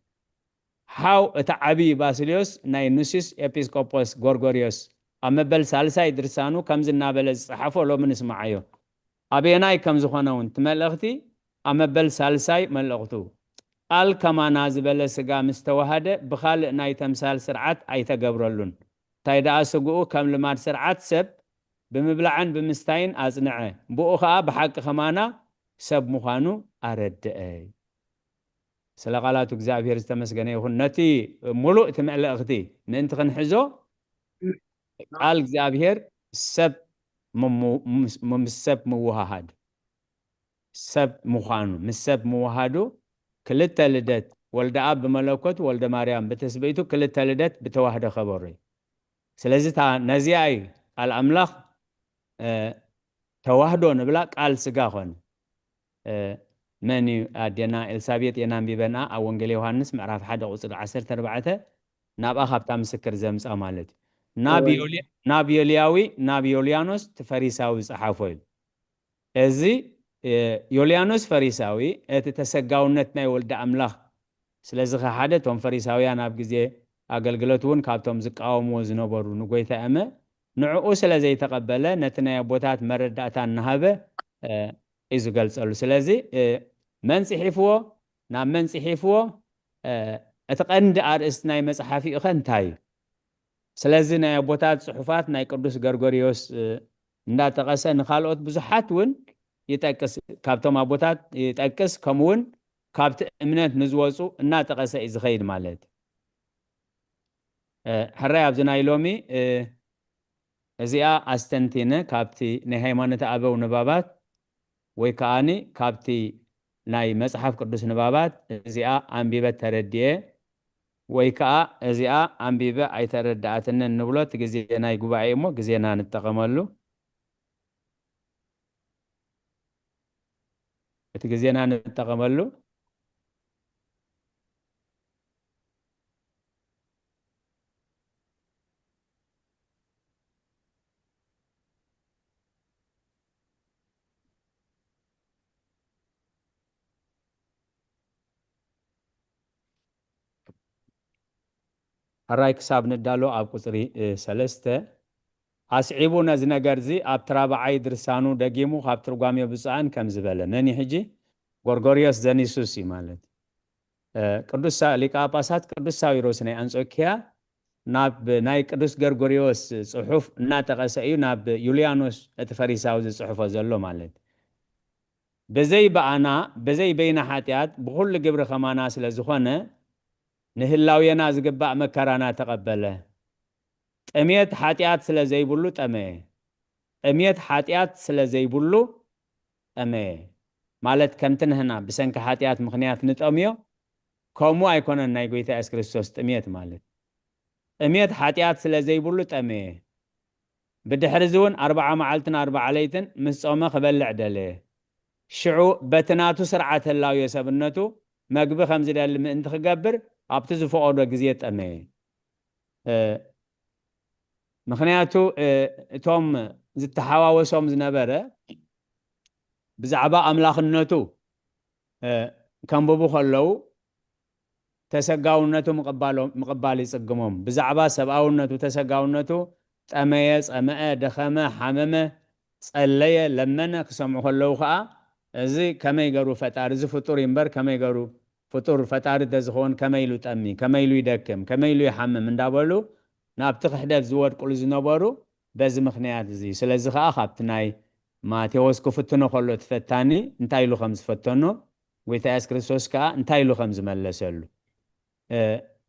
ሓው እቲ ዓብዪ ባስልዮስ ናይ ኑሲስ ኤጲስቆጶስ ጎርጎርዮስ ኣብ መበል ሳልሳይ ድርሳኑ ከምዚ እናበለ ዝጸሓፎ ሎሚ ንስምዓዮ። ኣበየናይ ከም ዝኾነ እውን እቲ መልእኽቲ ኣብ መበል ሳልሳይ መልእኽቱ፣ ቃል ከማና ዝበለ ስጋ ምስ ተዋሃደ ብኻልእ ናይ ተምሳል ስርዓት ኣይተገብረሉን። እንታይ ደኣ ስግኡ ከም ልማድ ስርዓት ሰብ ብምብላዕን ብምስታይን ኣጽንዐ። ብኡ ኸኣ ብሓቂ ከማና ሰብ ምዃኑ ኣረድአ። ስለ ቃላቱ እግዚኣብሔር ዝተመስገነ ይኹን። ነቲ ሙሉእ እቲ መልእኽቲ ምእንቲ ክንሕዞ ቃል እግዚኣብሔር ሰብ ምሙ-፣ ምስ፣ ምስ ሰብ ምውሃሃድ፣ ሰብ ምዃኑ፣ ምስ ሰብ ምውሃዱ ክልተ ልደት፣ ወልደ ኣብ ብመለኮቱ፣ ወልደ ማርያም ብትስብእቱ ክልተ ልደት ብተዋህዶ ከበሩ እዩ። ስለዚ እታ ነዚኣ እዩ ቃል ኣምላኽ፣ እ፣ ተዋህዶ ንብላ ቃል ስጋ ኾነ። እ፣ መን እዩ ኣዴና ኤልሳቤጥ እየን ኣንቢበንኣ ኣብ ወንጌል ዮሃንስ ምዕራፍ ሓደ ቁጽሪ ዓሰርተ ኣርባዕተ ናብኣ ካብታ ምስክር ዘምጻ ማለት እዩ። ናብ እወ። ዮልያ-፣ ናብ ዮልያዊ፣ ናብ ዮልያኖስ እቲ ፈሪሳዊ ዝጸሓፎ እዩ። እዚ፣ እ፣ ዮልያኖስ ፈሪሳዊ እቲ ተሰጋውነት ናይ ወልደ ኣምላኽ ስለ ዝኸሓደ፣ እቶም ፈሪሳውያን ኣብ ግዜ ኣገልግሎት እውን ካብቶም ዝቃወምዎ ዝነበሩ ንጎይታ እመ ንዕኡ ስለ ዘይተቐበለ፣ ነቲ ናይ ኣቦታት መረዳእታ እናሃበ፣ እ፣ እዩ ዝገልጸሉ። ስለዚ፣ እ፣ መን ጽሒፍዎ? ናብ መን ጽሒፍዎ? እ፣ እቲ ቀንዲ ኣርእስቲ ናይ መጽሓፊኡ ኸ እንታይ እዩ? ስለዚ ናይ ኣቦታት ጽሑፋት ናይ ቅዱስ ገርጎርዮስ፣ እ፣ እንዳጠቐሰ ንኻልኦት ብዙሓት እውን ይጠቅስ፣ ካብቶም ኣቦታት ይጠቅስ፣ ከምኡ እውን ካብቲ እምነት ንዝወጹ እናጠቐሰ እዩ ዝኸይድ ማለት እዩ። እ፣ ሕራይ ኣብዚ ናይ ሎሚ፣ እ፣ እዚኣ ኣስተንቲነ ካብቲ ናይ ሃይማኖት ኣበው ንባባት ወይ ከኣኒ ካብቲ ናይ መጽሓፍ ቅዱስ ንባባት እዚኣ ኣንቢበ ተረድኤ ወይ ከኣ እዚኣ ኣንቢበ ኣይተረድኣትንን ንብሎ፣ እቲ ግዜ ናይ ጉባኤ እሞ ግዜና ንጠቐመሉ። እቲ ግዜና ንጠቐመሉ። ሕራይ ክሳብ ንዳሎ ኣብ ቁጽሪ፣ እ፣ ሰለስተ ኣስዒቡ ነዚ ነገርዚ ኣብቲ ራብዓይ ድርሳኑ ደጊሙ ካብ ትርጓሜ ብፁዓን ከም ዝበለ፣ መን እዩ ሕጂ? ጎርጎርዮስ ዘኒሱስ እዩ ማለት። እ፣ ቅዱስ ሳ-፣ ሊቀ ጳጳሳት ቅዱስ ሳዊሮስ ናይ ኣንጾኪያ ናብ ናይ ቅዱስ ገርጎርዮስ ጽሑፍ እናጠቐሰ እዩ ናብ ዩልያኖስ እቲ ፈሪሳዊ ዝጽሕፎ ዘሎ ማለት። ብዘይ ብኣና፣ ብዘይ በይና ሓጢኣት ብኹሉ ግብሪ ከማና ስለ ዝኾነ፣ ንህላዌና ዝግባእ መከራና ተቐበለ። ጥሜት ሓጢኣት ስለ ዘይብሉ ጠመየ። ጥሜት ሓጢኣት ስለ ዘይብሉ ጠመየ። ማለት ከምቲ ንህና ብሰንኪ ሓጢኣት ምኽንያት ንጠምዮ፣ ከምኡ ኣይኮነን ናይ ጎይታ የሱስ ክርስቶስ ጥሜት ማለት። ጥሜት ሓጢኣት ስለ ዘይብሉ ጠመየ። ብድሕርዚ እውን ኣርብዓ መዓልትን ኣርብዓ ለይትን ምስ ጾመ ክበልዕ ደለየ። ሽዑ በቲ ናቱ ስርዓት ህላዌ ሰብነቱ መግቢ ከም ዝደሊ ምእንቲ ክገብር ኣብቲ ዝፈቐዶ ግዜ ጠመየ። እ፣ ምኽንያቱ፣ እ፣ እቶም ዝተሓዋወሶም ዝነበረ ብዛዕባ ኣምላኽነቱ፣ እ፣ ከንብቡ ከለዉ ተሰጋውነቱ ምቕባሎ-፣ ምቕባል ይጽግሞም። ብዛዕባ ሰብኣውነቱ፣ ተሰጋውነቱ ጠመየ፣ ጸምአ፣ ደኸመ፣ ሓመመ፣ ጸለየ፣ ለመነ ክሰምዑ ከለዉ ከኣ፣ እዚ ከመይ ገሩ ፈጣሪ፣ እዚ ፍጡር እዩ እምበር ከመይ ገሩ ፍጡር ፈጣሪ ተዝኸውን ከመይ ኢሉ ጠሚ፣ ከመይ ኢሉ ይደክም፣ ከመይ ኢሉ ይሓምም እንዳበሉ ናብቲ ክሕደት ዝወድቅሉ ዝነበሩ በዚ ምኽንያት እዚ። ስለዚ ከኣ ካብቲ ናይ ማቴዎስ ክፍትኖ ከሎ እቲ ፈታኒ እንታይ ኢሉ ከም ዝፈተኖ፣ ጎይታ የሱስ ክርስቶስ ከኣ እንታይ ኢሉ ከም ዝመለሰሉ፣ እ፣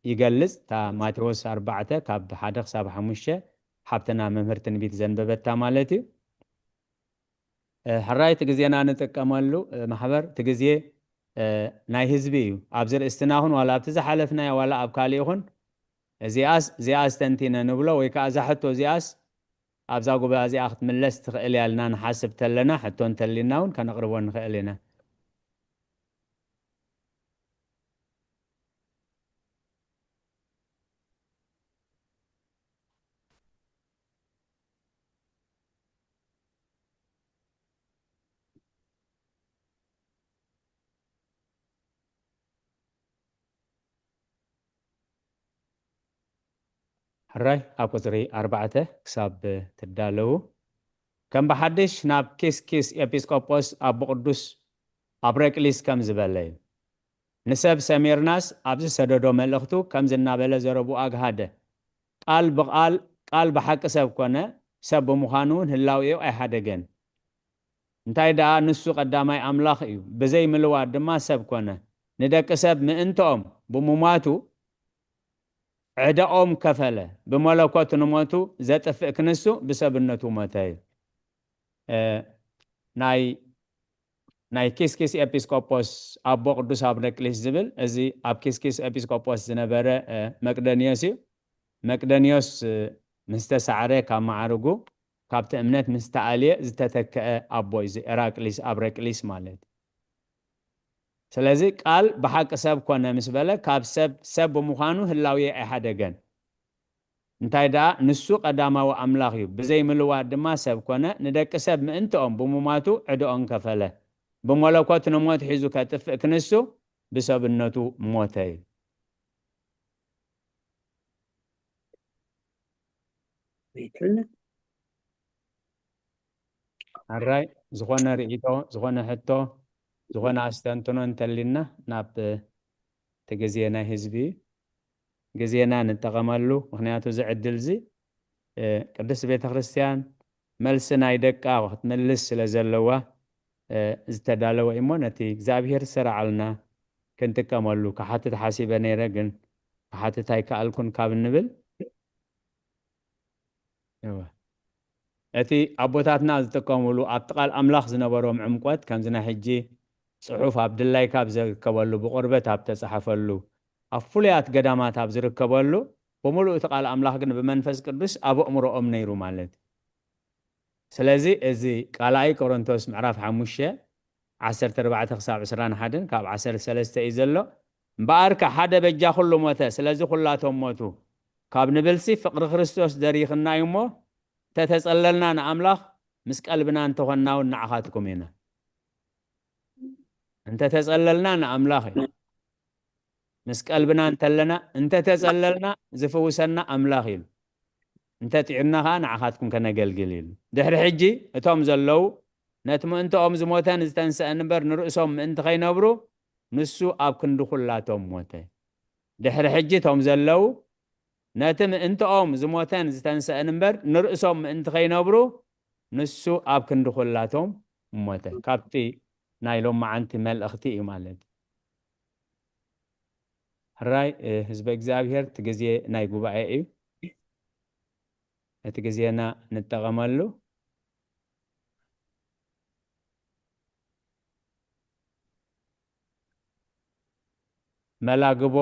ይገልጽ። እታ ማቴዎስ ኣርባዕተ ካብ ሓደ ክሳብ ሓሙሽተ ሓብትና መምህር ትንቢት ዘንበበታ ማለት እዩ። እ፣ ሕራይ እቲ ግዜና ንጥቀመሉ፣ እ፣ ማሕበር እቲ ግዜ፣ እ፣ ናይ ህዝቢ እዩ። ኣብዚ ርእስትና ይኹን ዋላ ኣብቲ ዝሓለፍናዮ ዋላ ኣብ ካልእ ይኹን እዚኣስ፣ እዚኣ ኣስተንቲነ ንብሎ ወይ ከኣ እዛ ሕቶ እዚኣስ ኣብዛ ጉባኤ እዚኣ ክትምለስ ትኽእል እያ ኢልና ንሓስብ ተለና፣ ሕቶ እንተሊና እውን ከነቕርቦ ንኽእል ኢና። ሕራይ ኣብ ቁጽሪ ኣርባዕተ ክሳብ ትዳለዉ፣ ከም ብሓድሽ ናብ ኪስኪስ ኤጲስቆጶስ ኣቦ ቅዱስ ኣብረቅሊስ ከም ዝበለ እዩ። ንሰብ ሰሜርናስ ኣብ ዝሰደዶ መልእኽቱ ከምዚ እናበለ ዘረብኡ ኣግሃደ። ቃል ብቓል፣ ቃል ብሓቂ ሰብ ኮነ፣ ሰብ ብምዃኑ እውን ህላዌኡ ኣይሓደገን። እንታይ ደኣ ንሱ ቀዳማይ ኣምላኽ እዩ፣ ብዘይ ምልዋጥ ድማ ሰብ ኮነ። ንደቂ ሰብ ምእንትኦም ብምሟቱ ዕዳኦም ከፈለ። ብመለኮት ንሞቱ ዘጥፍእ ክንሱ ብሰብነቱ ሞተ እዩ። እ፣ ናይ ናይ ኪስኪስ ኤጲስቆጶስ ኣቦ ቅዱስ ኣብረቅሊስ ዝብል፣ እዚ ኣብ ኪስኪስ ኤጲስቆጶስ ዝነበረ፣ እ፣ መቅደንዮስ እዩ። መቅደንዮስ፣ እ፣ ምስ ተሳዕረ ካብ መዓርጉ፣ ካብቲ እምነት ምስ ተኣልየ ዝተተክአ ኣቦ እዩ፣ እዚ ኤራቅሊስ ኣብረቅሊስ ማለት። ስለዚ ቃል ብሓቂ ሰብ ኮነ ምስ በለ፣ ካብ ሰብ ሰብ ብምዃኑ ህላዌ ኣይሓደገን። እንታይ ደኣ ንሱ ቀዳማዊ ኣምላኽ እዩ፣ ብዘይ ምልዋጥ ድማ ሰብ ኮነ፣ ንደቂ ሰብ ምእንትኦም ብምሟቱ ዕዳኦም ከፈለ። ብመለኮት ንሞት ሒዙ ከጥፍእ ክንሱ ብሰብነቱ ሞተ እዩ። ቤትልና ኣራይ ዝኾነ ርእይቶ፣ ዝኾነ ሕቶ፣ ዝኾነ ኣስተንትኖ እንተሊና ናብ እቲ ግዜ ናይ ህዝቢ እዩ። ግዜና ንጠቐመሉ፣ ምኽንያቱ እዚ ዕድል እዚ፣ እ፣ ቅድስት ቤተ ክርስቲያን መልሲ ናይ ደቃ ክትምልስ ስለ ዘለዋ፣ እ፣ ዝተዳለወ እዩ እሞ ነቲ እግዚኣብሔር ዝሰራዓልና ክንጥቀመሉ ክሓትት ሓሲበ ነይረ፣ ግን ክሓትት ኣይከኣልኩን ካብ እንብል፣ እወ። እቲ ኣቦታትና ዝጥቀሙሉ ኣብቲ ቃል ኣምላኽ ዝነበሮም ዕምቆት፣ ከምዚ ናይ ሕጂ ጽሑፍ ኣብ ድላይካ ኣብ ዝርከበሉ፣ ብቑርበት ኣብ ተጻሕፈሉ፣ ኣብ ፍሉያት ገዳማት ኣብ ዝርከበሉ፣ ብምሉእ እቲ ቃል ኣምላኽ ግን ብመንፈስ ቅዱስ ኣብ ኣእምሮኦም ነይሩ ማለት እዩ። ስለዚ እዚ ካልኣይ ቆሮንቶስ ምዕራፍ ሓሙሽተ ዓሰርተ ኣርባዕተ ክሳብ ዕስራን ሓደን፣ ካብ ዓሰርተ ሰለስተ እዩ ዘሎ። እምበኣርከ ሓደ በጃ ኩሉ ሞተ፣ ስለዚ ኩላቶም ሞቱ ካብ ንብልሲ፣ ፍቕሪ ክርስቶስ ደሪኽና እዩ እሞ፣ እንተተጸለልና ንኣምላኽ፣ ምስ ቀልብና እንተኾንና እውን ንዓኻትኩም ኢና። እንተተጸለልና ንኣምላኽ እዩ። ምስ ቀልብና እንተለና፣ እንተተጸለልና ዝፍውሰና ኣምላኽ እዩ። እንተጥዒርና ኸኣ ንዓኻትኩም ከነገልግል እዩ። ድሕሪ ሕጂ እቶም ዘለዉ ነቲ ምእንትኦም ዝሞተን ዝተንስአን እምበር ንርእሶም ምእንቲ ኸይነብሩ ንሱ ኣብ ክንዲ ኹላቶም ሞተ። ድሕሪ ሕጂ እቶም ዘለዉ ነቲ ምእንትኦም ዝሞተን ዝተንስአን እምበር ንርእሶም ምእንቲ ኸይነብሩ ንሱ ኣብ ክንዲ ኹላቶም ሞተ። ካብቲ ናይ ሎማዓንቲ መልእኽቲ እዩ ማለት። ሕራይ፣ እ፣ ህዝበ እግዚኣብሔር፣ እቲ ግዜ ናይ ጉባኤ እዩ። እቲ ግዜና ንጠቐመሉ። መላግቦ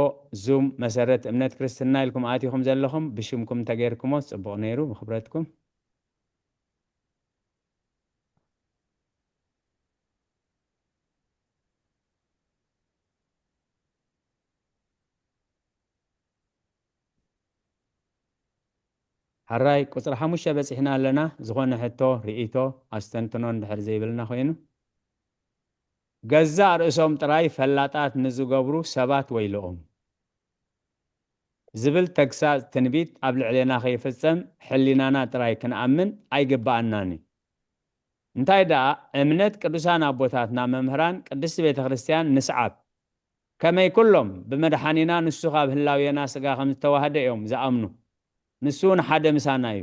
ዙም መሰረት እምነት ክርስትና ኢልኩም ኣቲኹም ዘለኹም ብሽምኩም ተገይርኩሞ ጽቡቕ ነይሩ፣ ብኽብረትኩም። ሕራይ ቁጽሪ ሓሙሽተ በጺሕና ኣለና። ዝኾነ ሕቶ፣ ርኢቶ፣ ኣስተንትኖ እንድሕር ዘይብልና ኮይኑ፣ ገዛእ ርእሶም ጥራይ ፈላጣት ንዝገብሩ ሰባት ወይልኦም። ዝብል ተግሳጽ ትንቢት ኣብ ልዕሌና ከይፍጸም ሕሊናና ጥራይ ክንኣምን ኣይግብኣናን እዩ። እንታይ ደኣ እምነት ቅዱሳን ኣቦታትና መምህራን ቅድስቲ ቤተ ክርስቲያን ንስዓብ። ከመይ ኩሎም ብመድሓኒና ንሱ ካብ ህላዌና ስጋ ከም ዝተዋህደ እዮም ዝኣምኑ። ንሱ እውን ሓደ ምሳና እዩ።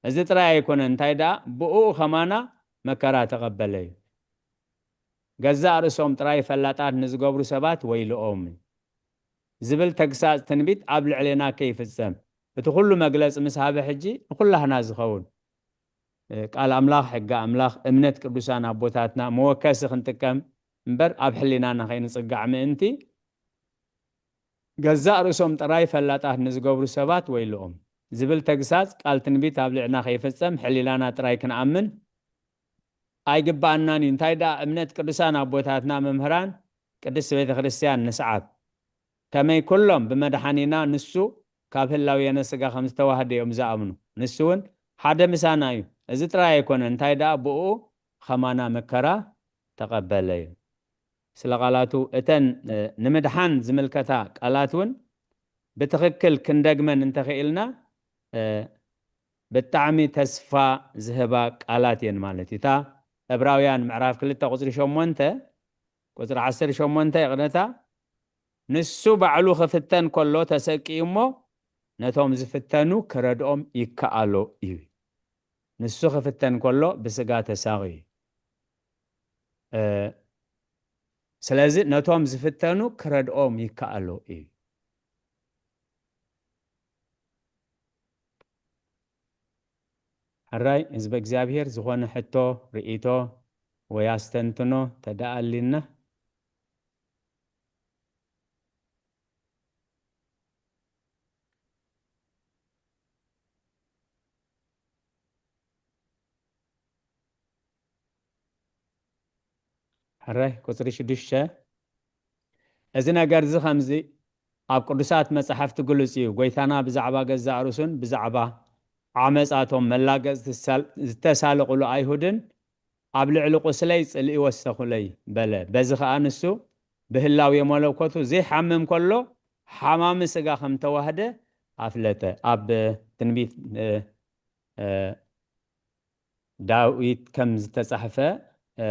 እዚ ጥራይ ኣይኮነን፣ እንታይ ደኣ ብእኡ ኸማና መከራ ተቐበለ እዩ። ገዛእ ርእሶም ጥራይ ፈላጣት ንዝገብሩ ሰባት ወይልኦም ዝብል ተግሳጽ ትንቢት ኣብ ልዕሌና ከይፍጸም። እቲ ኩሉ መግለጺ ምስ ሃበ ሕጂ ንኩላህና ዝኸውን እ፣ ቃል ኣምላኽ፣ ሕጊ ኣምላኽ፣ እምነት ቅዱሳን ኣቦታትና መወከሲ ክንጥቀም እምበር ኣብ ሕሊናና ከይንጽጋዕ ምእንቲ ገዛእ ርእሶም ጥራይ ፈላጣት ንዝገብሩ ሰባት ወይልኦም ዝብል ተግሳጽ ቃል ትንቢት ኣብ ልዕና ከይፍጸም ሕሊናና ጥራይ ክንኣምን ኣይግብኣናን እዩ። እንታይ ደኣ እምነት ቅዱሳን ኣቦታትና መምህራን ቅድስት ቤተ ክርስቲያን ንስዓብ። ከመይ ኩሎም ብመድሓኒና ንሱ ካብ ህላዌነ ስጋ ከም ዝተዋህደ እዮም ዝኣምኑ። ንሱ እውን ሓደ ምሳና እዩ። እዚ ጥራይ ኣይኮነን፣ እንታይ ደኣ ብእኡ ኸማና መከራ ተቐበለ እዩ። ስለ ቃላቱ እተን፣ እ፣ ንምድሓን ዝምልከታ ቃላት እውን ብትኽክል ክንደግመን እንተኽኢልና፣ እ፣ ብጣዕሚ ተስፋ ዝህባ ቃላት እየን ማለት እዩ። እታ ዕብራውያን ምዕራፍ ክልተ ቁጽሪ ሸሞንተ፣ ቁጽሪ ዓሰርተ ሸሞንተ ይቕረታ፣ ንሱ ባዕሉ ክፍተን ከሎ ተሰቅዩ እሞ፣ ነቶም ዝፍተኑ ክረድኦም ይከኣሎ እዩ። ንሱ ክፍተን ከሎ ብስጋ ተሳቕዩ። እ፣ ስለዚ ነቶም ዝፍተኑ ክረድኦም ይከኣሎ እዩ። ሕራይ ህዝበ እግዚኣብሔር፣ ዝኾነ ሕቶ፣ ርእይቶ ወይ ኣስተንትኖ ተደኣሊና? ሕራይ ቁጽሪ ሽዱሽተ፣ እዚ ነገር እዚ ኸምዚ ኣብ ቅዱሳት መጻሕፍቲ ግሉጽ እዩ። ጐይታና ብዛዕባ ገዛእ ርእሱን ብዛዕባ ዓመጻቶም መላገጽቲ ዝተሳል-፣ ዝተሳለቑሉ ኣይሁድን ኣብ ልዕሊ ቁስለይ ጽልኢ ወሰኹለይ በለ። በዚ ኸኣ ንሱ ብህላዌ መለኮቱ ዘይሓምም ከሎ ሓማሚ ስጋ ከም ተዋህደ ኣፍለጠ። ኣብ ትንቢት፣ እ፣ እ፣ ዳዊት ከም ዝተጻሕፈ፣ እ፣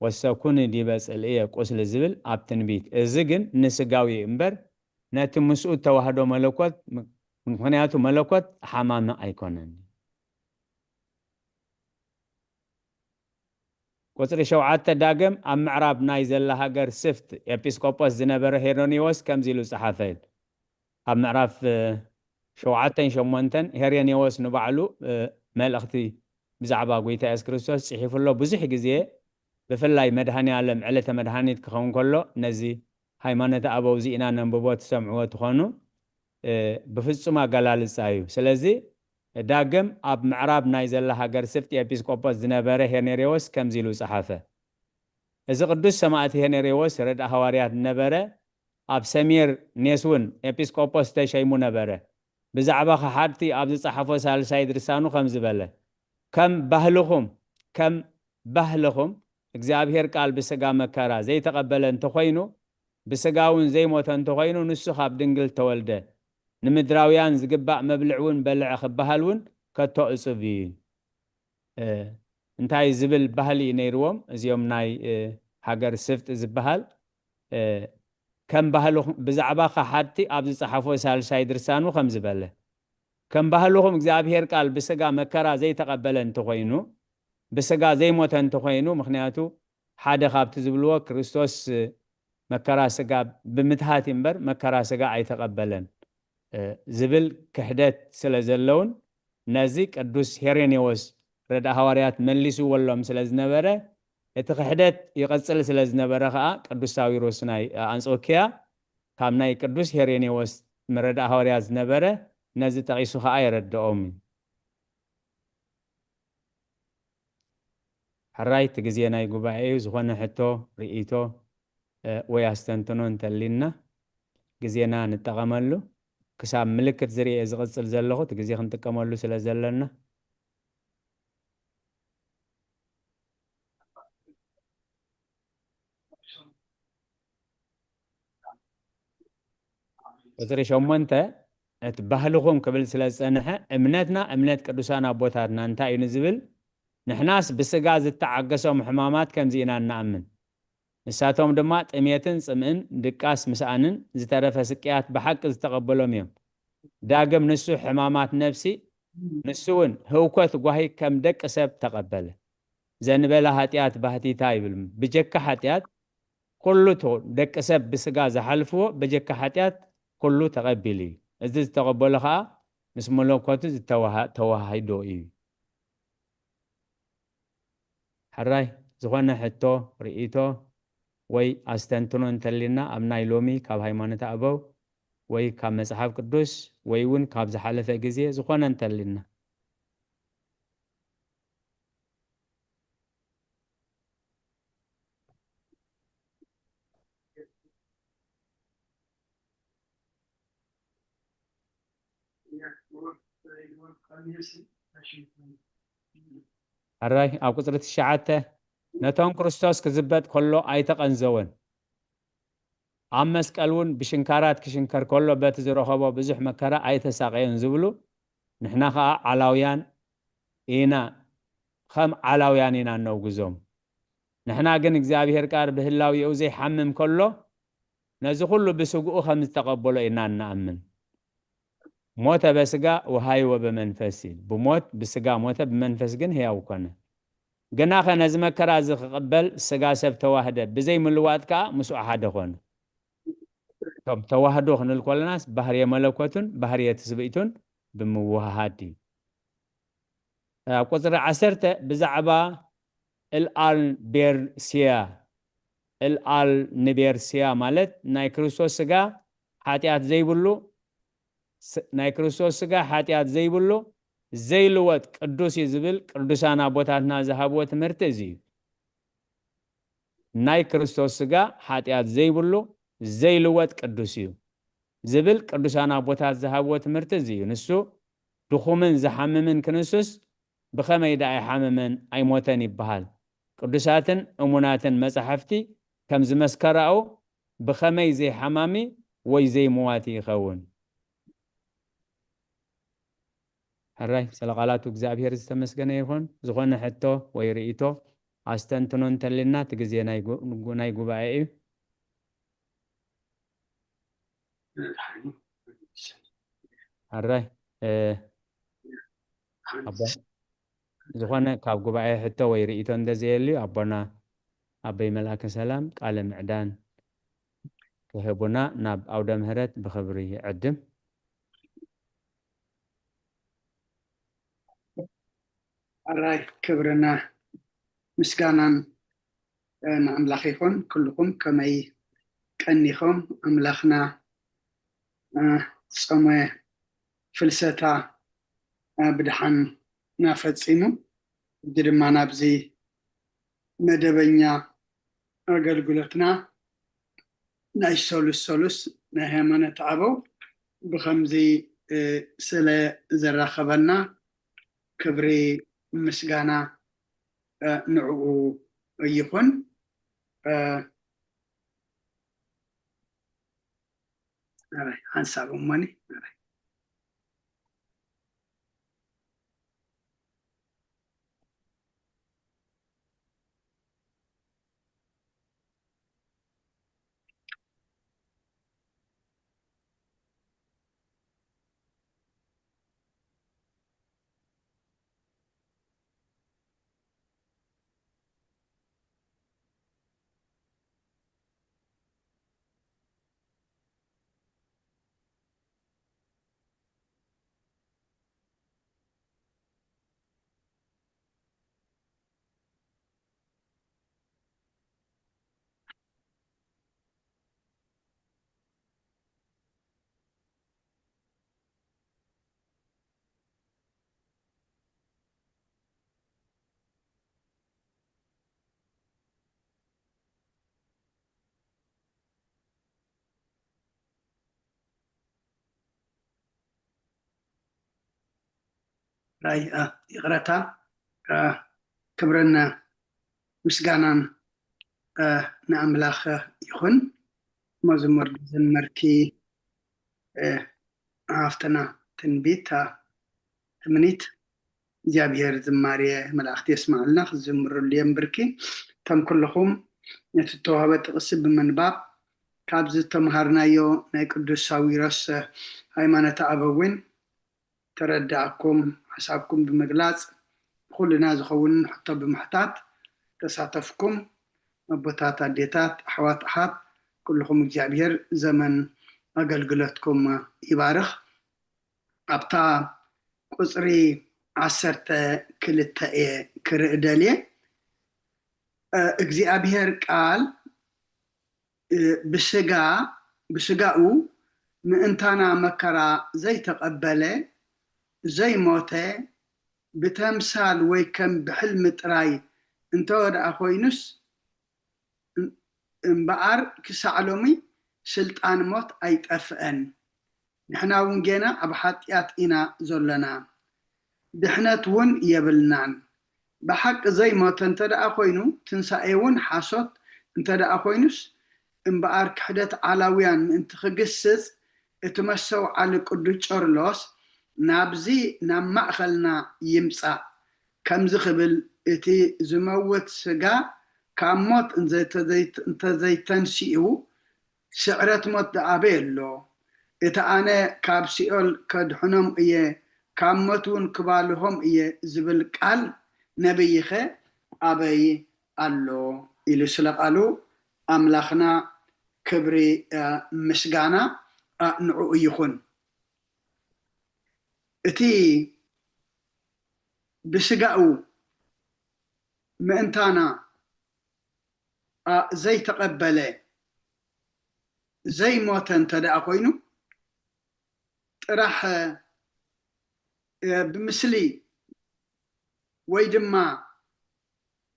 "ወሰኩኒ ዲበ ጽልእየ ቁስል" ዝብል ኣብ ትንቢት፣ እዚ ግን ንስጋዊ እዩ እምበር ነቲ ምስኡ እተዋህዶ መለኮት፣ ምኽንያቱ መለኮት ሓማሚ ኣይኮነን። ቁጽሪ ሸውዓተ፣ ዳግም ኣብ ምዕራብ ናይ ዘላ ሃገር ስፍት ኤጲስቆጶስ ዝነበረ ሄሮኒዎስ ከምዚ ኢሉ ጸሓፈ። ኣብ ምዕራፍ፣ እ፣ ሸውዓተን ሸሞንተን ሄሬኔዎስ ንባዕሉ፣ እ፣ መልእኽቲ ብዛዕባ ጐይታ የሱስ ክርስቶስ ጽሒፉ ኣሎ። ብዙሕ ግዜ ብፍላይ መድሃኔ ዓለም ዕለተ መድሃኒት ክኸውን ከሎ ነዚ ሃይማኖተ ኣበው እዚ ኢና ነንብቦ ትሰምዕዎ ትኾኑ፣ እ፣ ብፍጹም ኣገላልጻ እዩ። ስለዚ ዳግም ኣብ ምዕራብ ናይ ዘላ ሃገር ስፍጥ ኤጲስቆጶስ ዝነበረ ሄኔሬዎስ ከምዚ ኢሉ ጸሓፈ። እዚ ቅዱስ ሰማዕቲ ሄኔሬዎስ ረድእ ሃዋርያት ነበረ። ኣብ ሰሚር ኔስውን ኤጲስቆጶስ ተሸይሙ ነበረ። ብዛዕባ ከሓድቲ ኣብ ዝጸሓፎ ሳልሳይ ድርሳኑ ከምዚ በለ፣ ከም ባህልኹም፣ ከም ባህልኹም እግዚኣብሔር ቃል ብስጋ መከራ ዘይተቐበለ እንተኾይኑ፣ ብስጋ እውን ዘይሞተ እንተኾይኑ፣ ንሱ ካብ ድንግል ተወልደ፣ ንምድራውያን ዝግባእ መብልዕ እውን በልዐ ክበሃል እውን ከቶ እጹብ እዩ። እ፣ እንታይ ዝብል ባህሊ እዩ ነይርዎም እዚኦም ናይ፣ እ፣ ሃገር ስፍጥ ዝበሃል? እ፣ ከም ባህልኹም፣ ብዛዕባ ከሓድቲ ኣብ ዝጸሓፎ ሳልሳይ ድርሳኑ ከም ዝበለ፣ ከም ባህልኹም እግዚኣብሔር ቃል ብስጋ መከራ ዘይተቐበለ እንተኾይኑ፣ ብስጋ ዘይሞተ እንተኾይኑ፣ ምኽንያቱ ሓደ ካብቲ ዝብልዎ ክርስቶስ መከራ ስጋ ብምትሃት እምበር መከራ ስጋ ኣይተቐበለን፣ እ፣ ዝብል ክሕደት ስለ ዘለውን ነዚ ቅዱስ ሄሬኔዎስ ረድእ ሃዋርያት መሊስዎሎም ስለ ዝነበረ፣ እቲ ክሕደት ይቐጽል ስለ ዝነበረ ኸኣ ቅዱስ ሳዊሮስ ናይ ኣንጾኪያ ካብ ናይ ቅዱስ ሄሬኔዎስ ረድእ ሃዋርያት ዝነበረ ነዚ ጠቒሱ ኸኣ የረድኦም እዩ። ሕራይ፣ እቲ ግዜ ናይ ጉባኤ እዩ። ዝኾነ ሕቶ፣ ርእይቶ፣ እ፣ ወይ ኣስተንትኖ እንተሊና ግዜና ንጠቐመሉ። ክሳብ ምልክት ዝርእየ ዝቕጽል ዘለኹ፣ እቲ ግዜ ክንጥቀመሉ ስለ ዘለና። ቁጽሪ ሸሞንተ፣ እቲ ባህልኹም ክብል ስለ ዝጸንሐ፣ እምነትና እምነት ቅዱሳን ኣቦታትና እንታይ እዩ ንዝብል፣ ንሕናስ ብስጋ ዝተዓገሶም ሕማማት ከምዚ ኢና እንኣምን። ንሳቶም ድማ ጥሜትን ጽምእን ድቃስ ምስኣንን ዝተረፈ ስቅያት ብሓቂ ዝተቐበሎም እዮም። ዳግም ንሱ ሕማማት ነፍሲ፣ ንሱ እውን ህውከት ጓሂ ከም ደቂ ሰብ ተቐበለ። ዘንበለ ኃጢአት ባህቲታ ይብል። ብጀካ ኃጢአት ኩሉ ተ-፣ ደቂ ሰብ ብስጋ ዝሓልፍዎ ብጀካ ኃጢአት ኩሉ ተቐቢሉ እዩ። እዚ ዝተቐበሎ ኸኣ ምስ መለኮቱ ዝተዋሃ-፣ ተዋሂዶ እዩ። ሕራይ፣ ዝኾነ ሕቶ፣ ርእይቶ ወይ ኣስተንትኖ እንተሊና ኣብ ናይ ሎሚ ካብ ሃይማኖተ ኣበው ወይ ካብ መጽሓፍ ቅዱስ ወይ እውን ካብ ዝሓለፈ ግዜ ዝኾነ እንተሊና። ሕራይ፣ ኣብ ቁጽሪ ትሽዓተ፣ ነቶም ክርስቶስ ክዝበጥ ከሎ ኣይተቐንዘወን። ኣብ መስቀል እውን ብሽንካራት ክሽንከር ከሎ በቲ ዝረኸቦ ብዙሕ መከራ ኣይተሳቐየን ዝብሉ፣ ንሕና ኸኣ ዓላውያን ኢና፣ ከም ዓላውያን ኢና እነውግዞም። ንሕና ግን እግዚኣብሔር ቃል ብህላዌኡ ዘይሓምም ከሎ ነዚ ኩሉ ብስግኡ ከም ዝተቐበሎ ኢና እንኣምን። ሞተ በስጋ ወሃይወ በመንፈስ ይብል። ብሞት ብስጋ ሞተ፣ ብመንፈስ ግን ህያው ኮነ። ግናኸ ነዚ መከራ እዚ ክቕበል ስጋ ሰብ ተዋህደ፣ ብዘይ ምልዋጥ ከኣ ምስኡ ሓደ ኮነ። እቶም ተዋህዶ ክንብል ከለናስ ባህርየ መለኮቱን ባህርየ ትስብእቱን ብምውሃሃድ እዩ። ኣብ ቁጽሪ ዓሰርተ ብዛዕባ እልኣል ቤርሲያ፣ እልኣል ንቤርሲያ ማለት ናይ ክርስቶስ ስጋ ሓጢኣት ዘይብሉ፣ ስ-፣ ናይ ክርስቶስ ስጋ ሓጢኣት ዘይብሉ ዘይልወጥ ቅዱስ እዩ ዝብል ቅዱሳን ኣቦታትና ዝሃብዎ ትምህርቲ እዚ እዩ። ናይ ክርስቶስ ስጋ ሓጢኣት ዘይብሉ ዘይልወጥ ቅዱስ እዩ ዝብል ቅዱሳን ኣቦታት ዝሃብዎ ትምህርቲ እዚ እዩ። ንሱ ድኹምን ዝሓምምን ክንሱስ ብኸመይ ደኣ ኣይሓመመን ኣይሞተን ይበሃል? ቅዱሳትን እሙናትን መጻሕፍቲ ከም ዝመስከራኡ ብኸመይ ዘይሓማሚ ወይ ዘይምዋቲ ይኸውን? ሕራይ ስለ ቃላቱ እግዚኣብሔር ዝተመስገነ ይኹን። ዝኾነ ሕቶ ወይ ርእይቶ ኣስተንትኖ እንተልና እቲ ግዜ ናይ ጉ-፣ ናይ ጉባኤ እዩ። ሕራይ እ፣ ኣቦ፣ ዝኾነ ካብ ጉባኤ ሕቶ ወይ ርእይቶ እንደዘየልዩ ኣቦና ኣበይ መልኣከ ሰላም ቃለ ምዕዳን ክህቡና ናብ ኣውደ ምህረት ብኽብሪ ይዕድም። ኣራይ ክብርና ምስጋናን እ፣ ንኣምላኽ ይኹን። ኩልኹም ከመይ ቀኒኹም? ኣምላኽና እ፣ ጾመ ፍልሰታ እ፣ ብድሓን ናፈጺሙ ሕጂ ድማ ናብዚ መደበኛ ኣገልግሎትና ናይ ሰሉስ ሰሉስ ናይ ሃይማኖት ኣበው ብኸምዚ እ፣ ስለ ዘራኸበና ክብሪ ምስጋና እ፣ ንዕኡ ይኹን። እ፣ ኣራይ ሓንሳብ እሞኒ ኣራይ ራይ እ፣ ይቕረታ እ፣ ክብርን ምስጋናን እ፣ ንኣምላኽ ይኹን። መዝሙር ዝዘመርኪ እ፣ ሓፍትና ትንቢት እ፣ ትምኒት እግዚኣብሔር ዝማሬ መላእኽቲ የስምዓልና፣ ክዝምርሉ እዮም ብርኪ። እቶም ኩልኹም ነቲ እተዋህበ ጥቕሲ ብምንባብ ካብዚ ዝተምሃርናዮ ናይ ቅዱስ ሳዊሮስ ሃይማኖተ ኣበው እውን ተረዳእኩም ሓሳብኩም ብምግላጽ ንኹልና ዝኸውን ሕቶ ብምሕታት ተሳተፍኩም ኣቦታት፣ ኣዴታት፣ ኣሕዋት፣ ኣሓት ኩልኹም እግዚኣብሔር ዘመን ኣገልግሎትኩም ይባርኽ። ኣብታ ቁጽሪ ዓሰርተ ክልተ እየ ክርኢ ደልየ። እ፣ እግዚኣብሔር ቃል እ፣ ብስጋ ብስጋኡ ምእንታና መከራ ዘይተቐበለ ዘይሞተ ብተምሳል ወይ ከም ብሕልሚ ጥራይ እንተወደኣ ኮይኑስ እም- እምበኣር ክሳዕ ሎሚ ስልጣን ሞት ኣይጠፍአን። ንሕና እውን ጌና ኣብ ሓጢኣት ኢና ዘሎና፣ ድሕነት እውን የብልናን። ብሓቂ ዘይሞተ እንተ ደኣ ኮይኑ፣ ትንሳኤ እውን ሓሶት እንተ ደኣ ኮይኑስ፣ እምበኣር ክሕደት ዓላውያን ምእንቲ ክግስጽ፣ እቲ መስተውዓሊ ቅዱስ ጨርሎስ ናብዚ ናብ ማእኸልና ይምጻእ፣ ከምዚ ክብል፣ እቲ ዝመውት ስጋ ካብ ሞት እንዘይተዘይት-፣ እንተዘይተንሲኡ፣ ስዕረት ሞት ደኣ ኣበይ ኣሎ? እቲ ኣነ ካብ ሲኦል ከድሕኖም እየ፣ ካብ ሞት እውን ክባልሆም እየ ዝብል ቃል ነብይኸ ኣበይ ኣሎ? ኢሉ ስለ ቃሉ ኣምላኽና ክብሪ፣ እ፣ ምስጋና፣ እ፣ ንዕኡ ይኹን። እቲ ብስጋኡ ምእንታና፣ እ፣ ዘይተቐበለ፣ ዘይሞተ እንተ ደኣ ኮይኑ፣ ጥራሕ፣ እ፣ ብምስሊ ወይ ድማ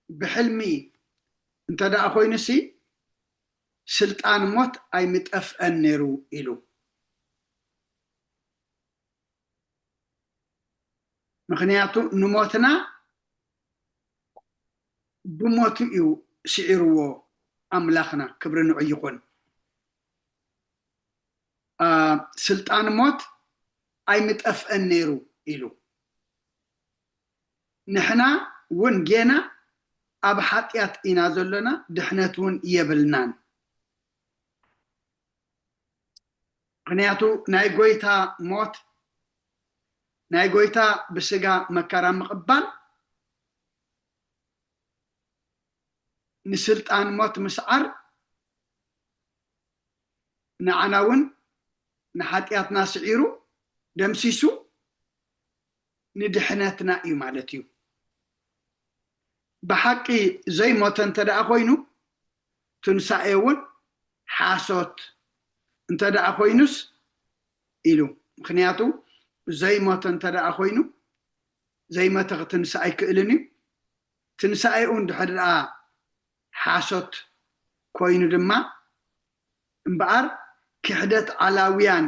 ብሕልሚ እንተ ደኣ ኮይኑሲ፣ ስልጣን ሞት ኣይምጠፍአን ነይሩ ኢሉ። ምኽንያቱ ንሞትና ብሞቱ እዩ ስዒርዎ ኣምላኽና፣ ክብሪ ንዑ ይኹን። አ፣ ስልጣን ሞት ኣይምጠፍአን ነይሩ ኢሉ። ንሕና እውን ጌና ኣብ ሓጢኣት ኢና ዘሎና፣ ድሕነት እውን የብልናን። ምኽንያቱ ናይ ጎይታ ሞት፣ ናይ ጎይታ ብስጋ መከራ ምቕባል፣ ንስልጣን ሞት ምስዓር፣ ንዓና እውን ንሓጢኣትና ስዒሩ ደምሲሱ ንድሕነትና እዩ ማለት እዩ። ብሓቂ ዘይሞተ እንተ ደኣ ኮይኑ፣ ትንሳኤ እውን ሓሶት እንተ ደኣ ኮይኑስ ኢሉ። ምኽንያቱ ዘይሞተ እንተ ደኣ ኮይኑ፣ ዘይሞተ ክትንሳእ ኣይክእልን እዩ። ትንሳኤኡ እንድሕር ደኣ ሓሶት ኮይኑ ድማ እምበኣር፣ ክሕደት ዓላውያን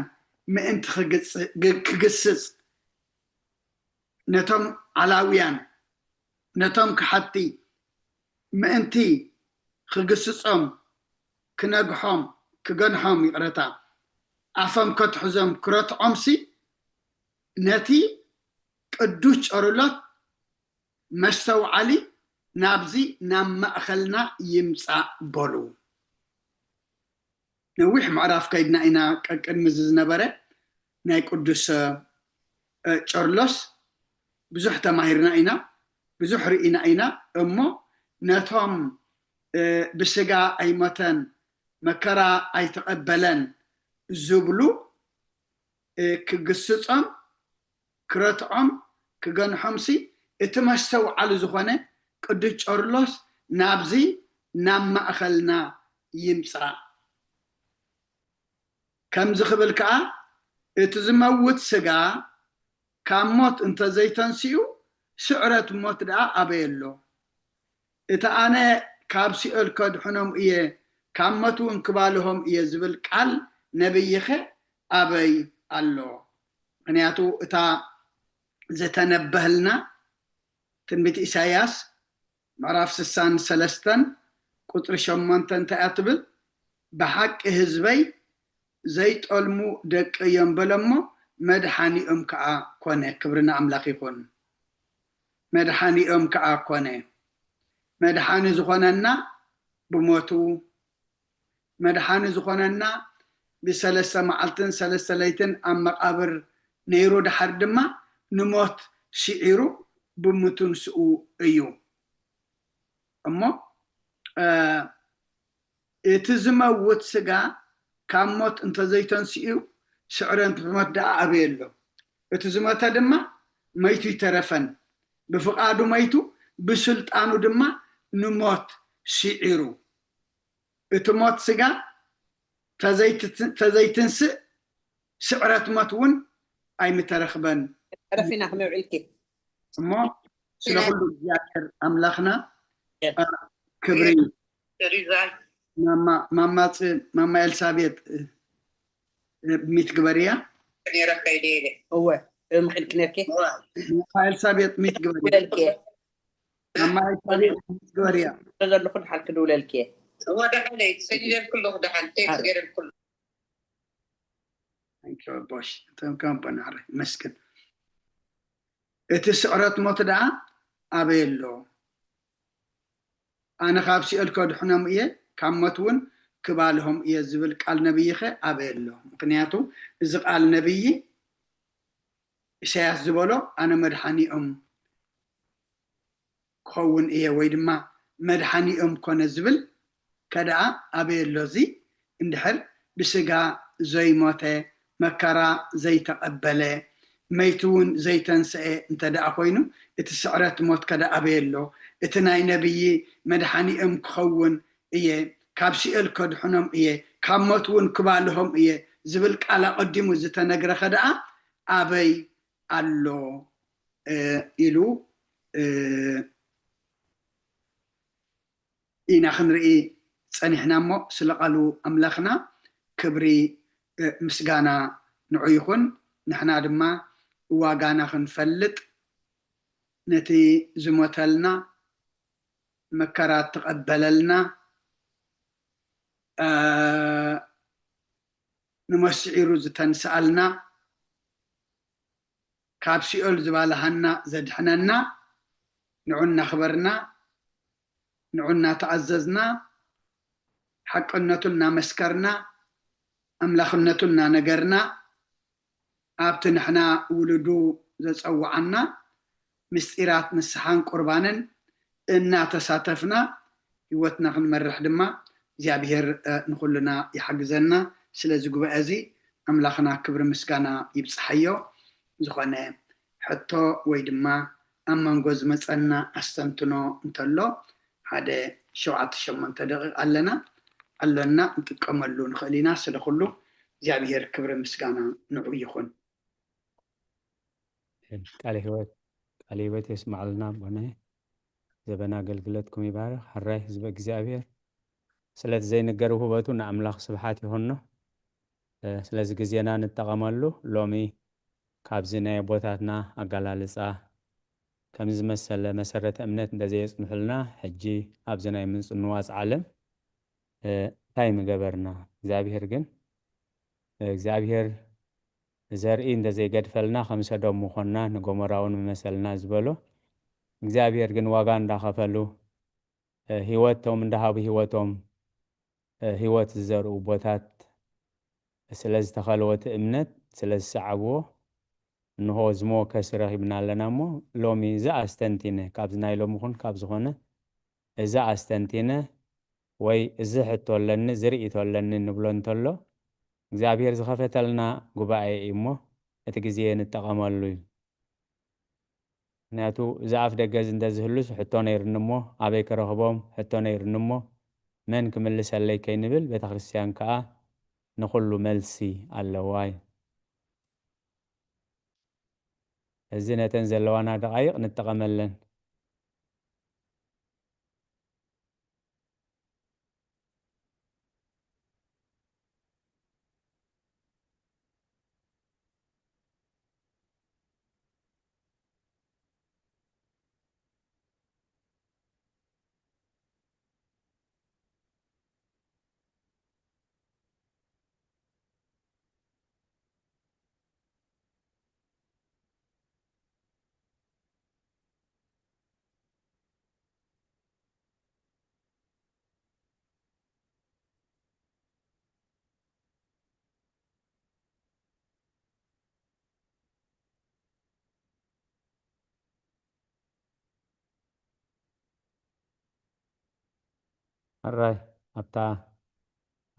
ምእንቲ ክግጽ-፣ ግ-፣ ክግስጽ፣ ነቶም ዓላውያን፣ ነቶም ክሓቲ ምእንቲ ክግስጾም፣ ክነግሖም፣ ክገንሖም፣ ይቕረታ፣ ኣፎም ከትሕዞም፣ ክረትዖምሲ፣ ነቲ ቅዱስ ጨርሎት መስተውዓሊ ናብዚ ናብ ማእኸልና ይምጻእ በሉ። ነዊሕ ምዕራፍ ከይድና ኢና፣ ቀቅድሚ እዚ ዝነበረ ናይ ቅዱስ፣ እ፣ ጨርሎስ ብዙሕ ተማሂርና ኢና፣ ብዙሕ ርኢና ኢና። እሞ ነቶም፣ እ፣ ብስጋ ኣይሞተን፣ መከራ ኣይተቐበለን ዝብሉ፣ እ፣ ክግስጾም፣ ክረትዖም፣ ክገንሖምሲ፣ እቲ መስተውዓሊ ዝኾነ ቅዱስ ጨርሎስ ናብዚ ናብ ማእኸልና ይምጻእ። ከምዚ ክብል ከኣ፣ እቲ ዝመውት ስጋ ካብ ሞት እንተዘይተንሲኡ፣ ስዕረት ሞት ደኣ ኣበይ ኣሎ? እቲ ኣነ ካብ ሲኦል ከድሕኖም እየ፣ ካብ ሞት እውን ክባልሆም እየ ዝብል ቃል ነብይኸ ኣበይ ኣሎ? ምኽንያቱ እታ ዝተነበህልና ትንቢት ኢሳይያስ ምዕራፍ ስሳን ሰለስተን ቁጽሪ ሸሞንተ እንታይ እያ ትብል? "ብሓቂ ህዝበይ ዘይጠልሙ ደቂ እዮም" በለ እሞ፣ መድሓኒኦም ከኣ ኮነ። ክብሪ ንኣምላኽ ይኹን። መድሓኒኦም ከኣ ኮነ። መድሓኒ ዝኾነና ብሞቱ፣ መድሓኒ ዝኾነና ብሰለስተ መዓልትን ሰለስተ ለይትን ኣብ መቓብር ነይሩ፣ ድሓር ድማ ንሞት ስዒሩ ብምትንስኡ እዩ። እሞ፣ እ፣ እቲ ዝመውት ስጋ ካብ ሞት እንተዘይተንስኡ፣ ስዕረት ሞት ደኣ ኣበይ ኣሎ? እቲ ዝሞተ ድማ መይቱ ይተረፈን፣ ብፍቓዱ መይቱ፣ ብስልጣኑ ድማ ንሞት ስዒሩ። እቲ ሞት ስጋ ተዘይትት-፣ ተዘይትንስእ፣ ስዕረት ሞት እውን ኣይምተረኽበን። ተረፊና ከመይ ውዒልኪ? እሞ ስለ ኩሉ እግዚኣብሔር ኣምላኽና፣ እ፣ ክብሪ። ሪዛይ። ማማ፣ ማማ ጽ-፣ ማማ ኤልሳቤጥ፣ እ፣ እ፣ ሚት ግበርያ። ነይረ ከይደ ኢለ። እወ፣ እ፣ ምኽድ ክነርኪ? ማማ ኤልሳቤጥ ሚት ግበርያ። ውለልኪ። ማማ ኤልሳቤጥ ሚት ግበርያ። ዘለኹ ድሓን ክድውለልኪ። እወ፣ ደሓን እየ። ሰዲደልኩ ኣለኹ፣ ደሓን ቴክስት ገይረልኩ ኣለኹ። Thank you፣ ኣቦሽ። ተምካም በናዕረ መስክን። እቲ ስዕረት ሞት ደኣ ኣበይ ኣሎ? ኣነ ካብ ሲኦል ከድሕኖም እየ፣ ካብ ሞት እውን ክባልሆም እየ ዝብል ቃል ነብይኸ ኣበይ ኣሎ? ምክንያቱ እዚ ቃል ነብይ ኢሳያስ ዝበሎ ኣነ መድሓኒኦም ክኸውን እየ ወይ ድማ መድሓኒኦም ኮነ ዝብል ከደኣ ኣበይ ኣሎ? እዚ እንድሕር ብስጋ ዘይሞተ መከራ ዘይተቐበለ መይቲ እውን ዘይተንስአ እንተ ደኣ ኮይኑ እቲ ስዕረት ሞት ከደኣ ኣበይ ኣሎ? እቲ ናይ ነብዪ መድሓኒኦም ክኸውን እየ ካብ ሲኦል ከድሕኖም እየ ካብ ሞት እውን ክባልሆም እየ ዝብል ቃል ኣቐዲሙ ዝተነግረ ከደኣ ኣበይ ኣሎ ኢሉ ኢና ክንርኢ ጸኒሕና እሞ ስለ ቃሉ ኣምላኽና ክብሪ ምስጋና ንዑ ይኹን። ንሕና ድማ ዋጋና ክንፈልጥ ነቲ ዝሞተልና መከራ እተቐበለልና ንመስዒሩ ዝተንስኣልና ካብ ሲኦል ዝባልሃና ዘድሕነና ንዑ እናኽበርና ንዑ እናተኣዘዝና ሓቅነቱ እናመስከርና ኣምላኽነቱ እናነገርና ኣብቲ ንሕና ውሉዱ ዘጸውዓና ምስጢራት ንስሓን ቁርባንን እናተሳተፍና ህይወትና ክንመርሕ ድማ እግዚኣብሔር ንኩልና ይሓግዘና። ስለዚ ጉባኤ እዚ ኣምላኽና ክብሪ ምስጋና ይብፅሓዮ። ዝኾነ ሕቶ ወይ ድማ ኣብ መንጎ ዝመፀና ኣስተንትኖ እንተሎ ሓደ ሸውዓተ ሸሞንተ ደቂቕ ኣለና ኣሎና እንጥቀመሉ ንኽእል ኢና። ስለ ኩሉ እግዚኣብሔር ክብሪ ምስጋና ንዑ ይኹን። ቃለ ህይወት ቃለ ህይወት የስማዕልና። ቦነ ዘበን ኣገልግሎትኩም ይባርክ። ሕራይ ህዝበ እግዚኣብሔር ስለቲ ዘይንገር ውህበቱ ንኣምላኽ ስብሓት ይኹኖ። ስለዚ ግዜና ንጠቐመሉ። ሎሚ ካብዚ ናይ ኣቦታትና ኣገላልጻ ከምዚ ዝመሰለ መሰረተ እምነት እንተዘየጽንሑልና ሕጂ ኣብዚ ናይ ምጽንዋጽ ዓለም እንታይ ምገበርና? እግዚኣብሔር ግን እግዚኣብሔር ዘርኢ እንተዘይገድፈልና ከም ሰዶም ምኾንና ንጎሞራ እውን ምመሰልና ዝበሎ እግዚኣብሔር ግን ዋጋ እንዳኸፈሉ ህይወቶም እንዳሃቡ ህይወቶም ህይወት ዝዘርኡ ቦታት ስለ ዝተኸልወ እቲ እምነት ስለ ዝሰዓብዎ እንሆ ዝመወከሲ ረኺብና ኣለና እሞ ሎሚ እዚ ኣስተንቲነ ካብዚ ናይ ሎሚ ኹን ካብ ዝኾነ እዚ ኣስተንቲነ ወይ እዚ ሕቶ ኣለኒ እዚ ርእይቶ ኣለኒ ንብሎ እንተሎ እግዚኣብሔር ዝኸፈተልና ጉባኤ እዩ እሞ እቲ ግዜ ንጠቐመሉ እዩ። ምክንያቱ እዚ ኣፍ ደገ እዚ እንተዝህሉስ ሕቶ ነይርኒ እሞ ኣበይ ክረኽቦም ሕቶ ነይርኒ እሞ መን ክምልሰለይ ከይንብል ቤተ ክርስቲያን ከዓ ንኹሉ መልሲ ኣለዋ እዩ። እዚ ነተን ዘለዋና ደቓይቕ ንጠቐመለን። ሕራይ ኣብታ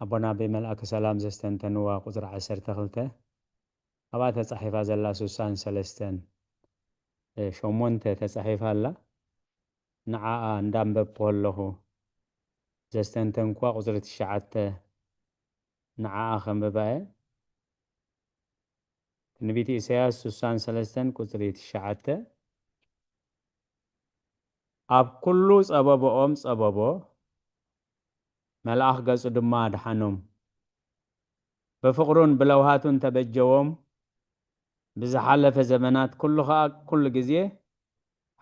ኣቦና ኣበይ መልኣከ ሰላም ዘስተንተንዋ ቁፅሪ ዓሰርተ ክልተ ኣብኣ ተፃሒፋ ዘላ ሱሳን ሰለስተን ሸሞንተ ተፃሒፋ ኣላ። ንዓኣ እንዳንበብኩ ከለኹ ዘስተንተንኩዋ ቁፅሪ ትሽዓተ ንዓኣ ከንብባ እየ። ትንቢት ኢሳያስ ሱሳን ሰለስተን ቁፅሪ ትሽዓተ ኣብ ኩሉ ጸበቦኦም ጸበቦ፣ መልኣኽ ገጹ ድማ ኣድሓኖም። ብፍቕሩን ብለውሃቱን ተበጀዎም፣ ብዝሓለፈ ዘመናት ኩሉ ኸኣ ኩሉ ግዜ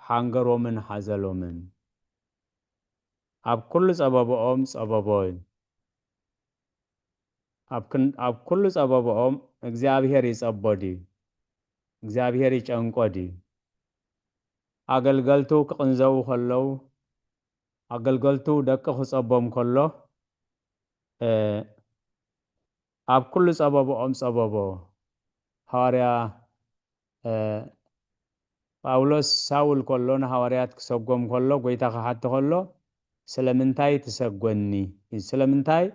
ሓንገሮምን ሓዘሎምን። ኣብ ኩሉ ጸበቦኦም ጸበቦ እዩ። ኣብ ኩሉ ጸበቦኦም እግዚኣብሔር ይጸቦ ድዩ? እግዚኣብሔር ይጨንቆ ድዩ? ኣገልገልቱ ክቕንዘዉ ከለዉ ኣገልገልቱ ደቂ ክጸቦም ከሎ እ፣ ኣብ ኩሉ ጸበቦኦም ጸበቦ፣ ሃዋርያ፣ እ፣ ጳውሎስ ሳውል ከሎ፣ ንሃዋርያት ክሰጎም ከሎ፣ ጎይታ ክሓቶ ከሎ፣ "ስለምንታይ ትሰጎኒ?" ስለምንታይ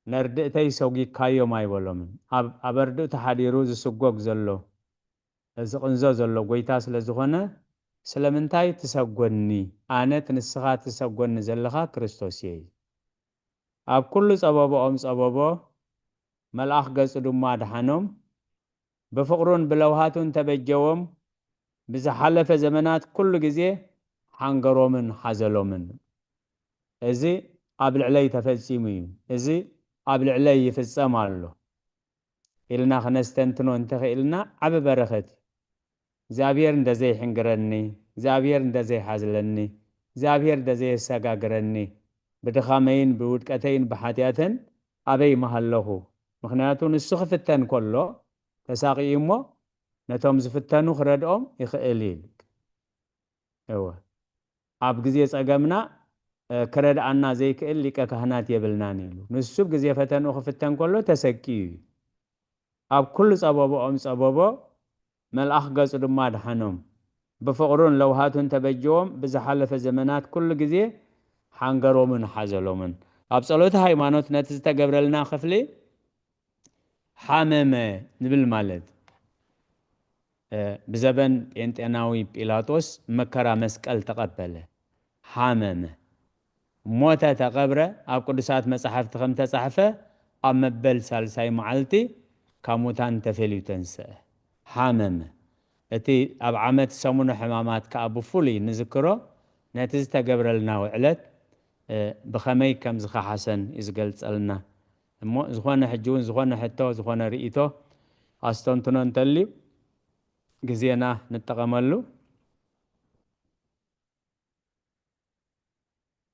ነርድእተይ ሰጒግካዮም ኣይበሎምን። ኣብ፣ ኣብ ኣርድእቱ ሓዲሩ ዝስጎግ ዘሎ፣ ዝቕንዞ ዘሎ ጎይታ ስለ ዝኾነ፣ "ስለምንታይ ትሰጎኒ? ኣነ እቲ ንስኻ ትሰጎኒ ዘለኻ ክርስቶስ እየ" እዩ። ኣብ ኩሉ ጸበቦኦም ጸበቦ፣ መልኣኽ ገጹ ድማ ኣድሓኖም። ብፍቕሩን ብለውሃቱን ተበጀዎም። ብዝሓለፈ ዘመናት ኩሉ ግዜ ሓንገሮምን ሓዘሎምን። "እዚ ኣብ ልዕለይ ተፈጺሙ እዩ፣ እዚ ኣብ ልዕለይ ይፍጸም ኣሎ" ኢልና ክነስተንትኖ እንተኽኢልና ዓቢ በረኸት እዩ። እግዚኣብሔር እንተዘይሕንግረኒ፣ እግዚኣብሔር እንተዘይሓዝለኒ፣ እግዚኣብሔር እንተዘየሰጋግረኒ፣ ብድኻመይን ብውድቀተይን ብሓጢኣተን ኣበይ ምሃለኹ? ምኽንያቱ ንሱ ክፍተን ከሎ ተሳቒዩ እሞ ነቶም ዝፍተኑ ክረድኦም ይኽእል እዩ። እወ። ኣብ ግዜ ጸገምና፣ እ፣ ክረድኣና ዘይክእል ሊቀ ካህናት የብልናን ኢሉ። ንሱ ኣብ ግዜ ፈተንኡ ክፍተን ከሎ ተሰቂዩ እዩ። ኣብ ኩሉ ጸበቦኦም ጸበቦ፣ መልኣኽ ገጹ ድማ ኣድሓኖም። ብፍቕሩን ለውሃቱን ተበጀዎም፣ ብዝሓለፈ ዘመናት ኩሉ ግዜ ሓንገሮምን ሓዘሎምን። ኣብ ጸሎተ ሃይማኖት ነቲ ዝተገብረልና ክፍሊ ሓመመ ንብል ማለት፣ እ፣ ብዘበን ጴንጤናዊ ጲላጦስ መከራ መስቀል ተቐበለ። ሓመመ፣ ሞተ፣ ተቐብረ። ኣብ ቅዱሳት መጻሕፍቲ ከም ተጻሕፈ፣ ኣብ መበል ሳልሳይ መዓልቲ ካብ ሙታን ተፈልዩ ተንስአ። ሓመመ። እቲ ኣብ ዓመት ሰሙነ ሕማማት ከኣ ብፍሉይ ንዝክሮ፣ ነቲ ዝተገብረልና ውዕለት፣ እ፣ ብኸመይ ከም ዝኸሓሰን እዩ ዝገልጸልና። እሞ ዝኾነ ሕጂ እውን ዝኾነ ሕቶ፣ ዝኾነ ርእይቶ፣ ኣስተንትኖ እንተልዩ ግዜና ንጠቐመሉ።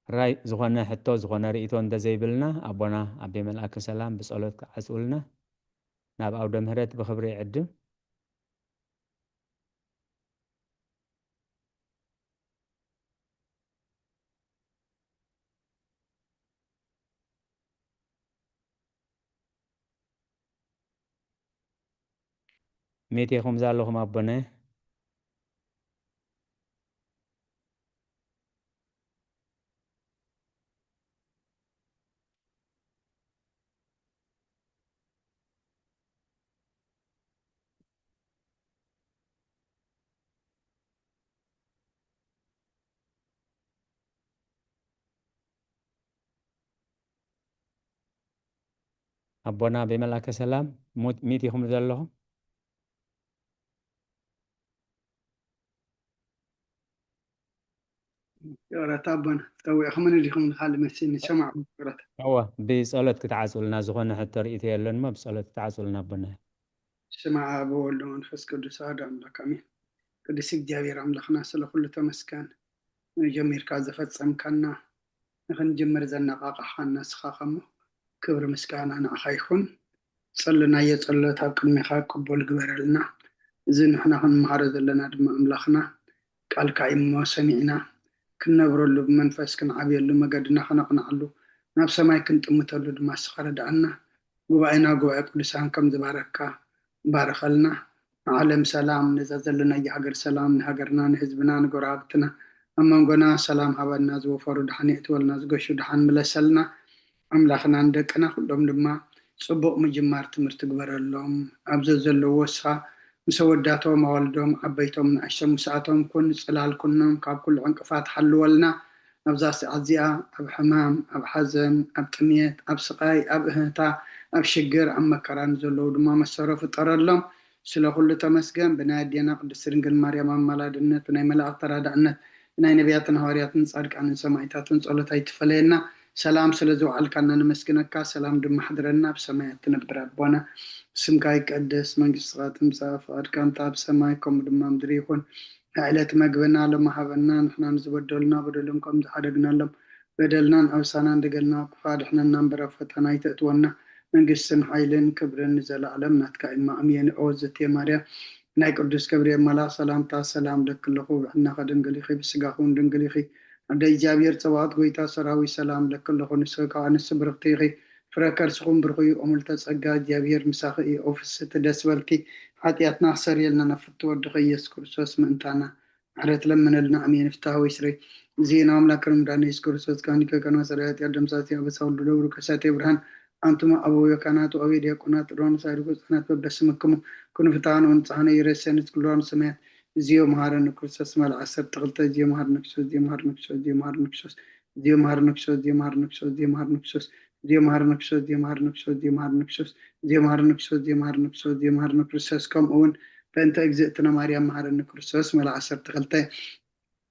ራይ ዝኾነ ሕቶ፣ ዝኾነ ርእይቶ እንተዘይብልና፣ ኣቦና ኣቤ መልኣከ ሰላም ብጸሎት ክዓጽውልና ናብ ኣውደ ምህረት ብኽብሪ ይዕድም። ሜት ኢኹም ዘለኹም ኣቦነ? ኣቦና ብመልኣከ ሰላም ሙት-፣ ሚት ኢኹም ዘለኹም? ይቕረታ ኣቦና፣ ጸዊዕኹምኒ ዲኹም ንኻልእ መሲልኒ? ሰማዕኩም፣ ይቕረታ። እወ፣ ብጸሎት ክትዓጽውልና፣ ዝኾነ ሕቶ ርእይቶ የለን እሞ ብጸሎት ክትዓጽውልና ኣቦና። ስመ ኣብ ወወልድ ወመንፈስ ቅዱስ ኣሐዱ ኣምላክ ኣሜን። ቅዱስ እግዚኣብሔር ኣምላኽና ስለ ኩሉ ተመስገን። ንጀሚርካ ዘፈጸምካና፣ ንኽንጅምር ዘነቓቓሕካና ንስኻ እሞ ክብሪ ምስጋና ንዓኻ ይኹን። ጸለናዮ ጸሎት ኣብ ቅድሜኻ ቅቡል ግበረልና። እዚ ንሕና ክንመሃሮ ዘለና ድማ ኣምላኽና ቃልካ እዩ እሞ ሰሚዕና ክንነብረሉ ብመንፈስ ክንዓብየሉ መገድና ክነቕንዓሉ ናብ ሰማይ ክንጥምተሉ ድማ ንስኻ ርድኣና። ጉባኤና ጉባኤ ቅዱሳን ከም ዝባረካ ባርኸልና። ንዓለም ሰላም፣ ነዛ ዘለናያ ሃገር ሰላም፣ ንሃገርና፣ ንህዝብና፣ ንጎረባብትና፣ ኣብ መንጎና ሰላም ሃበና። ዝወፈሩ ደሓን የእትወልና፣ ዝገሹ ደሓን ምለሰልና። ኣምላኽና ንደቅና ኩሎም ድማ ጽቡቕ ምጅማር ትምህርቲ ግበረሎም። ኣብ ዘዘለዎ እስኻ ምስ ኣወዳቶም ኣዋልዶም ዓበይቶም ንኣሽቶም ምስኣቶም ኩን፣ ጽላል ኩኖም፣ ካብ ኩሉ ዕንቅፋት ሓልወልና። ኣብዛ ሰዓት እዚኣ ኣብ ሕማም፣ ኣብ ሓዘን፣ ኣብ ጥምየት፣ ኣብ ስቓይ፣ ኣብ እህታ፣ ኣብ ሽግር፣ ኣብ መከራ ንዘለዉ ድማ መሰሮ ፍጠረሎም። ስለ ኩሉ ተመስገን። ብናይ ኣዴና ቅድስት ድንግል ማርያም ኣማላድነት፣ ብናይ መላእኽቲ ተራዳእነት፣ ብናይ ነቢያትን ሃዋርያትን ጻድቃንን ሰማዕታትን ጸሎት ኣይትፈለየና። ሰላም ስለ ዝወዓልካና ነመስግነካ፣ ሰላም ድማ ሓድረና። ኣብ ሰማያት ትነብር ኣቦና፣ ስምካ ይቀደስ፣ መንግስትኻ ትምጻእ፣ ፍቓድካ እንተ ኣብ ሰማይ ከምኡ ድማ ምድሪ ይኹን። ዕለት መግብና ሎሚ ሃበና፣ ንሕና ንዝበደሉና በደሎም ከም ዝሓደግናሎም፣ በደልናን ኣበሳናን ደገልና ክፋ ድሕነና እምበር ኣብ ፈተና ኣይተእትወና። መንግስትን ሓይልን ክብርን ንዘለኣለም ናትካ እዩ። እምየ ንዑ እግዝእትየ ማርያም፣ ናይ ቅዱስ ገብርኤል መልኣኽ ሰላምታ ሰላም ለኪ ኣለኹ። ብሕልናኺ ድንግል ኢኺ፣ ብስጋኺ እውን ድንግል ኢኺ። ኣደ እግዚኣብሔር ጸባኦት ጎይታ ሰራዊት ሰላም ለኪ ኣለኹ። ንስኺ ከኣ ኣንስቲ ብርኽቲ ኢኺ፣ ፍረ ከርስኹም ብርኹ እዩ። ኦሙልተ ጸጋ እግዚኣብሔር ምሳኺ እዩ። ኦ ፍስሕቲ ደስ በልኪ፣ ሓጢኣትና ክሰርየልና ናብ ፍትው ወድኺ ኢየሱስ ክርስቶስ ምእንታና ምሕረት ለምነልና። ኣሜን። ፍትሐ ወይ ስረይ። ዜና ኣምላክ ርምዳን ኢየሱስ ክርስቶስ ካኒከ ከና ሰራያት ያደምሳት ያበሳ ሁሉ ደብሩ ከሳቴ ብርሃን ኣንቱማ ኣበው ካህናት ወአበው ዲያቆናት ሮን ሳይድጎ ህጻናት በበስምክሙ ኩኑ ፍትሐን ወንጽሐነ ይረሰንስ ኩሎን ሰማያት። እዚዮ መሐረነ ክርስቶስ መልኣ ዓሰርተ ክልተ። እዚዮ መሐረነ ክርስቶስ። እዚዮ መሐረነ ክርስቶስ። እዚዮ መሐረነ ክርስቶስ። እዚዮ መሐረነ ክርስቶስ። እዚዮ መሐረነ ክርስቶስ። እዚዮ መሐረነ ክርስቶስ። እዚዮ መሐረነ ክርስቶስ። እዚዮ መሐረነ ክርስቶስ። እዚዮ መሐረነ ክርስቶስ። እዚዮ መሐረነ ክርስቶስ። እዚዮ መሐረነ ክርስቶስ። እዚዮ መሐረነ ክርስቶስ። ከምኡ እውን በእንተ እግዝእትነ ማርያም መሐረነ ክርስቶስ መልኣ ዓሰርተ ክልተ።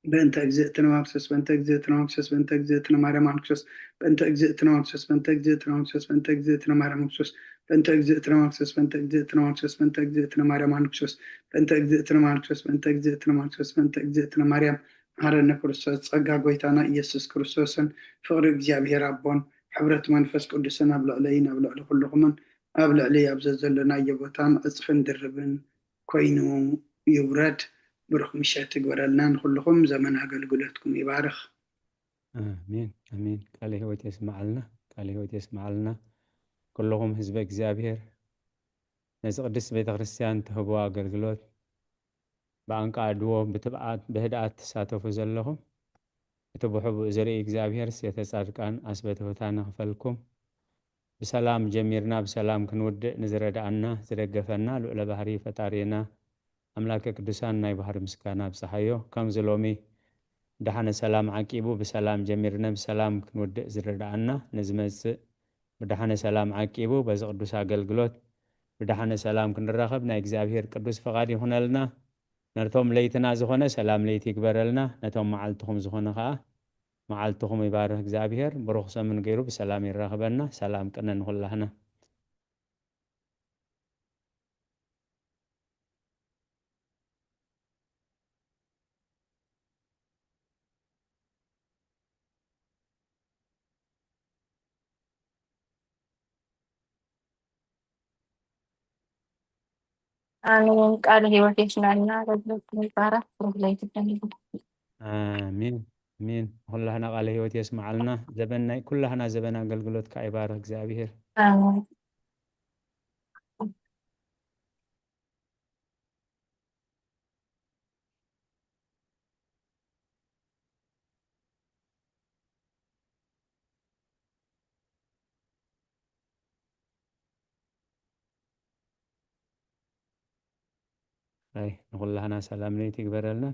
በእንተ እግዝእትነ ማርክሶስ በእንተ እግዝእትነ ማርክሶስ በእንተ እግዝእትነ ማርያም ማንክሶስ በእንተ እግዝእትነ ማርክሶስ በእንተ እግዝእትነ ማርክሶስ በእንተ እግዝእትነ ማርያም ማንክሶስ በእንተ እግዝእትነ ማርክሶስ በእንተ እግዝእትነ ማርክሶስ በእንተ እግዝእትነ ማርያም ማንክሶስ በእንተ እግዝእትነ ማርክሶስ በእንተ እግዝእትነ ማርክሶስ በእንተ እግዝእትነ ማርያም መሐረነ ክርስቶስ። ጸጋ ጎይታና ኢየሱስ ክርስቶስን ፍቕሪ እግዚኣብሔር ኣቦን ሕብረት መንፈስ ቅዱስን ኣብ ልዕለይን ኣብ ልዕሊ ኩልኹምን ኣብ ልዕሊ ኣብ ዘዘለናዮ ቦታን ዕጽፍን ድርብን ኮይኑ ይውረድ። ብሩኽ ምሸት ይግበረልና። ንኹልኹም ዘመን ኣገልግሎትኩም ይባርኽ። ኣሜን ኣሜን። ቃለ ህይወት የስማዓልና፣ ቃለ ህይወት የስማዓልና። ኩልኹም ህዝበ እግዚኣብሔር ነዚ ቅድስት ቤተ ክርስቲያን ትህብዎ ኣገልግሎት ብኣንቃ ኣድዎ ብትብዓት ብህድኣት ትሳተፉ ዘለኹም እቲ ብሕቡእ ዝርኢ እግዚኣብሔር ሴተ ጻድቃን ኣስበ ትሑታን ይኽፈልኩም። ብሰላም ጀሚርና ብሰላም ክንውድእ ንዝረድኣና ዝደገፈና ልዑለ ባህሪ ፈጣሪና ኣምላከ ቅዱሳን ናይ ባህሪ ምስጋና ኣብጽሓዮ። ከምዚ ሎሚ ብደሓነ ሰላም ዓቂቡ ብሰላም ጀሚርና ብሰላም ክንውድእ ዝረድኣና ንዝመጽእ ብደሓነ ሰላም ዓቂቡ በዚ ቅዱስ ኣገልግሎት ብደሓነ ሰላም ክንራኸብ ናይ እግዚኣብሔር ቅዱስ ፈቓድ ይኹነልና። ነቶም ለይትና ዝኾነ ሰላም ለይቲ ይግበረልና። ነቶም መዓልትኹም ዝኾነ ኸኣ መዓልትኹም ይባርኽ እግዚኣብሔር። ብሩኽ ሰሙን ገይሩ ብሰላም የራኽበና። ሰላም ቅነ ንኹላህና። ኣሜን። ቃለ ህይወት የስማዕልና። ኣገልግሎትኩም ይባረክ። ብሩክ ለይቲ ይሁንልኩም። ኣሜን ኣሜን። ኩላህና ቃለ ህይወት የስማዓልና። ዘበን ናይ ኩላህና ዘበን ኣገልግሎት ከዓ ይባረክ እግዚኣብሔር። ኣሜን። ኣይ ንኹላህና ሰላም ለይቲ ይግበረልና።